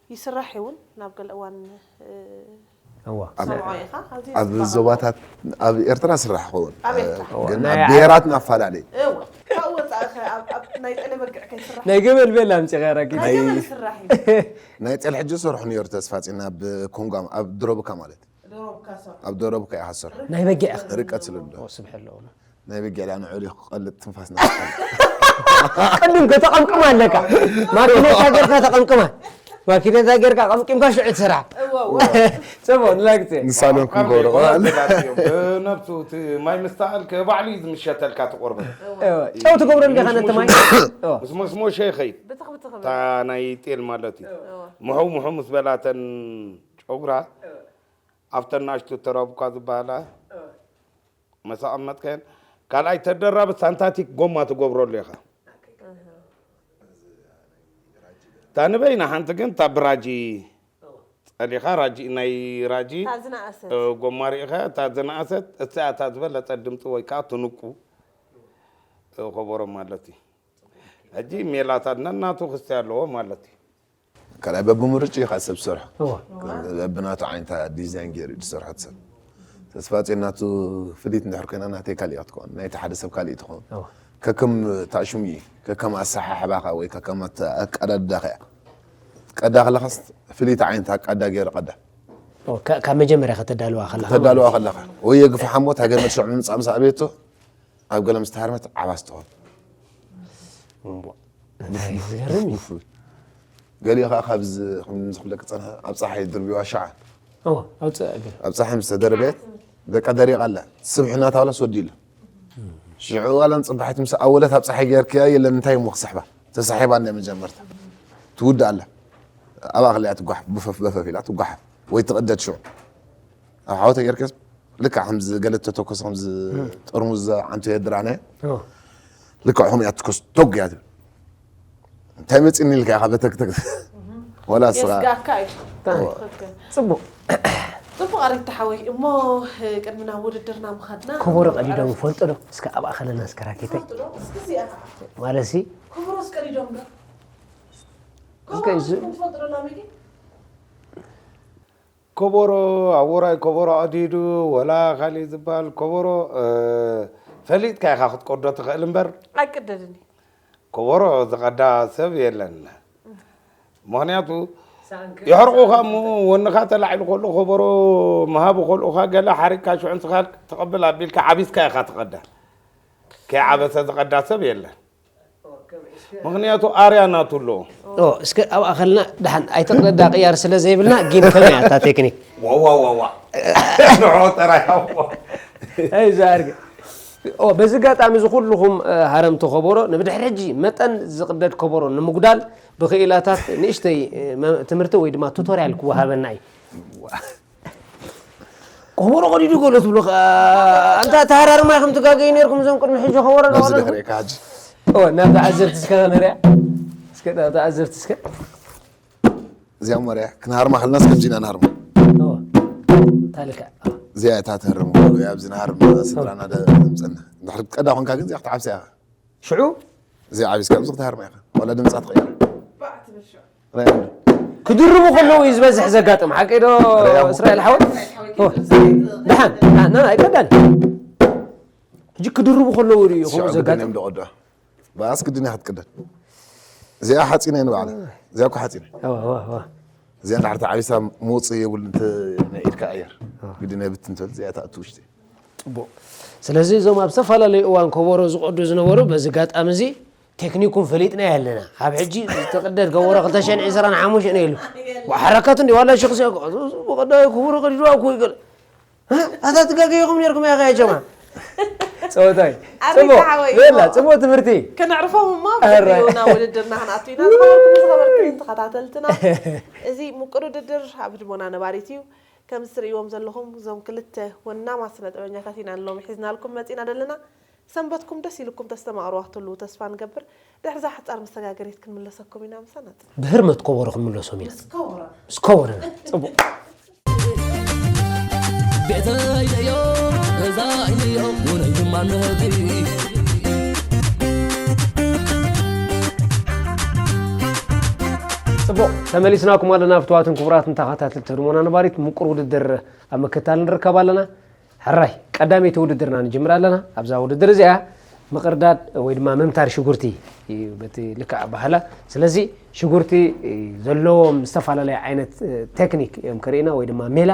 ይስራሕ እውን ናብ ገለ እዋን እዋ። ሰምዖ ኢኻ። ኣዝዩ ኣብ ጽቡቕ። ዞባታት ኣብ ኤርትራ ስራሕ ይኸውን። ኣብ ኤርትራ። ግን ናይ ኣብ ብሄራት ናፈላለዩ። እወ፣ ካብኡ ወፃእ ከ ኣብ- ኣብ ናይ ጤለ በግዕ ከይስራሕ ናይ ገመል ቤላ ኣምጺኻ ራኪ። ናይ ገመል ይስራሕ እዩ። ናይ ጤል ሕጂ ዝሰርሑ ነሩ ተስፋ ፂና ኣብ ኮንጓ ኣብ ድሮብካ ማለት ዶሮብካ ሰው ኣብ ደረብካ ኢኻ ዝሰርሑ። ናይ በጊዕ ርቀት ስለ ኣሎ። ስብሐ ኣለዎ። ናይ በጊዕ ዳ ንዕኡ ዲኹ ክቐልጥ ትንፋስና። ቅድም ከተቐምቅማ ኣለካ። ማኪነታ ጌርካ ተቐምቅማ። ማኪነታ ጌርካ ቀምቂምካ ሽዑ ትስራሕ። እወ እወ ጽቡቕ ንላግዜ። ንሳሎም ክንገብሮ ቆርበት ቐባል። ተላጽዮም። ብነብሱ እቲ ማይ ምስተኣልከ ባዕሉ እዩ ዝምሸተልካ እቲ ቆርበት። ጨው ትገብረሉ ዲኻ ነቲ ማይ? እወ። ምስ መስሞሸ ይኸይድ። ብትኽ ብትኽ እታ ናይ ጤል ማለት እዩ። ምሕው ምሕው ምስ በላተን ጨጉራ ኣብተን ናሽቱ ተረብኳ ዝበሃላ መሳቐመጥከን ካልኣይ ተደራቢ ሳንታቲክ ጎማ ትገብረሉ ኢኻ። እታ ንበይና ሓንቲ ግን እታ ብራጂ ጸሊኻ ራጂ ናይ ራጂ እታ ዝነኣሰት እ፣ ጎማ ርኢኻ እታ ዝነኣሰት እሳ እታ ዝበለጸ ድምፂ ወይ ከዓ ትንቁ እ፣ ከበሮ ማለት እዩ። ሕጂ ሜላታት ነናቱ ክስቲ ኣለዎ ማለት እዩ። ካልኣይ በብምርጭ ኢኻ ሰብ ዝሰርሖ። እወ። በብናቱ ዓይነታ ዲዛይን ገይሩ እዩ ዝሰርሖ እቲ ሰብ። ተስፋፅዮን ናቱ ፍልይት እንድሕር ኮይና ናተይ ካሊእ ክትከውን ናይቲ ሓደ ሰብ ካሊእ ትኸውን። እወ። ከከም ታሽሙ እዩ ከከም ኣሰሓሕባኻ ወይ ከከም ኣተ- ኣቀዳድዳኻ እያ። ቀዳ ከለኻስ ፍልይቲ ዓይነት ኣቀዳ ገይሩ ቀዳ። ኦ፣ ከ- ካብ መጀመርያ ከተዳልዋ ከለኻ ተዳልዋ ከለኻ ወይ የግፍሓ እሞ እታ ገመድ ሽዑ ምምፃእ ምስ ኣበየቶ ኣብ ገለ ምስ ተሃርመት ዓባስ ትኾን። እምቧ። እንታይ ዝገርም እዩ። ገሊኡ ከዓ ካብዚ ከም ዝፍለቅ ፀንሐ ኣብ ፀሓይ ድርቢዋ ሸዓ እወ፣ ኣውፅእ እግር። ኣብ ፀሓይ ምስ ተደረበየት ደቃ ደሪቃ ኣላ ስብሒ እናተባለ ወዲ ኣሎ። ሽዑ ዋላ ንፅባሒት ምስ ኣወለት ኣብ ፀሓይ ገይርክያ የለን እንታይ እሞ ክስሕባ ተሳሒባ እንዳ መጀመርታ ትውዳእ ኣላ። ኣብኣ ከለያ ትጓሓፍ ብፈፍ በፈፍ ኢላ ትጓሓፍ ወይ ትቕደድ ሽዑ ኣብ ሓወተ ገይርከስ ልክዕ ከምዚ ገለ ተተኮሰ ከምዚ ጥርሙዝ ዓንቱ የድራነ እወ። ልክዕ ከምኡ እያ ትኮስ ቶግ እያ ትብል። እንታይ መፂኒ ኢልካ ኢኻ በተክተክ ወላ ስኻ የስጋካ እዩ ጽቡቕ። ጽቡቕ ኣሪታ ሓወይ። እሞ ቅድሚ ናብ ውድድርና ምኻድና ከበሮ ቀዲዶም ይፈልጡ ዶ? እስከ ኣብኣ ከለና እስከ ራኬተይ ትፈልጡ ዶ? እስኪ እዚኣ ከዓ ማለት ሲ ከበሮስ ቀዲዶም ዶ? እስከ ከበሮ እዚ- ትፈልጡ ዶ ላሚኪ? ከበሮ ኣብ ውራይ ከበሮ ቀዲዱ ወላ ካሊእ ዝበሃል ከበሮ እ፣ ፈሊጥካ ኢኻ ክትቀዶ ትኽእል እምበር ኣይቅደድን እዩ። ከበሮ ዝቐዳ ሰብ የለን። ምኽንያቱ የሕርቑኻ እሞ ወንኻ ተላዒሉ ከሎ ከበሮ ምሃቡ ከልኡኻ ገለ ሓሪቅካ ሽዑ ንስኻ ትቕብል ኣቢልካ ዓቢስካ ኢኻ ትቐዳ። ከይዓበሰ ዝቐዳ ሰብ የለን። ምኽንያቱ ኣርያ ናቱ ኣለዎ። ኦ፣ እስከ ኣብኣ ከልና ደሓን ኣይተቕደዳ ቅያር ስለ ዘይብልና ጊን ከመይ እያ እታ ቴክኒክ? ዋዋዋዋ ንዖ ጥራይ ኣዎ። ኣይዛርግ ኦ በዚ ኣጋጣሚ እዚ ኩልኹም እ፣ ሃረምቲ ከበሮ ንብድሕሪ ሕጂ መጠን ዝቕደድ ከበሮ ንምጉዳል ብክኢላታት ንእሽተይ እ፣ መ- ትምህርቲ ወይ ድማ ቱቶርያል ክወሃበና እዩ። ከበሮ ቀዲዱ ገሎ ትብሎ ከ- ኣንታ ተሃራርማ ኢኹም ትጋገዩ ነርኩም እዞም ቅድሚ ሕጂ ከበሮ ናብዚ ዝቐደድኩም? ደክረካ ሕጂ ኦ ናብ ተዓዘብቲ እስከ ከነርያ እስከ ናብ ተዓዘብቲ እስከ እዚኣ መርያ ክንሃርማ ከለናስ ከምዚ ኢና ንሃርማ። ኦ ታልካ እዚኣ እታ ትህርም ወይ ኣብዚ ንሃርም ስድራና ደምፀና ድሕሪ ቀዳ ኮንካ ግን እዚኣ ክትዓብሳ ኢኻ ሽዑ እዚኣ ዓቢስካ ኣብዚ ክትሃርማ ኢኻ ዋላ ድምፃ ትቕየር ባዕ ትብል ሽዑ ራእያ ክድርቡ ከለዉ እዩ ዝበዝሕ ዘጋጥም ሓቂ ዶ እስራኤል ሓወት ኦ፣ ደሓን ደሓን ና ኣይቀዳን ሕጂ ክድርቡ ከለዉ እዩ ከምኡ ሽዑ ግድን ዘጋጥም እዮም ደቐዶ ብኣስ ግድን እያ ክትቅደድ እዚኣ ሓፂነ ንባዕላ እዚኣ እኮ ሓፂነ እወ፣ እወ፣ እወ። እዚኣ እንድሕር ተዓቢሳ ምውፅእ የብሉ ናይ ኢድካ ኣየር ግድን የብትን ትብል እዚኣ ትኣቱ ውሽጢ ጽቡቕ ስለዚ እዞም ኣብ ዝተፈላለዩ እዋን ከበሮ ዝቐዱ ዝነበሩ በዚ ኣጋጣሚ እዚ ቴክኒኩም ፈሊጥና ኣለና ካብ ሕጂ ዝተቐደድ ከበሮ ክልተ ሽሕን ዕስራን ሓሙሽተን ኢሉ ሓረካት እንዲ ዋላ ሽክ ቀዳይ ከበሮ ቀዲዱ ኣኮ ይገል ኣታ ትጋገይኹም ነርኩም ያኸ ጀማ ጸወታይ ኣበይ ጽቡቅ ከሓወይ የላ እሞ? ጽቡቅ ትምህርቲ ከነዕርፎም እሞ ኣረ። ብድልድልና ውድድርና ክንኣቱ ኢና ዝኸበርኩም ዝኸበርክን ተኸታተልትና እዚ ምቁር ውድድር ኣብ ህድሞና ነባሪት እዩ። ከም እትርእይዎም ዘለኹም እዞም ክልተ ወናማ ስነ ጥበበኛታት ኢና ሎሚ ሒዝናልኩም መጺና ዘለና። ሰንበትኩም ደስ ኢልኩም ተስተማቕርዋ ክትህልዉ ተስፋ ንገብር። ድሕሪ እዛ ሓጻር መሰጋገሪት ክንምለሰኩም ኢና። ምሳና ጽ- ብህርመት ኮቦሮ ክንምለሶም ኢና ከወራ ምስ ኮቦረና ጽቡቅ ቤተይ ደዮ ገዛይ ደዮ ውነይ ድማ ምህቲ ጽቡቅ ተመሊስናኩም ኣለና ፍትዋትን ክቡራትን ተኸታተልቲ ህድሞና ነባሪት ምቁር ውድድር ኣብ ምክታል ንርከብ ኣለና። ሕራይ ቀዳመይቲ ውድድርና ንጅምር ኣለና። ኣብዛ ውድድር እዚኣ ምቕርዳድ ወይ ድማ ምምታር ሽጉርቲ እዩ በቲ ልክዕ ኣባህላ። ስለዚ ሽጉርቲ ዘለዎም ዝተፈላለየ ዓይነት ቴክኒክ እዮም ከርእና ወይ ድማ ሜላ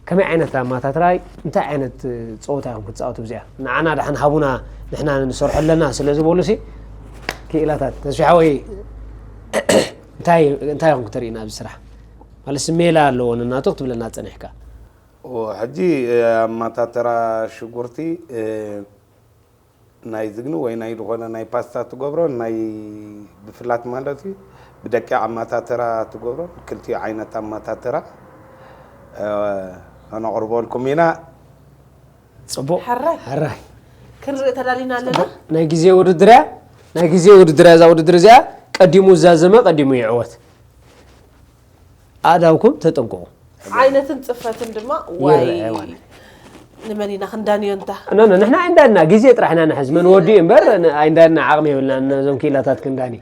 ከመይ ዓይነት ኣማታትራይ እንታይ ዓይነት ፀወታ እዮም ክትፃወቱ ብዚኣ ንዓና ድሓን ሃቡና ንሕና ንሰርሖ ኣለና ስለ ዝበሉ ሲ ክኢላታት ተስፊ ሓወይ እንታይ እንታይ ኢኹም ክተርእና ኣብዚ ስራሕ ማለት ሜላ ኣለዎ ነናቱ ክትብለና ፀኒሕካ ሕጂ ኣማታተራ ሽጉርቲ ናይ ዝግኒ ወይ ናይ ዝኾነ ናይ ፓስታ ትገብሮ ናይ ብፍላት ማለት እዩ ብደቂቕ ኣማታተራ ትገብሮ ክልቲኡ ዓይነት ኣማታተራ ከነቕርበልኩም ኢና ፅቡቅ ሕራይ ሕራይ ክንርኢ ተዳሊና ኣለና። ናይ ግዜ ውድድር እያ ናይ ግዜ ውድድር እያ እዛ ውድድር እዚኣ ቀዲሙ ዛዘመ ቀዲሙ ይዕወት ኣእዳውኩም ተጠንቀቑ ዓይነትን ጽፈትን ድማ ዋይ ይረአ ማለት ንመን ኢና ክንዳንዮ እንታ ኖ ኖ ንሕና ኣይንዳና ግዜ ጥራሕ ኢና ንሕዝ መን ወዲኡ እምበር ን- ኣይንዳና ዓቕሚ የብልና ነዞም ክኢላታት ክንዳኒ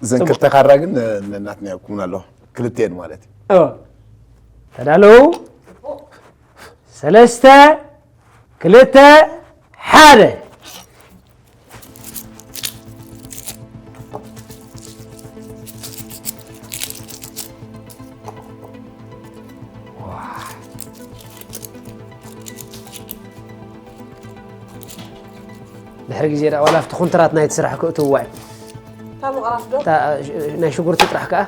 እዘን ክልተ ካራ ግን ነናትና ይኩን ኣሎ ክልቴን ማለት እዩ ኦ ተዳለዉ ሰለስተ ክልተ ሓደ ድሕሪ ግዜ ደኣ ዋላ ኣብቲ ኮንትራት ናይቲ ስራሕ ክእትውዋ እዩ ታምቕራፍ ዶ እታ ናይ ሽጉርቲ ጥራሕ ከኣ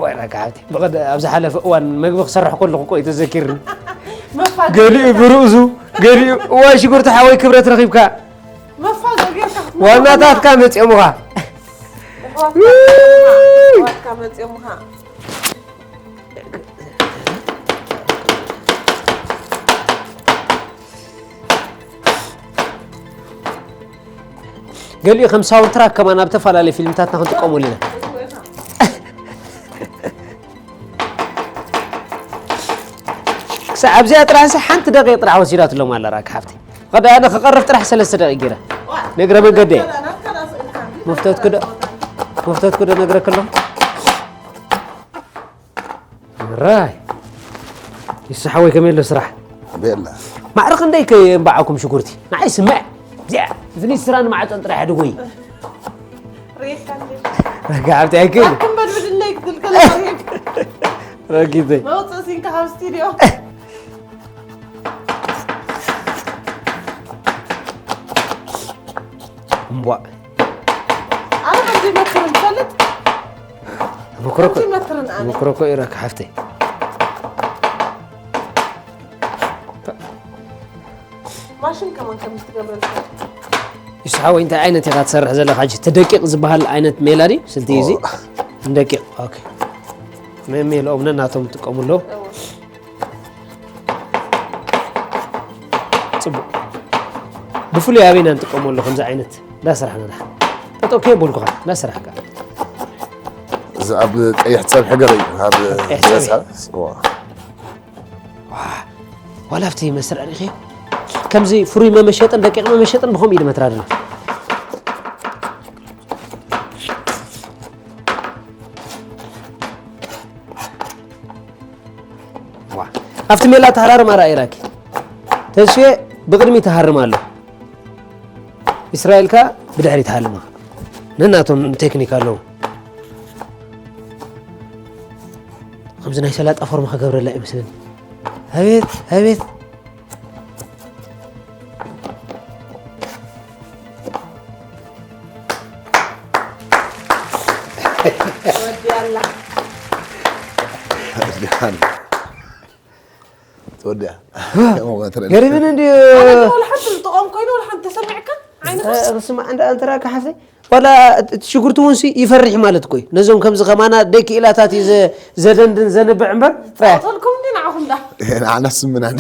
ወይ ረጋብቲ ብቐደ ኣብ ዝሓለፈ እዋን መግቢ ክሰርሕ ከለኹ እኮ እዩ ተዘኪርኒ መፋ ገሊኡ ብርእሱ ገሊኡ እዋይ ሽጉርቲ ሓወይ ክብረት ረኺብካ መፋ ዘጌርካ ክትመ- ዋናታትካ መፂኦምኻ ኣሕዋትካ መፂኦምኻ ገሊኡ ከም ሳውንትራክ ከማን ኣብ ተፈላለዩ ፊልምታትና ክንጥቀሙሉ ኢና ክሳብ ኣብዚኣ ጥራሕሲ ሓንቲ ደቂቕ ጥራሕ ወሲዳትሎም ኣላ ራክ ሓፍቲ ቐዳ ኣነ ክቐርፍ ጥራሕ ሰለስተ ደቂቕ ገይረ ንእግረ መንገደ መፍተትኩ ዶ መፍተትኩ ዶ ነግረክ ኣለኹ ራይ ይስሓወይ ከመይ ኣሎ ስራሕ ቤላ ማዕረ ክንደይ ከየንባዓኩም ሽጉርቲ ንዓይ ስምዕ እዚኣ ፍልይ ስራ ንማዕፀን ጥራሕ ኣድጎይ ሬሳ እንዴ? ረጋብቲ ኣይክእል ክም በድብድለይ ክትልከል ረጊበይ መውፅእ ሲንካ ካብ ስቱዲዮ እምቧ ኣነ ከምዚ ይመክርን ትፈልጥ ምክረኮ ከምዚ ይመክርን ኣነ ምክረኮ ኢረክ ሓፍተይ ማሽን ከማን ከምዚ ትገብረልካ ይስሓወይ እንታይ ዓይነት ኢኻ ትሰርሕ ዘለኻ ሕጂ ተደቂቕ ዝበሃል ዓይነት ሜላ ድዩ ስልቲ እዩ እዚ ንደቂቕ ኦኬ መሜልኦም ነናቶም ይጥቀሙ ኣለዉ ፅቡቅ ብፍሉይ ኣበይና ንጥቀመሉ ከምዚ ዓይነት እንዳስራሕና ንሓ ጠጠው ከየበልኩኻ እንዳስራሕካ እዚ ኣብ ቀይሕ ፀብሒ ገበይ ኣብ ቀይሕ ፀብሒ። ዝበዝሐ እዋ። ዋላ ኣብቲ መስርዕ ርኢኸ ከምዚ ፍሩይ መመሸጥን ደቂቕ መመሸጥን ብኸምኡ ኢድ መትራድና ኣብቲ ሜላ ተሃራርም ኣረኣይራኪ ተስፌ ብቕድሚ ተሃርም ኣሎ እስራኤል ከኣ ብድሕሪ ተሃልማ ነናቶም ቴክኒክ ኣለዉ ከምዚ ናይ ሰላጣ ፎርማ ክገብረላ ይመስለኒ ኣቤት ኣቤት ወዲያላ ትወድያ። ገሪብን እንዲ ወላ ሓንቲ ዝጥቐም ኮይኑ ወላ ሓንቲ ተሰሚዕካ ዓይነት ስማ እንዳ እንተራካ ሓፍተይ ዋላ እቲ ሽጉርቲ እውን ሲ ይፈርሕ ማለት እኮ እዩ። ነዞም ከምዚ ከማና ደቂ ኢላታት እዩ ዘ- ዘደንድን ዘንብዕ እምበር ጥራይ ተልኩም እንዲ ንዓኹም ዳ ኣነስ ምናን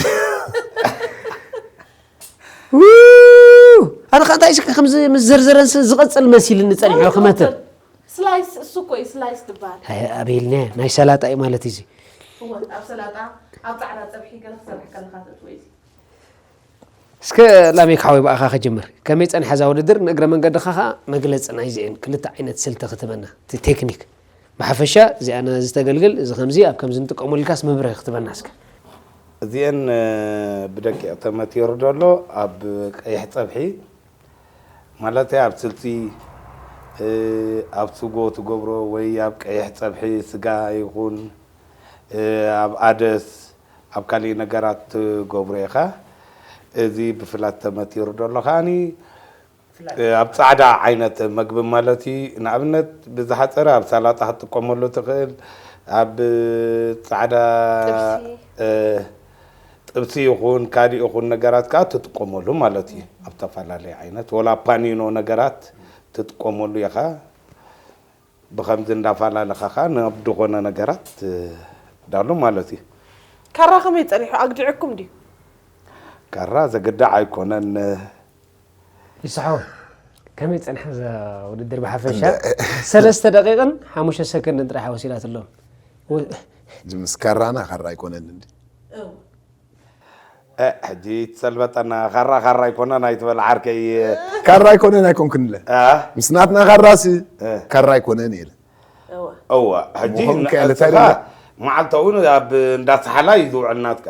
ኣነ ከዓ እንታይ ስከ ከምዚ ምስ ዘርዘረን ስ- ዝቐፅል መሲልኒ ፀኒሑ ክመትር ስላይስ እሱ እኮ እዩ ስላይስ ትበሃል ኣበይልኒ ናይ ሰላጣ እዩ ማለት እዩ እዚ እወ ኣብ ሰላጣ ኣብ ፃዕዳ ፀብሒ ገለ ክሰርሕ ከለካ ተእትዎ እዩ እስከ ላሜክ ሓወይ ብኣኻ ክጅምር ከመይ ፀንሐ እዛ ውድድር ንእግረ መንገድኻ ከዓ መግለፂ ናይዚአን ክልተ ዓይነት ስልቲ ክትበና እቲ ቴክኒክ ብሓፈሻ እዚኣና ዝተገልግል እዚ ከምዚ ኣብ ከምዚ ንጥቀመሉ ኢልካስ መብርሂ ክትበና እስከ እዚአን ብደቂቕ ተመቲሩ ዘሎ ኣብ ቀይሕ ፀብሒ ማለት ኣብ ስልሲ ኣብ ስጎ ትገብሮ ወይ ኣብ ቀይሕ ፀብሒ ስጋ ይኹን ኣብ ኣደስ ኣብ ካሊእ ነገራት ትገብሮ ኢኻ። እዚ ብፍላት ተመቲሩ ዘሎ ከዓኒ ኣብ ፃዕዳ ዓይነት መግቢ ማለት እዩ። ንኣብነት ብዝሓፀረ ኣብ ሳላጣ ክትጥቀመሉ ትኽእል፣ ኣብ ፃዕዳ ጥብሲ ይኹን ካሊእ ይኹን ነገራት ከዓ ትጥቀመሉ ማለት እዩ። ኣብ ተፈላለየ ዓይነት ወላ ፓኒኖ ነገራት ትጥቀመሉ ኢኻ። ብኸምዚ እንዳፈላለኻ ከዓ ናብ ዝኾነ ነገራት ዳሉ ማለት እዩ። ካራ ከመይ ፀኒሑ ኣግዲዐኩም ድዩ? ካራ ዘግዳዕ ኣይኮነን። ይስሓው ከመይ ፀንሐ እዛ ውድድር ብሓፈሻ ሰለስተ ደቂቕን ሓሙሽተ ሰከንድን ጥራሕ ወሲዳትሎም ምስ ካራና ካራ ኣይኮነን እንዲ ሕጂ ትሰልበጠና ካራ ካራ ኣይኮነን ኣይትበል ዓርከይ ካራ ኣይኮነን ኣይኮንክንለ ምስ ናትና ካራሲ ካራ ኣይኮነን ኢለ እዋ ሕጂ ንስኻ መዓልታዊ ኣብ እንዳሰሓላ እዩ ዝውዕል ናትካ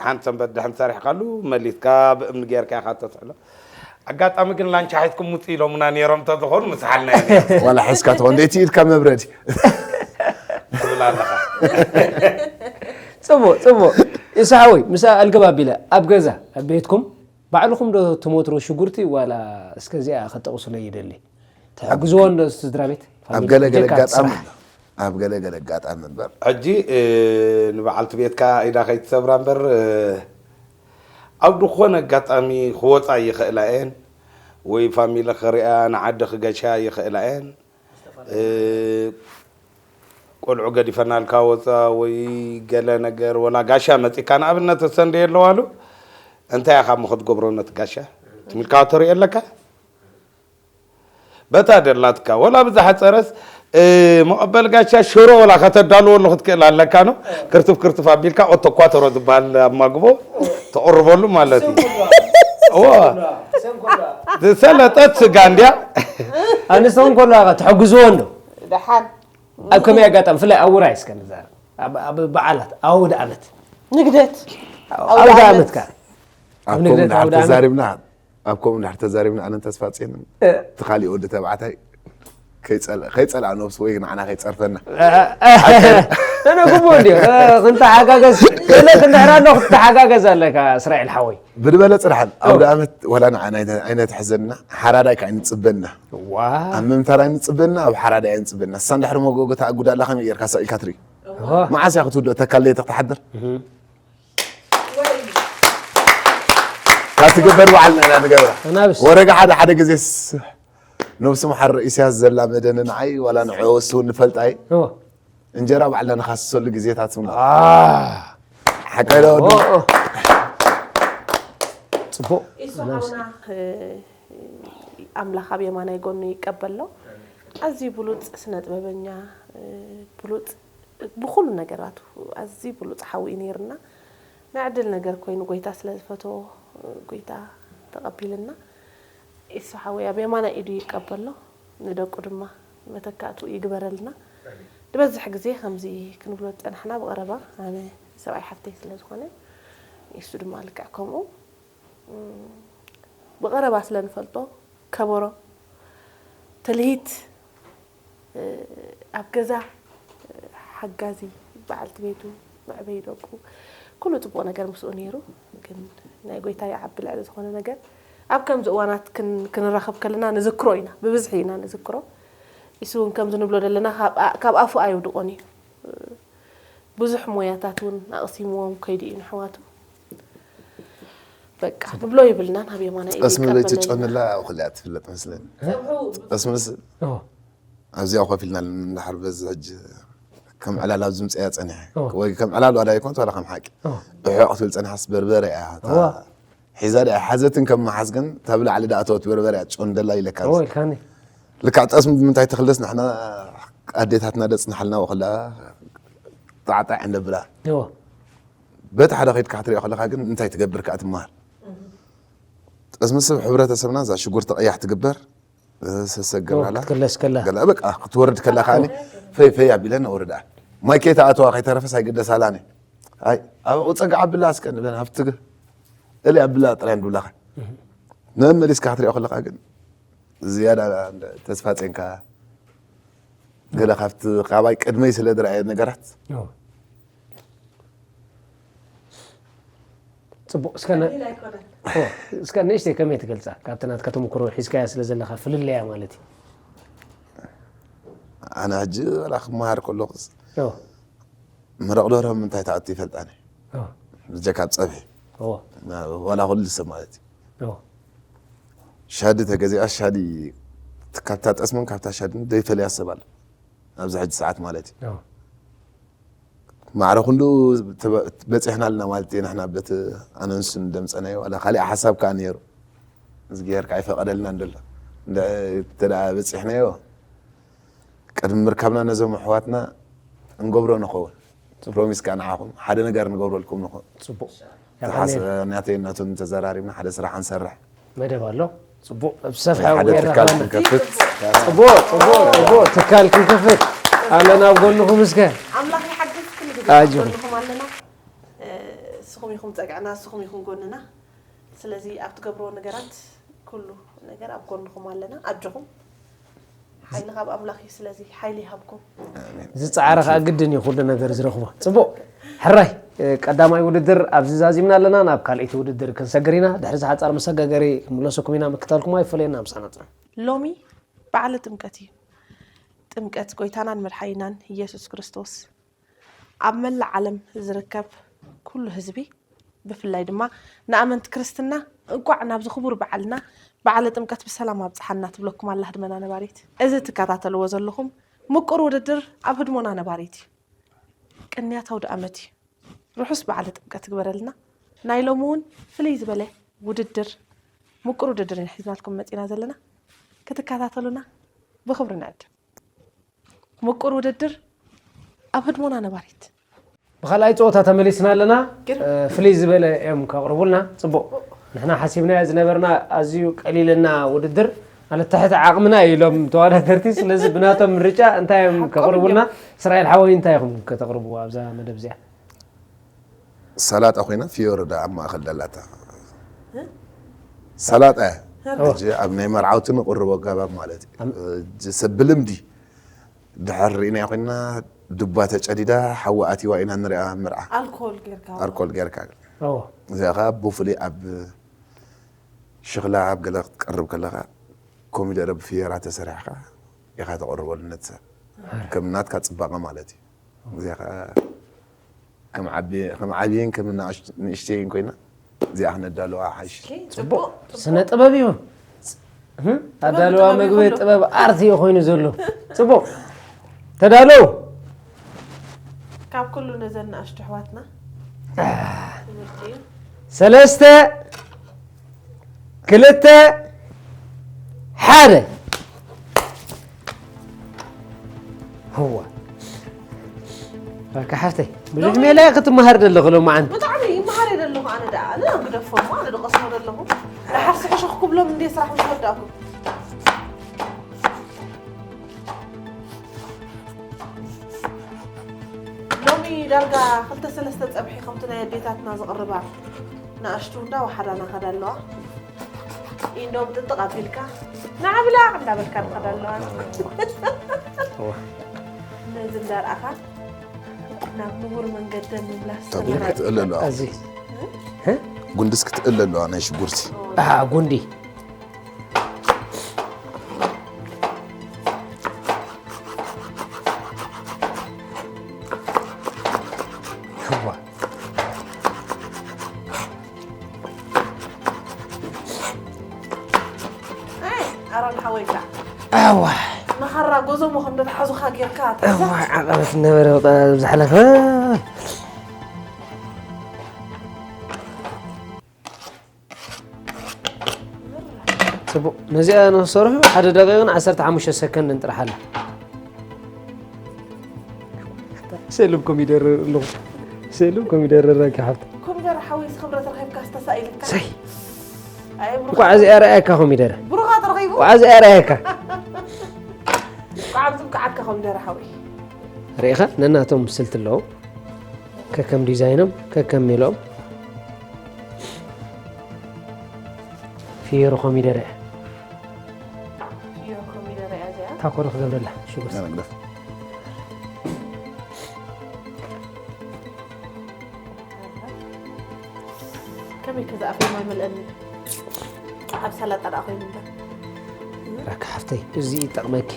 ሓንቲ ሰንበት ድሕን ሰሪሕካሉ መሊስካ ብእምኒ ጌርካ ኢኻ ተስሕሎ ኣጋጣሚ ግን ላንቻ ሒዝኩም ውፅ ኢሎምና ነይሮም ተዝኾኑ ምስሓልና ኢና ዋላ ሕዝካ ትኾን ደይቲ ኢድካ መብረድ ትብል ኣለኻ ፅቡቅ ፅቡቅ ይስሓወይ ምስ ኣልገብ ኣቢለ ኣብ ገዛ ኣብ ቤትኩም ባዕልኹም ዶ ትሞትሩ ሽጉርቲ ዋላ እስከዚኣ ከጠቕሱለይ ይደሊ ትሕግዝዎ እንዶ ስድራ ቤት ኣብ ገለ ገለ ኣጋጣሚ ኣሎ ኣብ ገለ ገለ ኣጋጣሚ እምበር ሕጂ ንበዓልቲ ቤትካ ኢዳ ከይትሰብራ እምበር ኣብ ዝኾነ ኣጋጣሚ ክወፃ ይኽእላ እየን ወይ ፋሚሊ ክሪኣ ንዓዲ ክገሻ ይኽእላ እየን ቆልዑ ገዲፈናልካ ወፃ ወይ ገለ ነገር ወላ ጋሻ መፂካ ንኣብነት ተሰንደ የለዋሉ እንታይ ኢኻ ሞ ክትገብሮ ነቲ ጋሻ ትሚልካ ተሪኦ ኣለካ በታ ደላትካ ወላ ብዝሓፀረስ መቐበል ጋሻ ሽሮ ወላ ከተዳልወሉ ክትክእል ኣለካ ነው ክርትፍ ክርትፍ ኣቢልካ ኦቶኳተሮ ዝበሃል ኣብ ማግቦ ተቕርበሉ ማለት እዩ ዝሰለጠት ስጋ እንድያ ኣንስተውን ከሎ ተሕግዝዎ እንዶ ደሓን ኣብ ከመይ ኣጋጣሚ ብፍላይ ኣብ ውራይ እስከ ንዛረብ ኣብ በዓላት ኣውደ ኣመት ንግደት ኣውደ ኣመት ከ ኣብ ንግደት ኣውደ ኣመት ተዛሪብና ኣብ ከምኡ እንድሕር ተዛሪብና ኣነን ተስፋፅዮንን እቲ ካሊእ ወዲ ተባዕታይ ከይፀልኣ ነብሱ ወይ ንዓና ከይፀርፈና ነነግቦ እንዲዮ ክንተሓጋገዝ ክእለት እንድሕር ኣሎ ክትተሓጋገዝ ኣለካ እስራኤል ሓወይ ብድበለ ፅርሓን ኣውደ ኣመት ወላ ንዓና ኣይነትሕዘና ሓራዳይ ከዓ ኣይንፅበና ኣብ ምምታር ኣይንፅበና ኣብ ሓራዳይ ኣይንፅበና እሳ እንድሕር መጎጎ ተኣጉዳ ኣላ ከመይ ጌርካ ሰቂልካ ትርኢ መዓስ እያ ክትውድኦ ተካል ለይቲ ክትሓድር ካብ ትግበር ባዕልና ኢና ንገብራ ኣናብስ ወረጋ ሓደ ሓደ ግዜ ነብሱ መሓር ኢሳያስ ዘላመደኒ ንዓይ ዋላ ንዕኡ እሱ እውን ንፈልጣይ እዎ እንጀራ ባዕልና ንኻስሰሉ ግዜታት እውን ኣሎ ሓቀለ ወዱ ፅቡቅ ኢሱ ሓውና ኣምላኽ ኣብ የማናይ ጎኑ ይቀበሎ ኣዝዩ ብሉፅ ስነ ጥበበኛ ብሉፅ ብኩሉ ነገራቱ ኣዝዩ ብሉፅ ሓዊ እዩ ነይርና ናይ ዕድል ነገር ኮይኑ ጎይታ ስለ ዝፈተዎ ጎይታ ተቐቢልና ኢሱ ሓወይ ኣብ የማናይ ኢዱ ይቀበሎ ንደቁ ድማ መተካእትኡ ይግበረልና ንበዝሕ ግዜ ከምዚ ክንብሎ ዝፀናሕና ብቐረባ ኣነ ሰብኣይ ሓፍተይ ስለ ዝኾነ ኢሱ ድማ ልክዕ ከምኡ ብቐረባ ስለ ንፈልጦ ከበሮ ትልሂት ኣብ ገዛ ሓጋዚ በዓልቲ ቤቱ መዕበይ ደቁ ኩሉ ፅቡቕ ነገር ምስኡ ነይሩ ግን ናይ ጎይታ ይዓቢ ልዕሊ ዝኾነ ነገር ኣብ ከምዚ እዋናት ክንራኸብ ከለና ንዝክሮ ኢና ብብዝሒ ኢና ንዝክሮ ኢሱ እውን ከምዚ ንብሎ ዘለና ካብ ኣፉ ኣይውድቆን እዩ ብዙሕ ሞያታት እውን ኣቕሲምዎም ከይዱ እዩ ንሕዋቱ። በቃ ንብሎ የብልናን። ኣብ የማና ኢድ ጠስሚ ይቀበለልና። ለይትጨንላ ኣብኡ ክልያ ትፍለጥ መስለኒ። ጠስምስ ኦ፣ ኣብዚኣ ኮፍ ኢልና እንዳሓር በዚ ሕጂ ከም ዕላል ኣብዚ ምፅያ ፀኒሐ ኦ። ወይ ከም ዕላል ዋላ ይኮን ዋላ ከም ሓቂ ኦ። ብሕቕ ትብል ፀኒሓስ በርበረ እያ እታ እዋ። ሒዛ ዳ ሓዘትን ከም መሓዝ ግን እታ ብላዕሊ ዳእተወት በርበረ እያ ጨንደላ ኢለካ ኦ ኢልካኒ። ልክዕ ጠስሚ ብምንታይ ተክልስ ንሕና ኣዴታትና ደፅንሓልና ወክላ ጣዕጣዕ እንደብላ እዎ በቲ ሓደ ከይድካ ክትሪኦ ከለካ ግን እንታይ ትገብር ከዓ ትመሃር ጠስሚ ሰብ ሕብረተሰብና እዛ ሽጉርቲ ቀያሕ ትግበር ሰሰገርላ ክትክለስ ከላ ገላ በቃ ክትወርድ ከላ ከዓ ፈይ ፈይ ኣቢለን ወርዳ ማይ ከይተኣተዋ ከይተረፈስ ኣይግደሳላኒ ኣይ ኣብ ፀጋ ኣብላ እስከ ንበን ኣብቲ እሊ ኣብላ ጥራይ ንብላካ ንመመሊስካ ክትሪኦ ከለካ ግን ዝያዳ ተስፋ ፀንካ ገለ ካብቲ ካባይ ቅድመይ ስለ ዝረኣየ ነገራት እዎ። ፅቡቅ እስከ ነ- ቀሊል ኣይኮነን። ኦ፣ እስከ ንእሽተይ ከመይ ትገልፃ ካብቲ ናትካ ተምክሮ ሒዝካያ ስለ ዘለካ ፍልለያ ማለት እዩ ኣነ ሕጂ ዋላ ክመሃር ከለኩስ ኦ፣ መረቕ ደርሆ ምንታይ ተኣቱ ይፈልጣኒ ኦ፣ ብጀካ ኣብ ፀብሒ ኦ፣ ዋላ ኩሉ ሰብ ማለት እዩ ኦ፣ ሻዲ ተገዚኣ ሻዲ ካብታ ጠስምን ካብታ ሻድን ዘይፈልያ ሰብ ኣሎ ኣብዚ ሕጂ ሰዓት ማለት እዩ ኦ፣ ማዕረ ክንዱ በፂሕና ኣለና ማለት እዩ ንሕና በቲ ኣነንሱን ደምፀናዮ ዋላ ካሊእ ሓሳብ ከዓ ነይሩ እዚ ጌርካ ኣይፈቀደልና እንደሎ እንተ በፂሕናዮ ቅድሚ ምርካብና ነዞም ኣሕዋትና እንገብሮ ንኸውን ፕሮሚስ ከዓ ንዓኹም ሓደ ነገር ንገብረልኩም ንኸውን ፅቡቅ ናተይ እናቶም ተዘራሪብና ሓደ ስራሕ ንሰርሕ መደብ ኣሎ ፅቡቅ ብሰፍሐ ሓደ ትካል ክንከፍት ፅቡቅ ፅቡቅ ፅቡቅ ትካል ክንከፍት ኣለና ኣብ ጎንኹም እስከ ኣምላኽ ይሓግዝ ኩሉ ግዜ ኣጆኹም። ጎንኹም ኣለና። እ፣ ንስኹም ኢኹም ፀግዕና፣ ንስኹም ኢኹም ጎንና። ስለዚ ኣብ ትገብርዎ ነገራት ኩሉ ነገር ኣብ ጎንኹም ኣለና። ኣጆኹም። ሓይሊ ካብ ኣምላኽ እዩ። ስለዚ ሓይሊ ይሃብኩም። ዝፀዓረ ከዓ ግድን እዩ ኩሉ ነገር ዝረኽቦ ፅቡቅ ሕራይ እ፣ ቀዳማይ ውድድር ኣብዚ ዛዚምና ኣለና ናብ ካልኣይቲ ውድድር ክንሰግር ኢና ድሕሪ ዝሓፃር መሰጋገሪ ክምለሰኩም ኢና ምክታልኩም ኣይፈለየና ምሳና ፅና ሎሚ በዓለ ጥምቀት እዩ። ጥምቀት ጎይታናን መድሓኒናን ኢየሱስ ክርስቶስ ኣብ መላእ ዓለም ዝርከብ ኩሉ ህዝቢ ብፍላይ ድማ ንኣመንቲ ክርስትና እንቋዕ ናብዚ ክቡር በዓልና በዓለ ጥምቀት ብሰላም ኣብፅሓና ትብለኩም ኣላ ህድመና ነባሪት። እዚ ትከታተልዎ ዘለኹም ምቁር ውድድር ኣብ ህድሞና ነባሪት እዩ። ቅንያት ኣውደ ኣመት እዩ። ርሑስ በዓለ ጥምቀት ይግበረልና። ናይ ሎሚ እውን ፍልይ ዝበለ ውድድር ምቁር ውድድር ኢና ሒዝናልኩም መፂና ዘለና ክትከታተሉና ብክብሪ ንዕድም። ምቁር ውድድር ኣብ ህድሞና ነባሪት። ብካልኣይ ፀወታ ተመሊስና ኣለና ፍልይ ዝበለ እዮም ከቕርቡልና ፅቡቅ ንሕና ሓሲብናዮ ዝነበርና ኣዝዩ ቀሊልና ውድድር ማለት ትሕቲ ዓቕምና እዩ ኢሎም ተወዳደርቲ ስለዚ ብናቶም ምርጫ እንታይ እዮም ከቕርቡልና እስራኤል ሓወይ እንታይ ኢኹም ከተቕርቡ ኣብዛ መደብ እዚኣ ሰላጣ ኮይና ፊዮሪ ዳ ኣብ ማእከል ደላታ ሰላጣ ሕጂ ኣብ ናይ መርዓውቲ ንቕርቦ ኣገባብ ማለት እዩ ሰብ ብልምዲ ድሕር ርኢናያ ኮይና ድባ ተጨዲዳ ሓዊ ኣትይዋ ኢና ንሪኣ ምርዓ ኣልኮል ጌርካ ኣልኮል ጌርካ እዎ እዚኣ ከዓ ብፍሉይ ኣብ ሽኽላ ኣብ ገለ ክትቀርብ ከለኻ ኮሚደረ ብፍየራ ተሰሪሕካ ኢኻ ተቕርበሉ ነቲ ሰብ ከም ናትካ ፅባቐ ማለት እዩ እዚኣ ከዓ ከም ዓቢ- ከም ዓብይን ከም ንእሽ- ንእሽተይን ኮይና እዚኣ ክነዳለዋ ሓይሽ ጽቡቅ ስነ ጥበብ እዩ እህ? ኣዳለዋ ጥበብ መግቢ ይኹን ዶ? ጥበብ ኣርት እዩ ኮይኑ ዘሎ ፅቡቅ ተዳለው ካብ ኩሉ ነዘን ንኣሽቱ ኣሕዋትና ትምህርቲ እዩ ሰለስተ ክልተ ሓደ ህዋ በቃ ሓፍተይ ብዙሕ ሜላ ክትመሃር ዘለኹ ሎማዓንቲ ብጣዕሚ ይመሃር እየ ዘለኹ ኣነ ደኣ ኣነ ግደፎ እሞ ኣነ ድቐስሞ ዘለኹ ደሓር ስሕሽኽ ክብሎም እንደ ስራሕ ምስ ወዳእኩ ሎሚ ዳርጋ ክልተ ሰለስተ ፀብሒ ከምቲ ናይ ኣዴታትና ዝቕርባ ንኣሽቱ እንዳ ወሓዳ ናኸዳ ኣለዋ ኢንዶ ብጥጥቕ ኣቢልካ ንዓብላ እንዳበልካ ንኸዳ ኣለዋ ነዚ እንዳርኣኻ ናብ ንቡር መንገደን ምምላስ ተጉር ክትእል ኣለዋ እዚ ጉንድስ ክትእል ኣለዋ ናይ ሽጉርቲ ኣሃ ጉንዲ እዋ፣ ንኻራ ጎዞሞ ከም ደተሓዙኻ ጌርካ ትሕዛ። እዋ፣ ዓቐበት ነበረ፣ በቃ፣ ዝሓለፈ። ጽቡቕ። ነዚኣ ንኽሰርሑ ሓደ ደቂቕን ዓሰርተ ሓሙሽተ ሰከንድን ጥራሕ ኣላ። ሰሉም ኮሚደረ ኣለኹ። ሰሉም ኮሚደረ ራኪ ሓብቲ። ኮሚደረ ሓወይስ ክብረት ረኺብካስ ተሳኢልካ? ሰይ። ኣይ፣ ብሩኽ። እንኳዕ እዚኣ ረኣየካ ኮሚደረ። ብሩኻ ተረኺቡ? እንኳዕ እዚኣ ረኣየካ። እንኳዕ ኣብዚ ብቅዓትካ ኮሚደረ ሓወይ። ርኢኻ? ነናቶም ስልቲ ኣለዎም። ከከም ዲዛይኖም፣ ከከም ሜልኦም። ፊዮሮ ኮሚደረ። ፊዮሮ ኮሚደረ እያ እዚኣ። ታኮ ዶ ክገብረላ? ሽጉርቲ። ናይ መግደፍ። ከመይ ከ ዝኣፈይ ማይ መልአኒ። ኣብ ሰላጣ ደኣ ኮይኑ እምበር። ራካ ሓፍተይ፣ እዚ ይጠቕመኪ።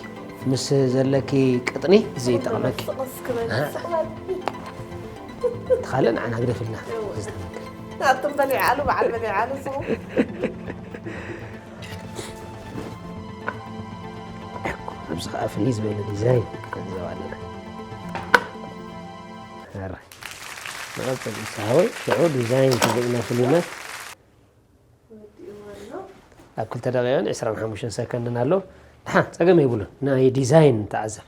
ምስ ዘለኪ ቅጥኒ፣ እዚ ይጠቕመኪ። ስቕስ ክበል፣ እ? ስቕ በል። እቲ ካልእ ንዓና ግደፍልና። እወ። ዝተመክር። ኣቱም በሊዓሉ፣ በዓል በሊዓሉ፣ ስቑ። ኣብዚ ኸዓ ፍልይ ዝበለ ዲዛይን ክንዘው ኣለና። ሕራይ። መቐጸሊ ንስኻ ወይ ሽዑ ዲዛይን ተዘይና ፍልይና። ኣብ ክልተ ደቂቕን ዕስራን ሓሙሽተን ሰከንድን ኣሎ። ደሓን፣ ጸገም የብሉን። ናይ ዲዛይን ተዓዘብ።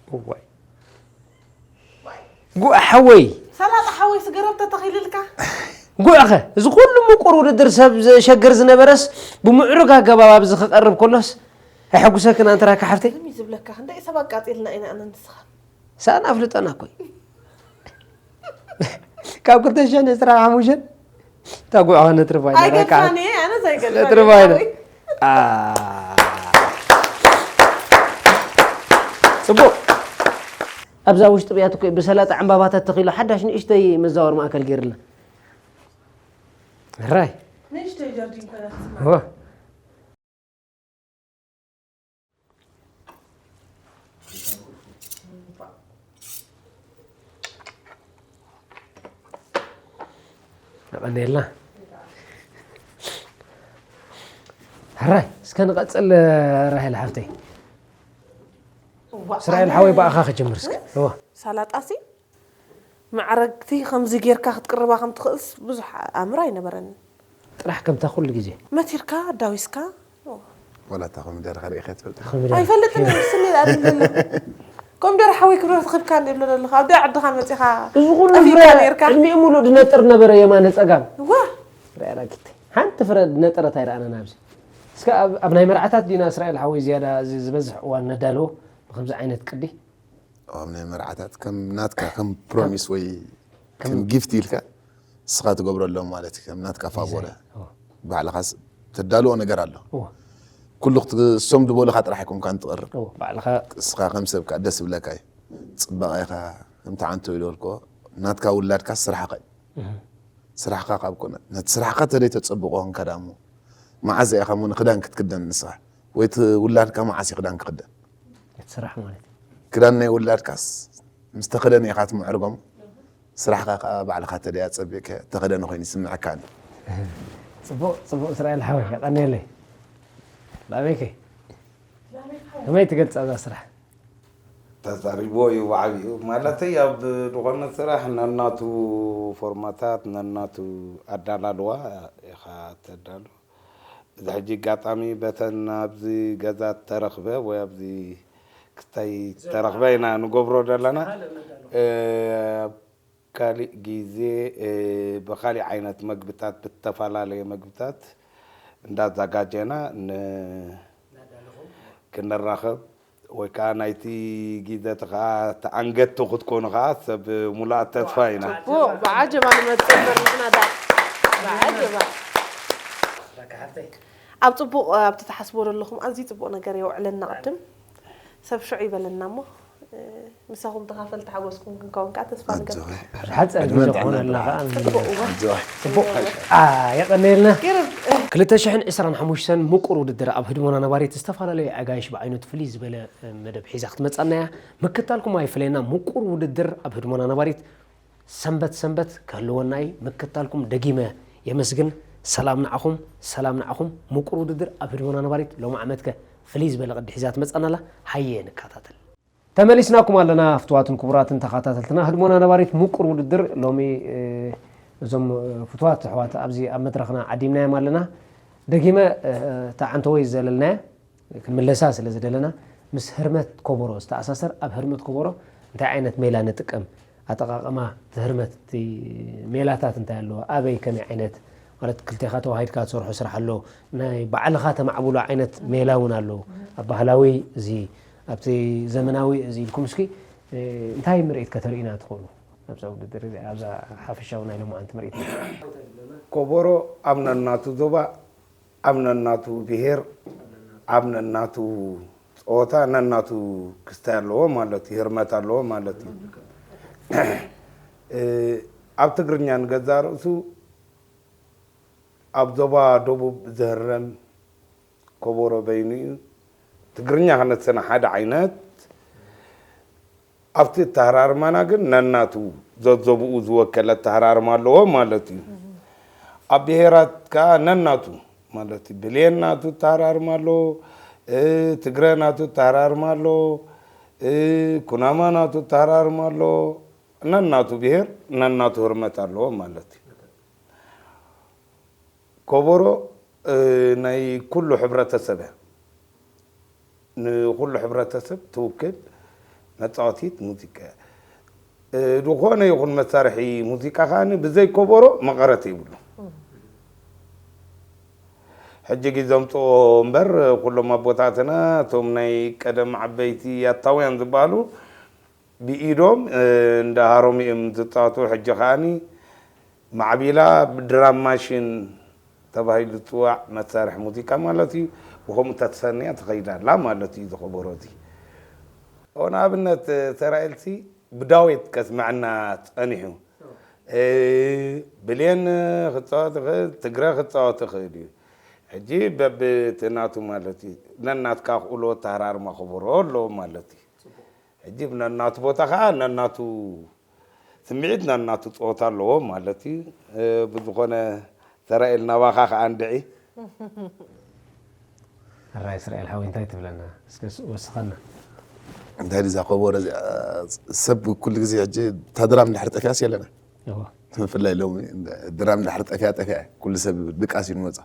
እዋይ። ጉዕ ሓወይ። ሰላጣ ሓወይ ስገረብ ተተኺልልካ? ጉዕኸ፣ እዚ ኩሉ ምቁር ውድድር ሰብ ዘሸግር ዝነበረስ ብምዕሩግ ኣገባብ ኣብዚ ክቐርብ ከሎስ ኣየሐጉሰክን ኣንቲ ራካ ሓፍተይ? ከመይ ዝብለካ፣ ክንደይ ሰብ ኣቃጺልና ኢና ኣነ ንስኻ። ሳእን ኣፍልጦና እኮ እዩ። ካብ ክልተ ሽሕን ዕስራን ሓሙሽተን እታ ጉዕኸ ነትርፋ ኢና፣ ራካ። ኣይገድፋን እየ፣ ኣነ ዘይገድፋን ነትርፋ እየ ኢና። ሓወይ። አ። ጽቡቕ። ኣብዛ ውሽጢ ብያት እኮ ብሰላጣ ዕምባባታት ተኺሉ ሓዳሽ ንእሽተይ መዛወሪ ማእከል ገይርልና። ሕራይ። ንእሽተይ ጀርዲን ኮይና ትስማዕ። ዋ። የቐንየልና። ሕራይ፣ እስከ ንቐጽል ራሄል ሓፍተይ። እዋ፣ እስራኤል ኣነ ሓወይ ብኣኻ ክጅምር እስከ። እዋ። ሳላጣሲ ማዕረግቲ ከምዚ ጌርካ ክትቅርባ ከም ትኽእልስ ብዙሕ ኣእምሮ ኣይነበረንን። ጥራሕ ከምታ ኩሉ ግዜ። መቲርካ፣ ኣዳዊስካ። ዋላ እታ ኮሚደረ ከ ርኢኻ ትፈልጥ? ኮሚደረ። ኣይፈልጥን፣ ስኒ ኣይደልን። ኮሚደረ ሓወይ ክብረት ረኺብካ እንደ ይብሎ ዘለኹ። ኣብ ዓድኻ መጺኻ እዚ ኩሉ ጠፊእካ ፍረ ኔርካ። ዕድሚኡ ሙሉእ ድነጥር ነበረ የማነ ጸጋም። ዋ! ርኣያ ራኪተይ። ሓንቲ ፍረ ድነጠረት ኣይረኣናን ኣብዚ። እስከ ኣብ፣ ኣብ ናይ መርዓታት ዲና እስራኤል ሓወይ ዝያዳ እዚ ዝበዝሕ እዋን ነዳልዎ ብከምዚ ዓይነት ቅዲ? ኣብ ናይ መርዓታት ከም ናትካ፣ ከም ፕሮሚስ ወይ ከም ከም ጊፍት ኢልካ ንስኻ ትገብረሎም ማለት እዩ። ከም ናትካ ፋቮረ። ዲዛይን። ኦ። ባዕልኻስ ተዳልዎ ነገር ኣሎ። ኦ። ኩሉ ክት-፣ እሶም ዝበሉኻ ጥራሕ ኣይኮንካን ትቕርብ። ኦ፣ ባዕልኻ። እስኻ ከም ሰብ ከኣ ደስ ይብለካ እዩ። ጽባቐኻ ከምቲ ዓንቶ ኢሉ በልክዎ፣ ናትካ ውላድካ ስራሕኻ እዩ። እህ። ስራሕኻ ካብ ኮነ፣ ነቲ ስራሕኻ ተደይ ተጸብቖ ኮንካ ደኣ እሞ፣ መዓዝ ኢኻ እሞ ንክዳን ክትክደን ንስኻ? ወይ እቲ ውላድካ መዓስ እዩ ክዳን ክኽደን? እቲ ስራሕ ማለት እዩ። ክዳን ናይ ውላድካስ ምስ ተኸደነ ኢኻ ትምዕርጎም። ስራሕካ ከኣ ባዕልኻ ተደይ ኣጸቢቕካ ተኸደነ ኮይኑ ይስምዐካኒ። ጽቡቕ፣ ጽቡቕ እስራኤል ሓወይ፣ የቐንየለይ። ላሜከ፣ ከመይ ትገልጻ እዛ ስራሕ? ተዛሪብዎ እዩ ብዓቢኡ። ማለተይ ኣብ ዝኾነ ስራሕ ነናቱ ፎርማታት፣ ነናቱ ኣዳላልዋ ኢኻ ተዳሉ። እዚ ሕጂ ኣጋጣሚ በተን ኣብዚ ገዛ ተረኽበ ወይ ኣብዚ ክስታይ ተረኽበ ኢና ንገብሮ ዘለና። እ፣ ኣብ ካሊእ ግዜ፣ እ፣ ብኻሊእ ዓይነት መግብታት፣ ብተፈላለየ መግብታት እንዳዘጋጀና ን-፣ ክንራኸብ ወይ ከዓ ናይቲ ግዜ እቲ ከዓ ተኣንገድቲ ክትኮኑ ከዓ ሰብ ሙሉኣት ተስፋ ኢና። ጽቡቕ፣ ብዓጀባ ንመጽእ እምበር ንሕና ደኣ። ብዓጀባ። ኣብ ጽቡቕ፣ ኣብቲ ትሓስቦ ዘለኹም ኣዝዩ ጽቡቕ ነገር የውዕለና ቅድም። ሰብ ሽዑ ይበለና እሞ፣ እ፣ ምሳኹም ተኻፈልቲ ሓጎስኩም ክንከውን ከዓ ተስፋ ንገብር። ኣጆኺ። ሓጸር ግዜ ዕድመን ጥዕናን ክኾነልና ብርሃን። ከዓ። ጽቡቕ እዋን። ኣጆኺ። ጽቡቕ። አ፣ የቐንየልና። ይርብ። ክልተ ሽሕን ዕስራን ሓሙሽተን ምቁር ውድድር ኣብ ህድሞና ነባሪት ዝተፈላለዩ ኣጋይሽ ብዓይነቱ ፍልይ ዝበለ መደብ ሒዛ ክትመጻና እያ። ምክታልኩም ኣይፍለየና። ምቁር ውድድር ኣብ ህድሞና ነባሪት ሰንበት ሰንበት ክህልወና እዩ። ምክታልኩም ደጊመ የመስግን። ሰላም ንዓኹም፣ ሰላም ንዓኹም። ምቁር ውድድር ኣብ ህድሞና ነባሪት ሎም ዓመትከ ፍልይ ዝበለ ቅዲ ሒዛ ትመጻና ኣላ? ሃየ ንከታተል። ተመሊስናኩም ኣለና ፍቱዋትን ክቡራትን ተኸታተልትና። ህድሞና ነባሪት ምቁር ውድድር ሎሚ፣ እ፣ እዞም፣ እ፣ ፍቱዋት ኣሕዋት ኣብዚ ኣብ መድረኽና ዓዲምናዮም ኣለና። ደጊመ፣ እ፣ እታ ዓንተወይ ዝዘለልናያ ክንምለሳ ስለ ዝደለና፣ ምስ ህርመት ኮቦሮ ዝተኣሳሰር፣ ኣብ ህርመት ኮቦሮ እንታይ ዓይነት ሜላ ንጥቀም? ኣጠቓቕማ እቲ ህርመት፣ እቲ ሜላታት እንታይ ኣለዎ? ኣበይ ከመይ ዓይነት? ማለት ክልቴኻ ተዋሂድካ ትሰርሖ ስራሕ ኣሎ። ናይ ባዕልኻ ተማዕብሎ ዓይነት ሜላ እውን ኣለዎ። ኣብ ባህላዊ እዚ፣ ኣብቲ ዘመናዊ እዚ ኢልኩም እስኪ፣ እ፣ እንታይ ምርኢት ከተርእዩና ትኽእሉ? ኣብዛ ውድድር እዚኣ፣ ኣብዛ ሓፈሻዊ ናይ ሎማዓንቲ ምርኢት። ኮቦሮ ኣብ ነናቱ ዞባ፣ ኣብ ነናቱ ብሄር፣ ኣብ ነናቱ ጸወታ፣ ነናቱ ክስታይ ኣለዎ ማለት እዩ፣ ህርመት ኣለዎ ማለት እዩ። እ፣ ኣብ ትግርኛ ንገዛ ርእሱ ኣብ ዞባ ደቡብ ዝህረም ኮቦሮ በይኑ እዩ። ትግርኛ ክነሰና ሓደ ዓይነት፣ ኣብቲ ኣተሃራርማና ግን ነናቱ ዘዘብኡ ዝወከለ ኣተሃራርማ ኣለዎ ማለት እዩ። ኣብ ብሄራት ከኣ ነናቱ ማለት እዩ። ብሌን ናቱ ኣተሃራርማ ኣለዎ፣ እ፣ ትግረ ናቱ ኣተሃራርማ ኣለዎ፣ እ፣ ኩናማ ናቱ ኣተሃራርማ ኣለዎ። ነናቱ ብሄር ነናቱ ህርመት ኣለዎ ማለት እዩ። ኮቦሮ፣ እ፣ ናይ ኩሉ ሕብረተሰብ እያ። ንኹሉ ሕብረተሰብ ትውክል መጻወቲት ሙዚቃ እያ። እ፣ ዝኾነ ይኹን መሳርሒ ሙዚቃ ከኣ ብዘይ ኮቦሮ መቐረት የብሉ። ሕጂ ግዜ ዘምጽኦ እምበር፣ ኩሎም ኣቦታትና፣ እቶም ናይ ቀደም ዓበይቲ ኣታውያን ዝበሃሉ፣ ብኢዶም፣ እ፣ እንዳ ሃሮም እዮም ዝጻወቱ። ሕጂ ከኣኒ ማዕቢላ ብድራም ማሽን ተባሂሉ ዝጽዋዕ መሳርሒ ሙዚቃ ማለት እዩ። ብኸምኡ ተተሰንያ ትኸይድ ኣላ ማለት እዩ፣ እዚ ከበሮ እዚ። ኦ፣ ንኣብነት፣ እ፣ ሰራኤልሲ ብዳዊት ከስምዐና ጸኒሑ። እ፣ ብሌን ክጻወት ይኽእል፣ ትግረ ክጻወት ይኽእል እዩ። ሕጂ በብቲ ናቱ ማለት እዩ። ነናትካ ክእሎ ኣተሃራርማ ከበሮ ኣለዎ ማለት እዩ። ሕጂ ነናቱ ቦታ ኸዓ ነናቱ ስምዒት ነናቱ ጸወታ ኣለዎ ማለት እዩ። እ፣ ብዝኾነ ሰራኤል ናባኻ ኸዓ እንድዒ። ሕራይ እስራኤል ሓወይ እንታይ ትብለና? እስከ ስ-፣ ወስኸና። እንታይ ድዛ ከበሮ እዚኣ? ሰብ ኩሉ ግዜ ሕጂ እታ ድራም እንድሕር ጠፊኣስ የለና። እዎ። ብፍላይ ሎሚ ድራም እንድሕር ጠፊኣ፣ ጠፊኣ። ኩሉ ሰብ ድቃስ እዩ ዝመጻ።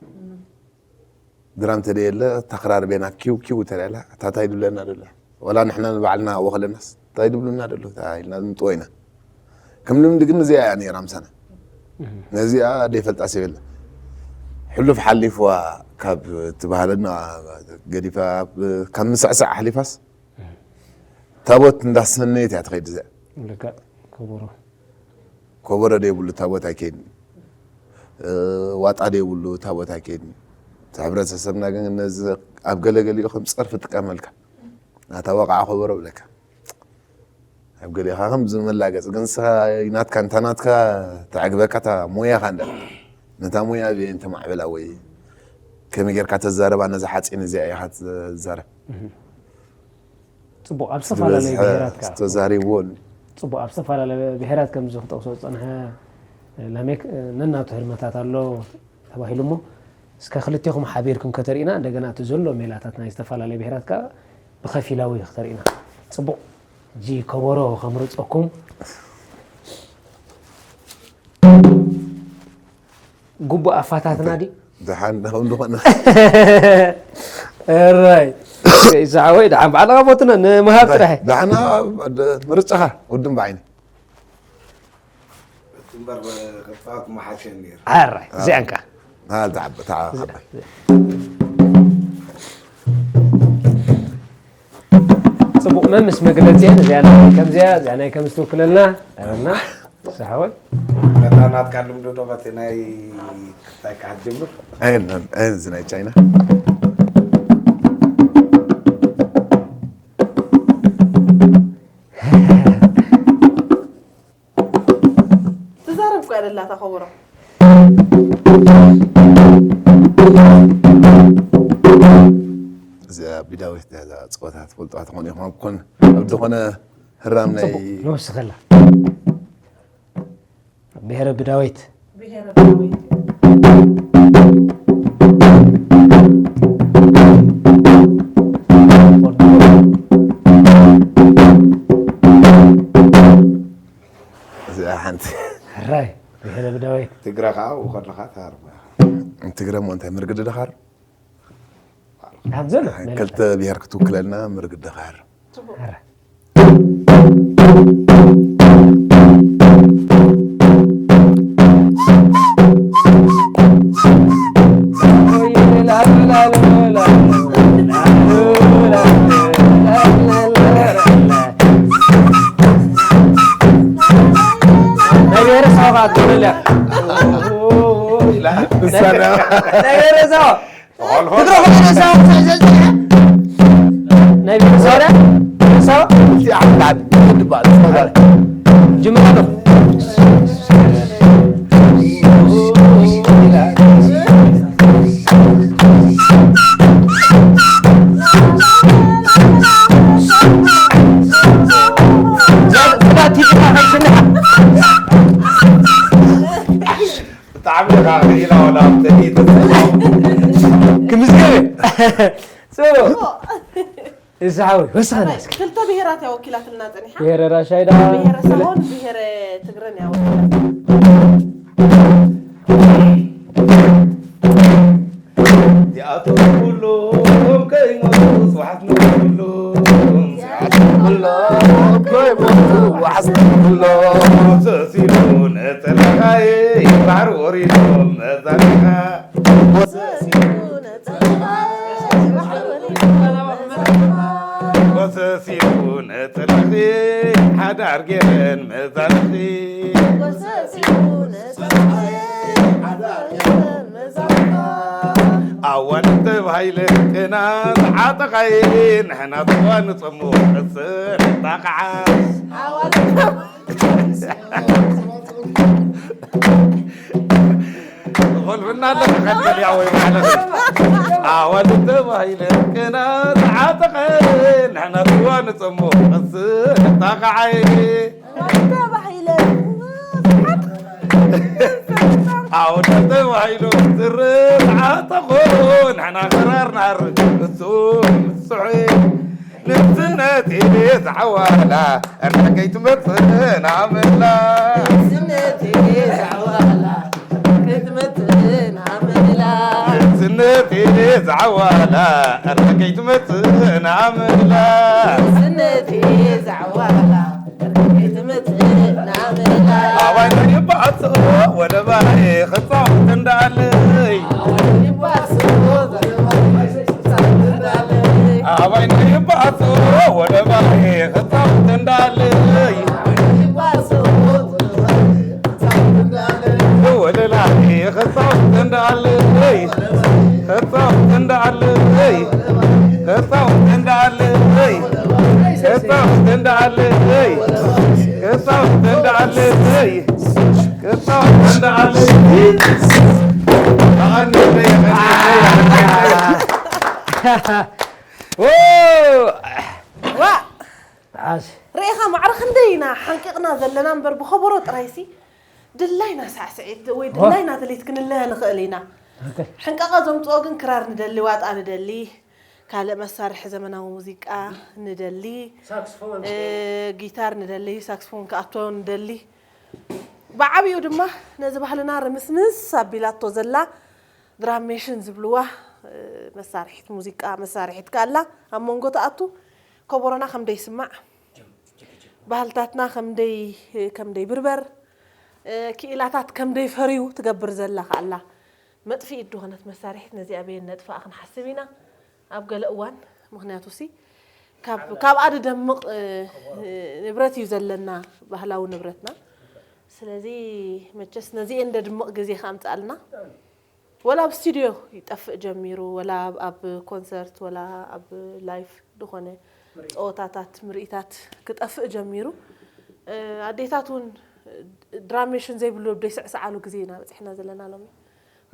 ድራም ተደየለ፣ ተኽራር ቤና ኪው ኪው ተለላ፣ ታታይ ድብለና ደሎ። ወላ ንሕና ንባዕልና ወኸለናስ፣ ታይ ድብሉና ደሎ፣ ታይ ኢልና ንጥዎ ኢና። ከም ልምዲ ግን እዚኣ እያ ነይራ ምሳና። እህ። ነዚኣ ደይፈልጣ ሰብ የለ። ሕሉፍ ሓሊፍዋ ካብ ትበሃለና ገዲፋ፣ ካብ ምስዕሳዕ ኣሕሊፋስ፣ ታቦት እንዳሰነየት እያ ትኸይድ እዚኣ። ልክዕ፣ ከበሮ። ከበሮ ደይብሉ ታቦት ኣይከይድን። እ፣ ዋጣ ደይብሉ ታቦት ኣይከይድን። እቲ ሕብረተሰብና ግን ነዚ ኣብ ገለገሊኡ ከም ጸርፊ ጥቀመልካ። ናታ ወቕዓ ከበሮ ብለካ። ኣብ ገሊኻ ከም ዝመላገጽ ግን ንስኻ ናትካ፣ እንታ ናትካ ተዕግበካ እታ ሞያኻ እንዳ። ነታ ሞያ ኣበይ እንተማዕበላ ወይ ከመይ ጌርካ ተዛረባ ነዛ ሓጺን እዚኣ ኢኻ ትዛረብ። እህ። ጽቡቕ፣ ኣብ ዝተፈላለዩ ዝበዝሐ ብሄራት ከኣ። ዝተዛሪብዎ ኣሎ። ጽቡቕ፣ ኣብ ዝተፈላለዩ ብሄራት ከምዚ ክጠቕሶ ዝጸንሐ ላሜክ፣ ነናቱ ህርመታት ኣሎ ተባሂሉ እሞ፣ እስከ ክልቴኹም ሓቢርኩም ከተርእዩና፣ እንደገና እቲ ዘሎ ሜላታት ናይ ዝተፈላለዩ ብሄራት ከኣ ብኸፊላዊ ክተርእዩና። ጽቡቕ፣ ሕጂ ከበሮ ከምርጸኩም። ግቡእ ኣፋታትና ድዩ? ደሓን፣ ደሓን ዝኾነ። እራይ። ኢሳሓወይ፣ ደሓን ባዕልኻ ቦትና ንምሃብ ጥራሕ። ደሓን፣ ደ-፣ ምርጫኻ፣ ውድን ብዓይኒ። እምበር፣ ክጻወት ምሓሸ ነይሩ። ኣራይ፣ እዚኣን ከኣ። ሃ፣ እታ ዓብ-፣ እታ ዓባይ። ጽቡቕ፣ መምስ መግለጺ እያ፣ እዚኣ ናይ ከምዚኣ፣ እዚኣ ናይ ከምዚ ትውክለልና፣ ኣረና። ሳሕወይ። ነታ ናትካ ልምዲ ዶ በቲ ናይ ክስታይካ ክትጅምር? ኣየን፣ ኣየን እዚ ናይ ቻይና? ትዛረብ እኮ እያ ደላታ ከበሮ። እዚኣ ብዳዊት እያ እዛ ጸወታ ትፈልጡዋ ትኾኑ ኢኹም። ኣብ ኮን-፣ ኣብ ዝኾነ ህራም ናይ ጽቡቕ፣ ንወስኸላ። ብሄረ ብዳዊት። ብሄረ ብዳዊት። እዚኣ ሓንቲ ሕራይ ብሄረ ብዳወይ። ትግረ ከዓ ኣብኡ ከለኻ ትሃርም ኢኻ። ትግረ እሞ እንታይ ምርግዲ ድኻር? ካብ ዘሎ ክልተ ብሄር ክትውክለልና ምርግዲ ድኻር? ናይ ብሄረሰብ ናይ ብሄረሰብ ናይ ብሄረሰብ ሶርያ ብሄረሰብ ጅምር ኣለኹ። ብጣዕሚ ኢኻ ክኢላ ወላ ኣብ ትእኒት ክምዝገበ ጽቡቕ። እዚ ሓወይ ወስኸና እስኪ። ክልተ ብሄራት እያ ወኪላትልና ፀኒሓ። ብሄረ ራሻይዳ ብሄረ ሳሆን ብሄረ ትግረን እያ ወኪላትና። እዚኣቶም ኩሎም ከይሞቱ ስብሓት ንኹሎም። እዚኣቶም ኩሎም ከይሞቱ ዋሕስ ንኹሎም። ሰሲሉ ነፀላኻይ ባሕሪ ወሪዶም መዛኒኻ። ጎሰሲኡ ነፀላኺ ሓዳር ገይረን መዛርኺ። ኣዋልድ ተባሂለ ቅናት ዓጠቓይ ንሕና ስዋ ንፀሞ ቅስን ጣቕዓ። ኾልፍና ኣለኻ ከትበል ያወይ ማለት ኣዋልድ ተባሂለ ቅናት ዓጠቐ ንሕና ስዋ ንፀሞ ቅስን ጣቕዓይ። ኣውደ ተባሂሉ ዝርእ ተዓጠቑ ንሕና ክራር ናር እሱ ምስሑ ንግስነት እየ ዝዓዋላ እንዳ ከይትመፅእ ንኣመላ። ንግስነት እየ ዝዓዋላ እንዳ ከይትመፅእ ንኣመላ። ንግስነት እየ ዝዓዋላ እንዳ ከይትመፅእ ንኣመላ። ንግስነት እየ ዝዓዋላ ኣባይ ይባጽ ወደባይ ክጻወት እንዳለይ ኣባይ ይባጽ ወደባይ ክጻወት እንዳለይ ወለላይ ክጻወት እንዳለይ ክጻወት እንዳለይ ክጻወት እንዳለይ ክጻወት እንዳለይ ክጻወት እንዳለይ ክጻወት እንዳለይ ሪኢኻ ማዕረ ክንደይ ኢና ሓንቂቕና ዘለና እምበር ብኸበሮ ጥራይሲ ድላይና ሳዕስዒት ወይ ድላይና ትልሂት ክንለሀ ንኽእል ኢና። ሕንቀቓ ዘምፅኦ ግን ክራር ንደሊ፣ ዋጣ ንደሊ፣ ካልእ መሳርሒ ዘመናዊ ሙዚቃ ንደሊ፣ ጊታር ንደሊ፣ ሳክስፎን ክኣቶ ንደሊ። ብዓብኡ ድማ ነዚ ባህልና ርምስምስ ኣቢላቶ ዘላ ድራሜሽን ዝብልዋ መሳርሒት ሙዚቃ መሳርሒት ከኣላ ኣብ መንጎ ትኣቱ ከበሮና ከምደይ ስማዕ ባህልታትና ከምደይ ከምደይ ብርበር ክኢላታት ከምደይ ፈርዩ ትገብር ዘላ ከኣላ መጥፍኢት ድኾነት መሳርሒት ነዚኣ በየን ነጥፍኣ ክንሓስብ ኢና ኣብ ገለ እዋን ምክንያቱ ሲ ካብ ኣብኣ ድደምቕ ንብረት እዩ ዘለና ባህላዊ ንብረትና ስለዚ መቸስ ነዚኤን ደድምቕ ግዜ ከኣምፅኣልና ወላ ኣብ ስቱድዮ ይጠፍእ ጀሚሩ ወላ ኣብ ኮንሰርት ወላ ኣብ ላይፍ ዝኾነ ፀወታታት ምርኢታት ክጠፍእ ጀሚሩ ኣዴታት እውን ድራሜሽን ዘይብሉ ደይስዕስዓሉ ግዜ ኢና በፂሕና ዘለና ሎሚ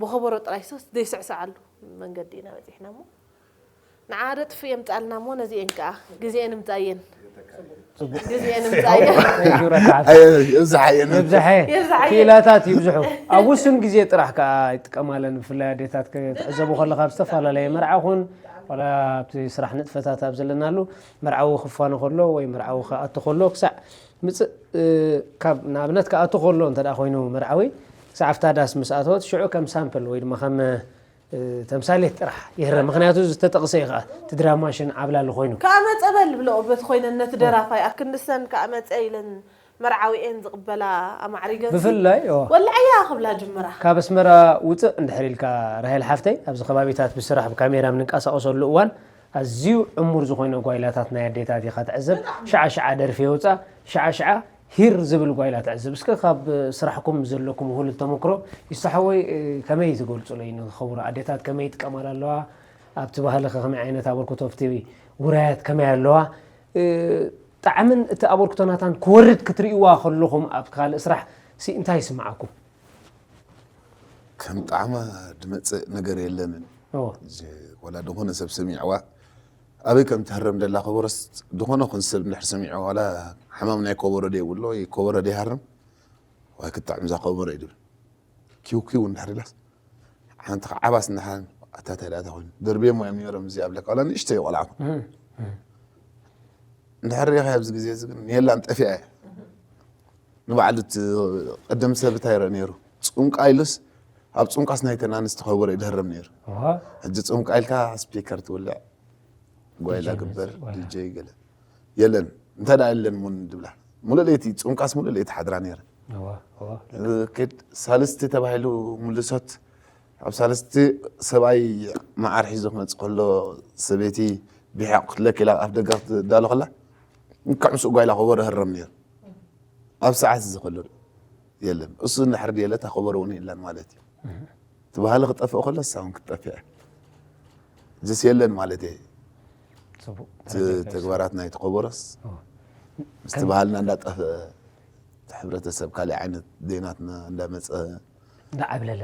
ብኸበሮ ጥራይ ሶስ ደይስዕስዓሉ መንገዲ ኢና በፂሕና እሞ ንዓ ደጥፍ የምፃልና እሞ ነዚኤን ከዓ ግዜኤን እምፃየን ግዜ ንምፃእ እየ። ይብዛሓየ ይብዛሓየ ክኢላታት ይብዝሑ። ኣብ ውሱን ግዜ ጥራሕ ከዓ ይጥቀማለን። ብፍላይ ኣዴታት ክትዕዘቡ ከለካ ኣብ ዝተፈላለየ መርዓ ኹን ዋላ ኣብቲ ስራሕ ንጥፈታት ኣብ ዘለናሉ መርዓዊ ክፋኖ ከሎ ወይ መርዓዊ ክኣቱ ከሎ ክሳዕ ምፅእ ካብ ንኣብነት ክኣቱ ከሎ እንተ ኮይኑ መርዓዊ ክሳዕ ኣብታ ዳስ ምስ ኣተወት ሽዑ ከም ሳምፕል ወይ ድማ ከም ተምሳሌት ጥራሕ ይህረ። ምክንያቱ ዝተጠቕሰ እዩ ከዓ እቲ ድራማ ሽን ዓብላሊ ኮይኑ ከኣ መፀ በል ብሎ በቲ ኮይነን ነቲ ደራፋይ ኣክንድሰን ከኣ መፀ ኢለን መርዓዊኤን ዝቕበላ ኣማዕሪገን ብፍላይ ወልዐያ ክብላ ጅምራ። ካብ ኣስመራ ውፅእ እንድሕር ኢልካ ራሄል ሓፍተይ ኣብዚ ከባቢታት ብስራሕ ብካሜራ ምንቀሳቀሰሉ እዋን ኣዝዩ ዕሙር ዝኾነ ጓይላታት ናይ ኣዴታት ኢኻ ትዕዘብ። ሽዓ ሽዓ ደርፊ የውፃ ሽዓ ሽዓ ሂር ዝብል ጓይላ ትዕዘብ። እስከ ካብ ስራሕኩም ዘለኩም ውህሉል ተመክሮ ይሳሓወይ ከመይ ትገልፁለይ? ንክቡር ኣዴታት ከመይ ይጥቀማላ ኣለዋ? ኣብቲ ባህሊ ከ ከመይ ዓይነት ኣበርክቶ ኣብቲ ውራያት ከመይ ኣለዋ? ጣዕምን እቲ ኣበርክቶ ናታን ክወርድ ክትርእይዋ ከለኹም ኣብ ካልእ ስራሕ ሲ እንታይ ይስምዓኩም? ከም ጣዕማ ድመፅእ ነገር የለንን። እዎ። ወላ ድኾነ ሰብ ሰሚዕዋ ኣበይ ከም ትህረም ደላ ከበሮስ ድኾነ ኹን ሰብ እንድሕር ሰሚዕዋ ዋላ ሓማም ናይ ከበሮ ደይብሎ ከበሮ ደይሃርም ዋይ ክጣዕም እዛ ከበሮ እዩ ድብል ኪው ኪው እንድሕር ኢላስ ሓንቲ ከዓባስ እንድሓን ኣታታይ ዳታ ኮይኑ ደርብየሞ እዮም ነይሮም እዚ ኣብለካ ዋላ ንእሽተይ ቆልዓ እንድሕር ሪኢኻ ኣብዚ ግዜ እዚ ግን የላን ጠፊኣ እያ። ንባዕሉ እቲ ቀደም ሰብ እንታይ ይረአ ነይሩ? ጹንቃ ኢሉስ ኣብ ጹንቃስ ናይተን ኣንስቲ ከበሮ ይድህረም ነይሩ። እዋ፣ ሕጂ ጹንቃ ኢልካ ስፒከር ትውልዕ ጓይላ ዲጄ ግበር መጽእ፣ ጓይላ። ዲጄ ገለ የለን። እንታይ ደኣ የለን ሙን ድብላ ሙሉእ ለይቲ ጹንቃስ ሙሉእ ለይቲ ሓድራ ነይረን። እዋ፣ እዋ። ክድ ሳልስቲ ተባሂሉ ምልሶት ኣብ ሳልስቲ ሰብኣይ መዓር ሒዙ ክመፅእ ከሎ ሰበይቲ ብሕቕ ክትለክ ኢላ ኣብ ደገ ክትዳሎ ከላ እንካዕ ምስኡ ጓይላ ከበሮ ህረም ነይሩ ኣብ ሰዓት እዚ ከሎ የለን እሱ እንድሕር ድየለ እታ ከበሮ እውን የላን ማለት እዩ እቲ ባህሊ ክጠፍእ ከሎ እሳ እውን ክትጠፍእ እያ እዚስ የለን ማለት እየ ጽቡቅ እቲ ተግባራት ናይቲ ከበሮስ እዎ። ምስቲ ባህልና እንዳጠፍአ እቲ ሕብረተሰብ ካሊእ ዓይነት ዜናትና እንዳመፀ እንዳዓብለለ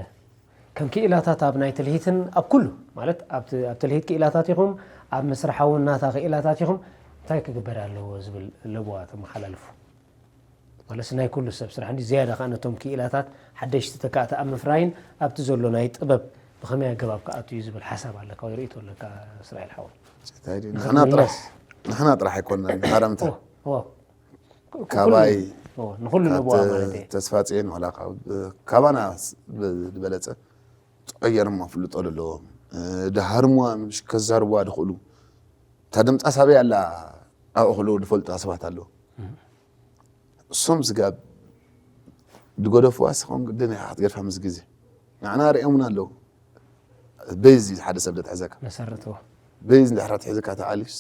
ከም ክኢላታት ኣብ ናይ ትልሂትን ኣብ ኩሉ ማለት ኣብቲ ኣብ ትልሂት ክኢላታት ኢኹም ኣብ ምስርሓዊ ናታ ክኢላታት ኢኹም እንታይ ክግበር ኣለዎ ዝብል ለበዋ ተመሓላልፉ? ማለትስ ናይ ኩሉ ሰብ ስራሕ እንዲ ዝያዳ ከዓ ነቶም ክኢላታት ሓደሽቲ ተካእቲ ኣብ ምፍራይን ኣብቲ ዘሎ ናይ ጥበብ ብኸመይ ኣገባብ ክኣቱ እዩ ዝብል ሓሳብ ኣለካ ወይ ርእቶ ኣለካ እስራኤል ሓወይ? እንታይ ድዩ? ንሕና ጥራሕ ንሕና ጥራሕ ኣይኮንና ሃረምታ ኦ፣ ኦ። ካባይ ኦ፣ ንኹሉ ለበዋ ማለት እየ ተስፋፅኤን ዋላ ካብ- ካባና ስ- ብ- ዝበለፀ ተቐየርማ ፍልጦ ዘለዎም ድሃርማ ምሽ ከዛርቧ ድኽእሉ እታ ድምፃ ሳበይ ኣላ ኣብኡ ክልው ድፈልጡ ሰባት ኣለዉ እሶም ስጋብ ድገደፍዋ ስኸም ግድን ኢኻ ክትገድፋ ምስ ግዜ ንዓና ርእዮምና ኣለዉ በይዚ ሓደ ሰብ ደትሕዘካ መሰርትዎ በይዚ እንድሕራ ትሕዝካ ተኣሊፍስ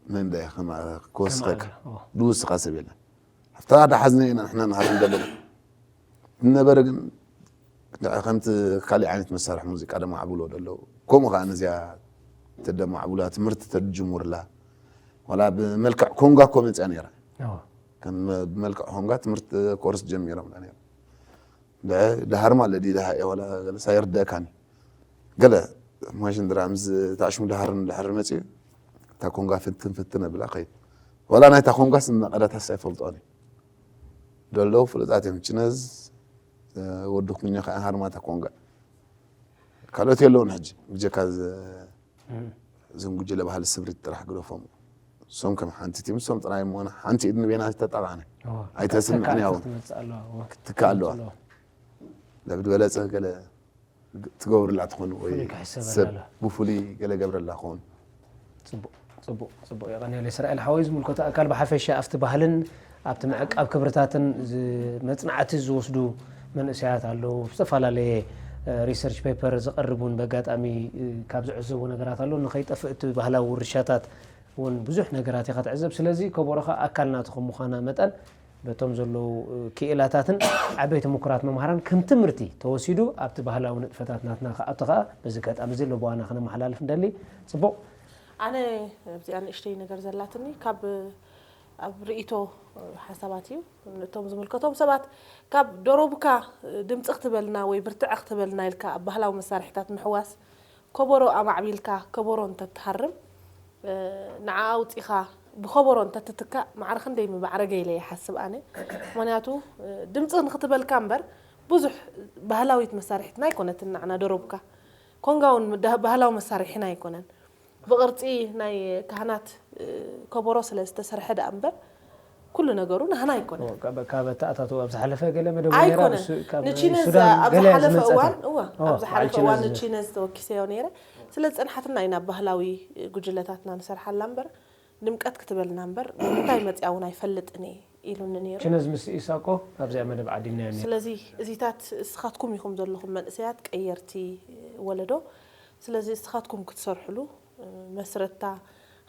መን ዳ ከማ ክወስኸካ ኦ፣ ድውስኻ ሰብ የለን ኣብታ ዳሓዝና ኢና ንሕና ንሃርም ዘለና ነበረ ግን ከምቲ ካልእ ዓይነት መሳርሒ ሙዚቃ ደማዕብሎ ደለዉ ከምኡ ከዓ ነዚያ ተደማዕብላ ትምህርቲ ተጅምርላ ዋላ ብመልክዕ ኮንጋ እኮ መፅያ ነይራ ኦ፣ ከም ብመልክዕ ኮንጋ ትምህርቲ ኮርስ ጀሚሮም ነይሩ ድሃርማ ኣለዲ ድሃ ዋላ ገለሳ ይርደእካኒ ገለ ማሽን ድራምዝ ታሽሙ ድሃር እንድሕር መፅዩ እታ ኮንጋ ፍትን ፍትን ኣብላ ከይድ ዋላ ናይታ ኮንጋስ መቐዳታስ ኣይፈልጦን እዩ ደለዉ ፍሉጣት እዮም ችነዝ ወዲ ኩኛ ከዓ ሃርማታ ኮንጋ ካልኦት የለውን ሕጂ ብጀካ እዞም ጉጅለ ባህሊ ስምሪት ጥራሕ ግደፎም እሶም ከም ሓንቲ ቲም እሶም ጥራይ እሞ ሓንቲ ኢድ ንቤና ዝተጣቃዕነ ኦ። ኣይተስምዕን ያው ትመጽእ ኣለዋ፣ ኦ። ትካ ኣለዋ ለብድ በለፀ ገለ ትገብርላ ትኾኑ ወይ ፍሉይ ክሕሰበላ ሰብ ኣሎ። ብፍሉይ ገለ ገብረላ ክኾን ጽቡቅ ጽቡቅ ጽቡቅ የቀንየለ እስራኤል ሓወይ ዝምልከቶ ኣካል ብሓፈሻ ኣብቲ ባህልን ኣብቲ ምዕቃብ ክብርታትን ዝ- መጽናዕቲ ዝወስዱ መንእሰያት ኣለዉ ዝተፈላለየ ሪሰርች ፔፐር ዝቐርብ እውን በጋጣሚ ካብ ዝዕዘቡ ነገራት ኣሎ ንኸይጠፍእ እቲ ባህላዊ ውርሻታት እውን ብዙሕ ነገራት ኢኻ ትዕዘብ ስለዚ ከበሮኻ ኣካል ናቱ ከም ምዃና መጠን በቶም ዘለዉ ክኢላታትን ዓበይቲ ምኩራት መምሃራን ከም ትምህርቲ ተወሲዱ ኣብቲ ባህላዊ ንጥፈታት ናትና ክኣቱ ከዓ በዚ ኣጋጣሚ እዚ ለበዋና ክነመሓላልፍ ንደሊ ጽቡቕ ኣነ ኣብዚኣ ንእሽተይ ነገር ዘላትኒ ካብ ኣብ ርእቶ ሓሳባት እዩ እቶም ዝምልከቶም ሰባት ካብ ደሮብካ ድምፂ ክትበልና ወይ ብርትዐ ክትበልና ኢልካ ኣብ ባህላዊ መሳርሕታት ምሕዋስ ከበሮ ኣማዕቢልካ ከበሮ እንተትሃርም ንዓ ኣውፂኻ ብኸበሮ እንተትትካእ ማዕረ ክንደይ ምባዕረገ ኢለ ይሓስብ ኣነ። ምኽንያቱ ድምፂ ንክትበልካ እምበር ብዙሕ ባህላዊት መሳርሒትና ኣይኮነትን ንዓና ደሮብካ። ኮንጋ እውን ባህላዊ መሳርሒና ኣይኮነን። ብቕርፂ ናይ ካህናት ከበሮ ስለ ዝተሰርሐ ደኣ እምበር ኩሉ ነገሩ ናህና ኣይኮነን። ካብ ኣተኣታትዋ ኣብ ዝሓለፈ ገለ መደብ ኣይኮነን። ንቺነዝ ኣብ ዝሓለፈ እዋን እዋ ኣብ ዝሓለፈ እዋን ንቺነዝ ተወኪሰዮ ነይረ። ስለ ዝፀንሓትና ኢና ባህላዊ ጉጅለታትና ንሰርሓላ እምበር ድምቀት ክትበልና እምበር እንታይ መፅያ እውን ኣይፈልጥን እየ ኢሉኒ ነይሩ። ችነዝ ምስ ኢሳቆ ኣብዚኣ መደብ ዓዲምናዮ ነይሩ። ስለዚ እዚታት እስኻትኩም ኢኹም ዘለኹም መንእሰያት ቀየርቲ ወለዶ። ስለዚ እስኻትኩም ክትሰርሕሉ መስረትታ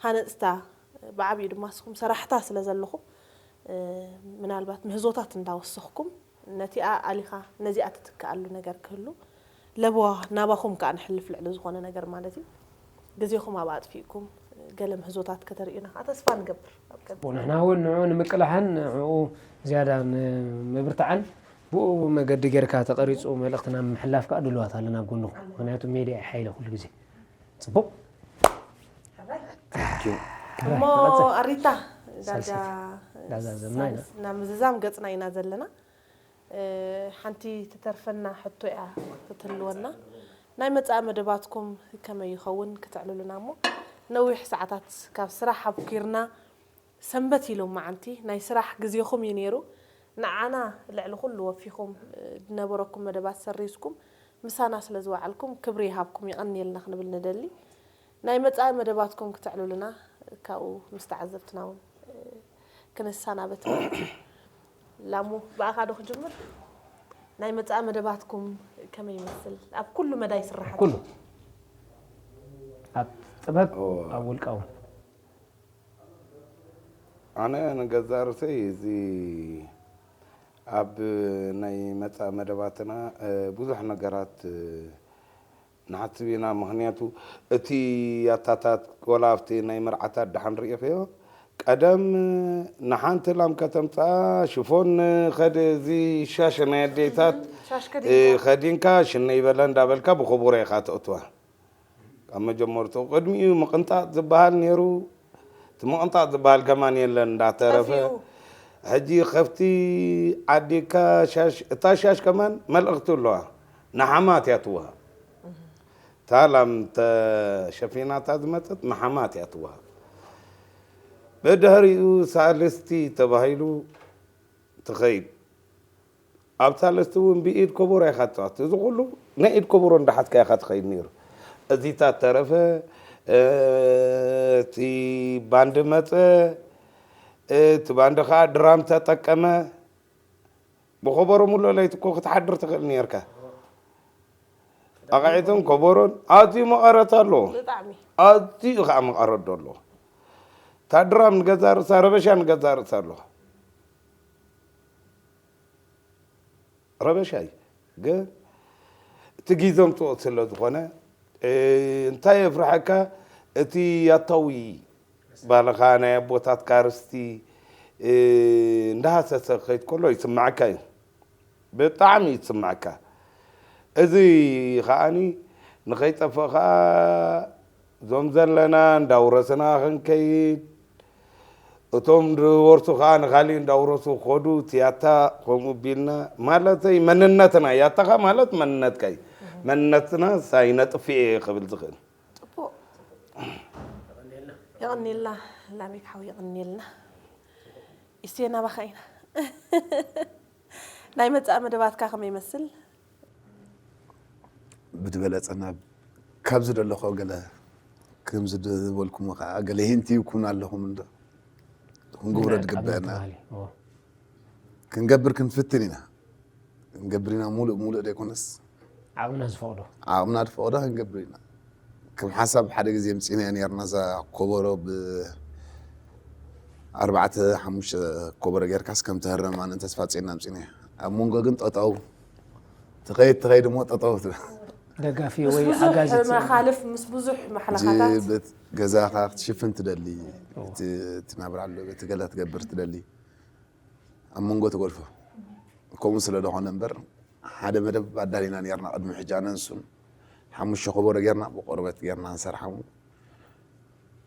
ሃነፅታ ብዓብዩ ድማ እስኹም ሰራሕታ ስለ ዘለኹም ምናልባት ምህዞታት እንዳወሰኽኩም ነቲኣ ኣሊኻ ነዚኣ ትትክኣሉ ነገር ክህሉ ለበዋ ናባኹም ከዓ ንሕልፍ ልዕሊ ዝኾነ ነገር ማለት እዩ። ግዜኹም ኣብ ኣጥፊእኩም ገለ ምህዞታት ከተርእዩና ከዓ ተስፋ ንገብር። ኣብ ቀጣይ ንሕና እውን ንዕኡ ንምቅላሕን ንዕኡ ዝያዳ ንምብርታዕን ብኡ መገዲ ጌርካ ተቐሪፁ መልእኽትና ምሕላፍ ከዓ ድልዋት ኣለና ኣብ ጎንኹም። ምክንያቱ ሜድያ ሓይለ ኩሉ ግዜ ፅቡቕ እሞ ኣሪታ ዳርጋ ናብ ምዝዛም ገፅና ኢና ዘለና። ሓንቲ ትተርፈና ሕቶ እያ ክትህልወና። ናይ መጻኢ መደባትኩም ከመይ ይኸውን? ክተዕልሉና እሞ ነዊሕ ሰዓታት ካብ ስራሕ ኣብኪርና ሰንበት ኢሎም መዓንቲ ናይ ስራሕ ግዜኹም እዩ ነይሩ። ንዓና ልዕሊ ኩሉ ወፊኹም ዝነበረኩም መደባት ሰሪዝኩም ምሳና ስለ ዝወዓልኩም ክብሪ ይሃብኩም የቐንየልና ክንብል ንደሊ። ናይ መጻኢ መደባትኩም ክተዕልሉና ካብኡ ምስ ተዓዘብትና እውን ክንሰናበት ማለት እዩ። ላሙ ብኣኻ ዶ ክጅምር? ናይ መጻኢ መደባትኩም ከመይ ይመስል? ኣብ ኩሉ መዳይ ስራሓት ኩሉ ኣብ ጥበብ ኣብ ውልቃዊ ኣነ ንገዛ ርእሰይ እዚ ኣብ ናይ መጻኢ መደባትና ብዙሕ ነገራት ንሓስብ ኢና። ምኽንያቱ እቲ ኣታታት ወላ ኣብቲ ናይ መርዓታት ደሓን ርኢኽዮ ቀደም ንሓንቲ ላም ከተምፅኣ ሽፎን ከድ እዚ ሻሽ ናይ ኣዴታት ሻሽ ከዲንካ ከዲንካ ሽነይ በለ እንዳበልካ ብኸቦሮ ኢኻ ተእትዋ። ካብ መጀመርትኡ ቅድሚኡ ምቕንጣጥ ዝበሃል ነይሩ። እቲ ምቕንጣጥ ዝበሃል ከማን የለን እንዳተረፈ ጠፊኡ። ሕጂ ከፍቲ ዓዲካ ሻሽ እታ ሻሽ ከማን መልእኽቲ ኣለዋ። ንሓማት እያ ትወሃብ። እታ ላም ተሸፊናታ ዝመፀት ንሓማት እያ ትወሃብ። ብድሕሪኡ ሳልስቲ ተባሂሉ ትኸይድ። ኣብ ሳልስቲ እውን ብኢድ ከበሮ ኢኻ ትፃወት። እዚ ኩሉ ናይ ኢድ ከበሮ እንዳሓዝካ ኢኻ ትኸይድ ነይሩ። እዚታት ተረፈ፣ እቲ ባንድ መፀ፣ እቲ ባንድ ከዓ ድራም ተጠቀመ። ብኸበሮ ሙሉእ ለይቲ እኮ ክትሓድር ትኽእል ነይርካ። ኣቕዒትን ከበሮን ኣዝዩ መቐረት ኣለዎ። ብጣዕሚ። ኣዝዩ ከዓ መቐረት ዶ ኣለዎ። እታ ድራም ንገዛ ርእሳ፣ ረበሻ ንገዛ ርእሳ ኣለዎ። ረበሻ እዩ። ግን እቲ ግዜ ምፅኦ ስለ ዝኾነ እንታይ የፍርሐካ እቲ ኣታዊ ባልኻ ናይ ኣቦታትካ ርስቲ እንዳሃሰሰ ክኸይድ ከሎ ይስምዐካ እዩ። ብጣዕሚ እዩ ዝስምዐካ። እዚ ከዓኒ ንኸይጠፍእ ከዓ እዞም ዘለና እንዳውረስና ክንከይድ እቶም ዝወርሱ ከዓ ንካሊእ እንዳውረሱ ክኸዱ እቲ ኣታ ከምኡ ቢልና ማለተይ መንነትና እዩ። ኣታኻ ማለት መንነትካ እዩ። መንነትና ሳይነጥፍእ እየ ክብል ዝኽእል። ፅቡቕ የቐኒልና ላሚት ሓው የቐኒልና። ኢስቴ ናባኻ ኢና። ናይ መጻኢ መደባትካ ከመይ ይመስል? ብዝበለፀ ናብ ካብ ዝደለኾ ገለ ከምዚ ዝበልኩሞ ከዓ ገለ ሂንት ይኩን ኣለኹም እንዶ ክንገብሮ ዝግበአና ክንገብር ክንፍትን ኢና ክንገብር ኢና ሙሉእ ሙሉእ ዘይኮነስ ዓቕምና ዝፈቕዶ ዓቕምና ዝፈቕዶ ክንገብር ኢና ከም ሓሳብ ሓደ ግዜ ምፂና ነርና እዛ ኮበሮ ብ ኣርባዕተ ሓሙሽተ ኮበሮ ጌርካስ ከም ተህረም ኣነ ተስፋ ፅና ምፂና ኣብ መንጎ ግን ጠጠው ትኸይድ ትኸይድ እሞ ጠጠው ትብል ደጋፊ ወይ ሓጋዚ መኻልፍ ምስ ብዙሕ ማሕለኻታት ገዛኻ ክትሽፍን ትደሊ እቲ ናብራ ኣሎ በቲ ገለ ትገብር ትደሊ ኣብ መንጎ ትገድፎ ከምኡ ስለ ዝኾነ እምበር ሓደ መደብ ኣዳሊና ኔርና ቅድሚ ሕጂ ኣነንሱን ሓሙሽተ ከበሮ ጌርና ብቆርበት ጌርና ንሰርሓ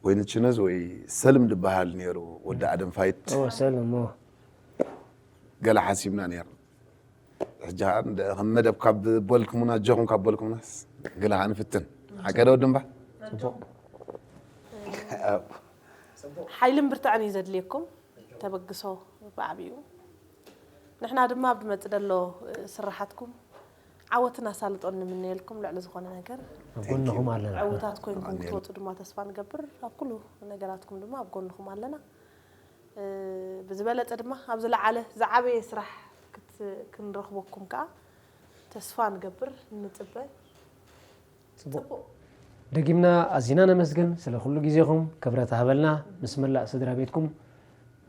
ወይኒ ችነዝ ወይ ሰልም ዝበሃል ነይሩ፣ ወዲ ኣደም ፋይት። ኦ ሰልም ኦ ገለ ሓሲብና ነይርና። ሕጂ ኸኣ እንደ ከም መደብ ካብ በልኩምና፣ ኣጆኹም ካብ በልኩምናስ፣ ገለ ኸኣ ንፍትን። ሓቀ ዶ ወዲ እምባ? ጽቡቕ። ሓይልን ብርትዕን እዩ ዘድልየኩም፣ ተበግሶ ብዓቢኡ። ንሕና ድማ ኣብ ዝመጽእ ዘሎ ስራሓትኩም ዓወትን ኣሳልጦን ንምነየልኩም። ልዕሊ ዝኾነ ነገር ኣብ ጎንኹም ኣለና። ዕውታት ኮይንኩም ክትወጹ ድማ ተስፋ ንገብር። ኣብ ኩሉ ነገራትኩም ድማ ኣብ ጎንኹም ኣለና። እ፣ ብዝበለጸ ድማ ኣብ ዝለዓለ ዝዓበየ ስራሕ ክት- ክንረኽበኩም ከኣ ተስፋ ንገብር፣ ንጽበ። ጽቡቕ። ደጊምና ኣዚና ነመስግን ስለ ኩሉ ግዜኹም፣ ክብረት ሃበልና። ምስ መላእ ስድራ ቤትኩም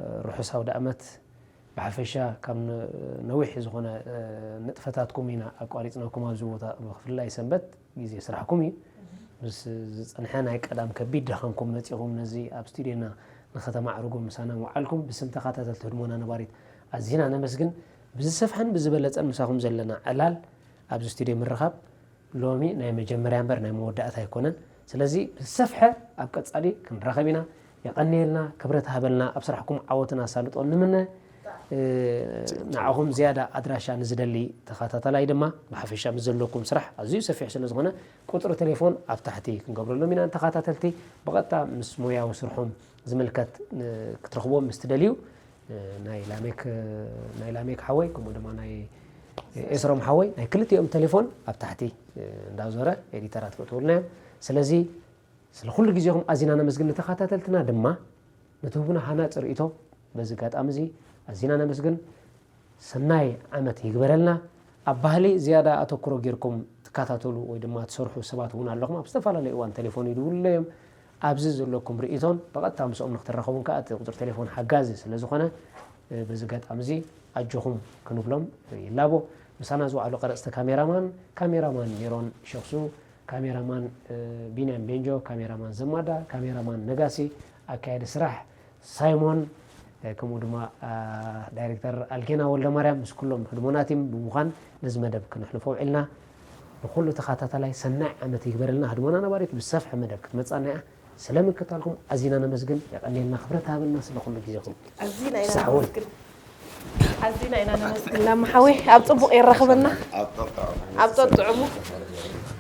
እ፣ ርሑስ ኣውደ ኣመት። ብሓፈሻ ካብ ነ- ነዊሕ ዝኾነ እ፣ ንጥፈታትኩም ኢና ኣቋሪጽናኩም ኣብዚ ቦታ፣ ብፍላይ ሰንበት ግዜ ስራሕኩም እዩ። ምስ ዝጸንሐ ናይ ቀዳም ከቢድ ድኻምኩም መጺኹም ነዚ ኣብ ስቱድዮና ንኸተማዕርጉ ምሳና ምውዓልኩም ብስም ተኸታተልቲ ህድሞና ነባሪት ኣዚና ነመስግን። ብዝሰፍሐን ብዝበለጸን ምሳኹም ዘለና ዕላል ኣብዚ ስቱድዮ ምርኻብ ሎሚ ናይ መጀመርያ እምበር ናይ መወዳእታ ኣይኮነን። ስለዚ ብዝሰፍሐ ኣብ ቀጻሊ ክንራኸብ ኢና። የቐንየልና፣ ክብረት ሃበልና፣ ኣብ ስራሕኩም ዓወትን ኣሳልጦን ንምነ። እ፣ ንዓኹም ዝያዳ ኣድራሻ ንዝደሊ ተኸታተላይ ድማ ብሓፈሻ ምስ ዘለኩም ስራሕ ኣዝዩ ሰፊሕ ስለ ዝኾነ ቁጽሪ ቴሌፎን ኣብ ታሕቲ ክንገብረሎም ኢና። ንተኸታተልቲ ብቐጥታ ምስ ሞያዊ ስርሖም ዝምልከት ን- ክትረኽብዎም ምስ ትደልዩ እ፣ ናይ ላሜክ እ፣ ናይ ላሜክ ሓወይ ከምኡ ድማ ናይ ኤስሮም ሓወይ ናይ ክልቲኦም ቴሌፎን ኣብ ታሕቲ እ፣ እንዳዞረ ኤዲተራት ክእትውልና እዮም። ስለዚ ስለ ኩሉ ግዜኹም ኣዚና ነመስግን። ንተኸታተልትና ድማ ንትህቡና ሃናጺ ርእይቶ በዚ ኣጋጣሚ እዚ ኣዚና ነመስግን። ሰናይ ዓመት ይግበረልና። ኣብ ባህሊ ዝያዳ ኣተኩሮ ጌርኩም ትከታተሉ ወይ ድማ ትሰርሑ ሰባት እውን ኣለኹም። ኣብ ዝተፈላለዩ እዋን ቴሌፎን ይድውሉለይ እዮም። ኣብዚ ዘለኩም ርእይቶን ብቐጥታ ምስኦም ንክትራኸቡን ከዓ እቲ ቁፅሪ ቴሌፎን ሓጋዚ ስለ ዝኾነ እ፣ በዚ ኣጋጣሚ እዚ ኣጆኹም ክንብሎም ይላቦ። ምሳና ዝወዓሉ ቀረፅቲ ካሜራማን ካሜራማን ሜሮን ሸኽሱ፣ ካሜራማን እ፣ ቢንያም ቤንጆ፣ ካሜራማን ዘማዳ፣ ካሜራማን ነጋሲ፣ ኣካያዲ ስራሕ ሳይሞን እ፣ ከምኡ ድማ እ፣ ዳይሬክተር ኣልጌና ወልደማርያም ምስ ኩሎም ህድሞና ቲም ብምዃን ነዚ መደብ ክነሕልፎ ውዒልና። ንኹሉ ተኸታታላይ ሰናይ ዓመት ይግበረልና። ህድሞና ነባሪት ብሰፍሐ መደብ ክትመጻና እያ። ስለ ምክታልኩም ኣዚና ነመስግን። የቐንየልና፣ ክብረት ሃበልና ስለ ኩሉ ግዜኹም። ኣዚና ኢና ሳሕወይ። ነመስግን። ኣዚና ኢና ነመስግን። ላማ ሓወይ ኣብ ጽቡቕ የራኽበና። ኣብ ጠጥዕሙ።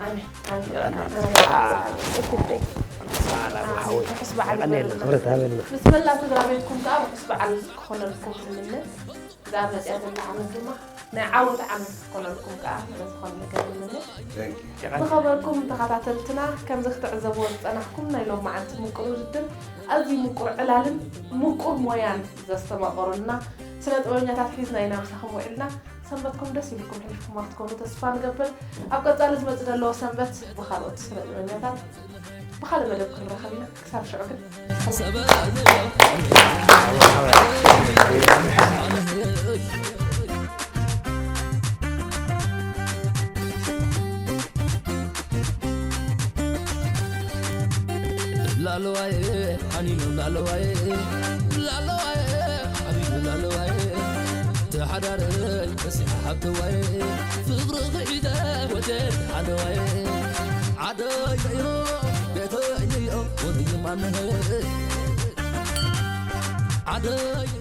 ኣሜን። ኣሜን። ርሑስ በዓል የቐንየልና፣ ይግበረልና። ክብረት ሃበልና። ምስ መላ ስድራ ቤትኩም ከዓ ርሑስ በዓል ክኾነልኩም ንምነ። እዛ መፅያ ዘላ ዓመት ድማ ናይ ዓወት ዓመት ክኾነልኩም ከዓ ዝኾነ ነገር ንምነ። ዝኸበርኩም ተኸታተልትና፣ ከምዚ ክትዕዘብዎ ዝጸናሕኩም ናይ ሎማዓንቲ ምቁር ውድድር ኣዝዩ ምቁር ዕላልን ምቁር ሞያን ዘስተማቐሩልና ስነ ጥበበኛታት ሒዝና ኢና ምሳኹም ውዒልና። ሰንበትኩም ደስ ኢልኩም ሕሊፍኩም ክትኮኑ ተስፋ ንገብር። ኣብ ቀጻሊ ዝመጽእ ዘለዎ ሰንበት ብኻልኦት ስነ ጥበበኛታት ብኻልእ መደብ ክንራኸብ ኢና። ክሳብ ሽዑ ግን ላለዋይ ሓኒኑ ላለዋይ ላለዋይ ሓኒኑ ላለዋይ ተሓዳረይ በሲሓ ሓብተዋይ ፍቕሪ ኺዒደ ወጀድ ሓደዋይ ዓደይ ቀይሮ ቤተይ ንዮ ወንድማንህ ዓደይ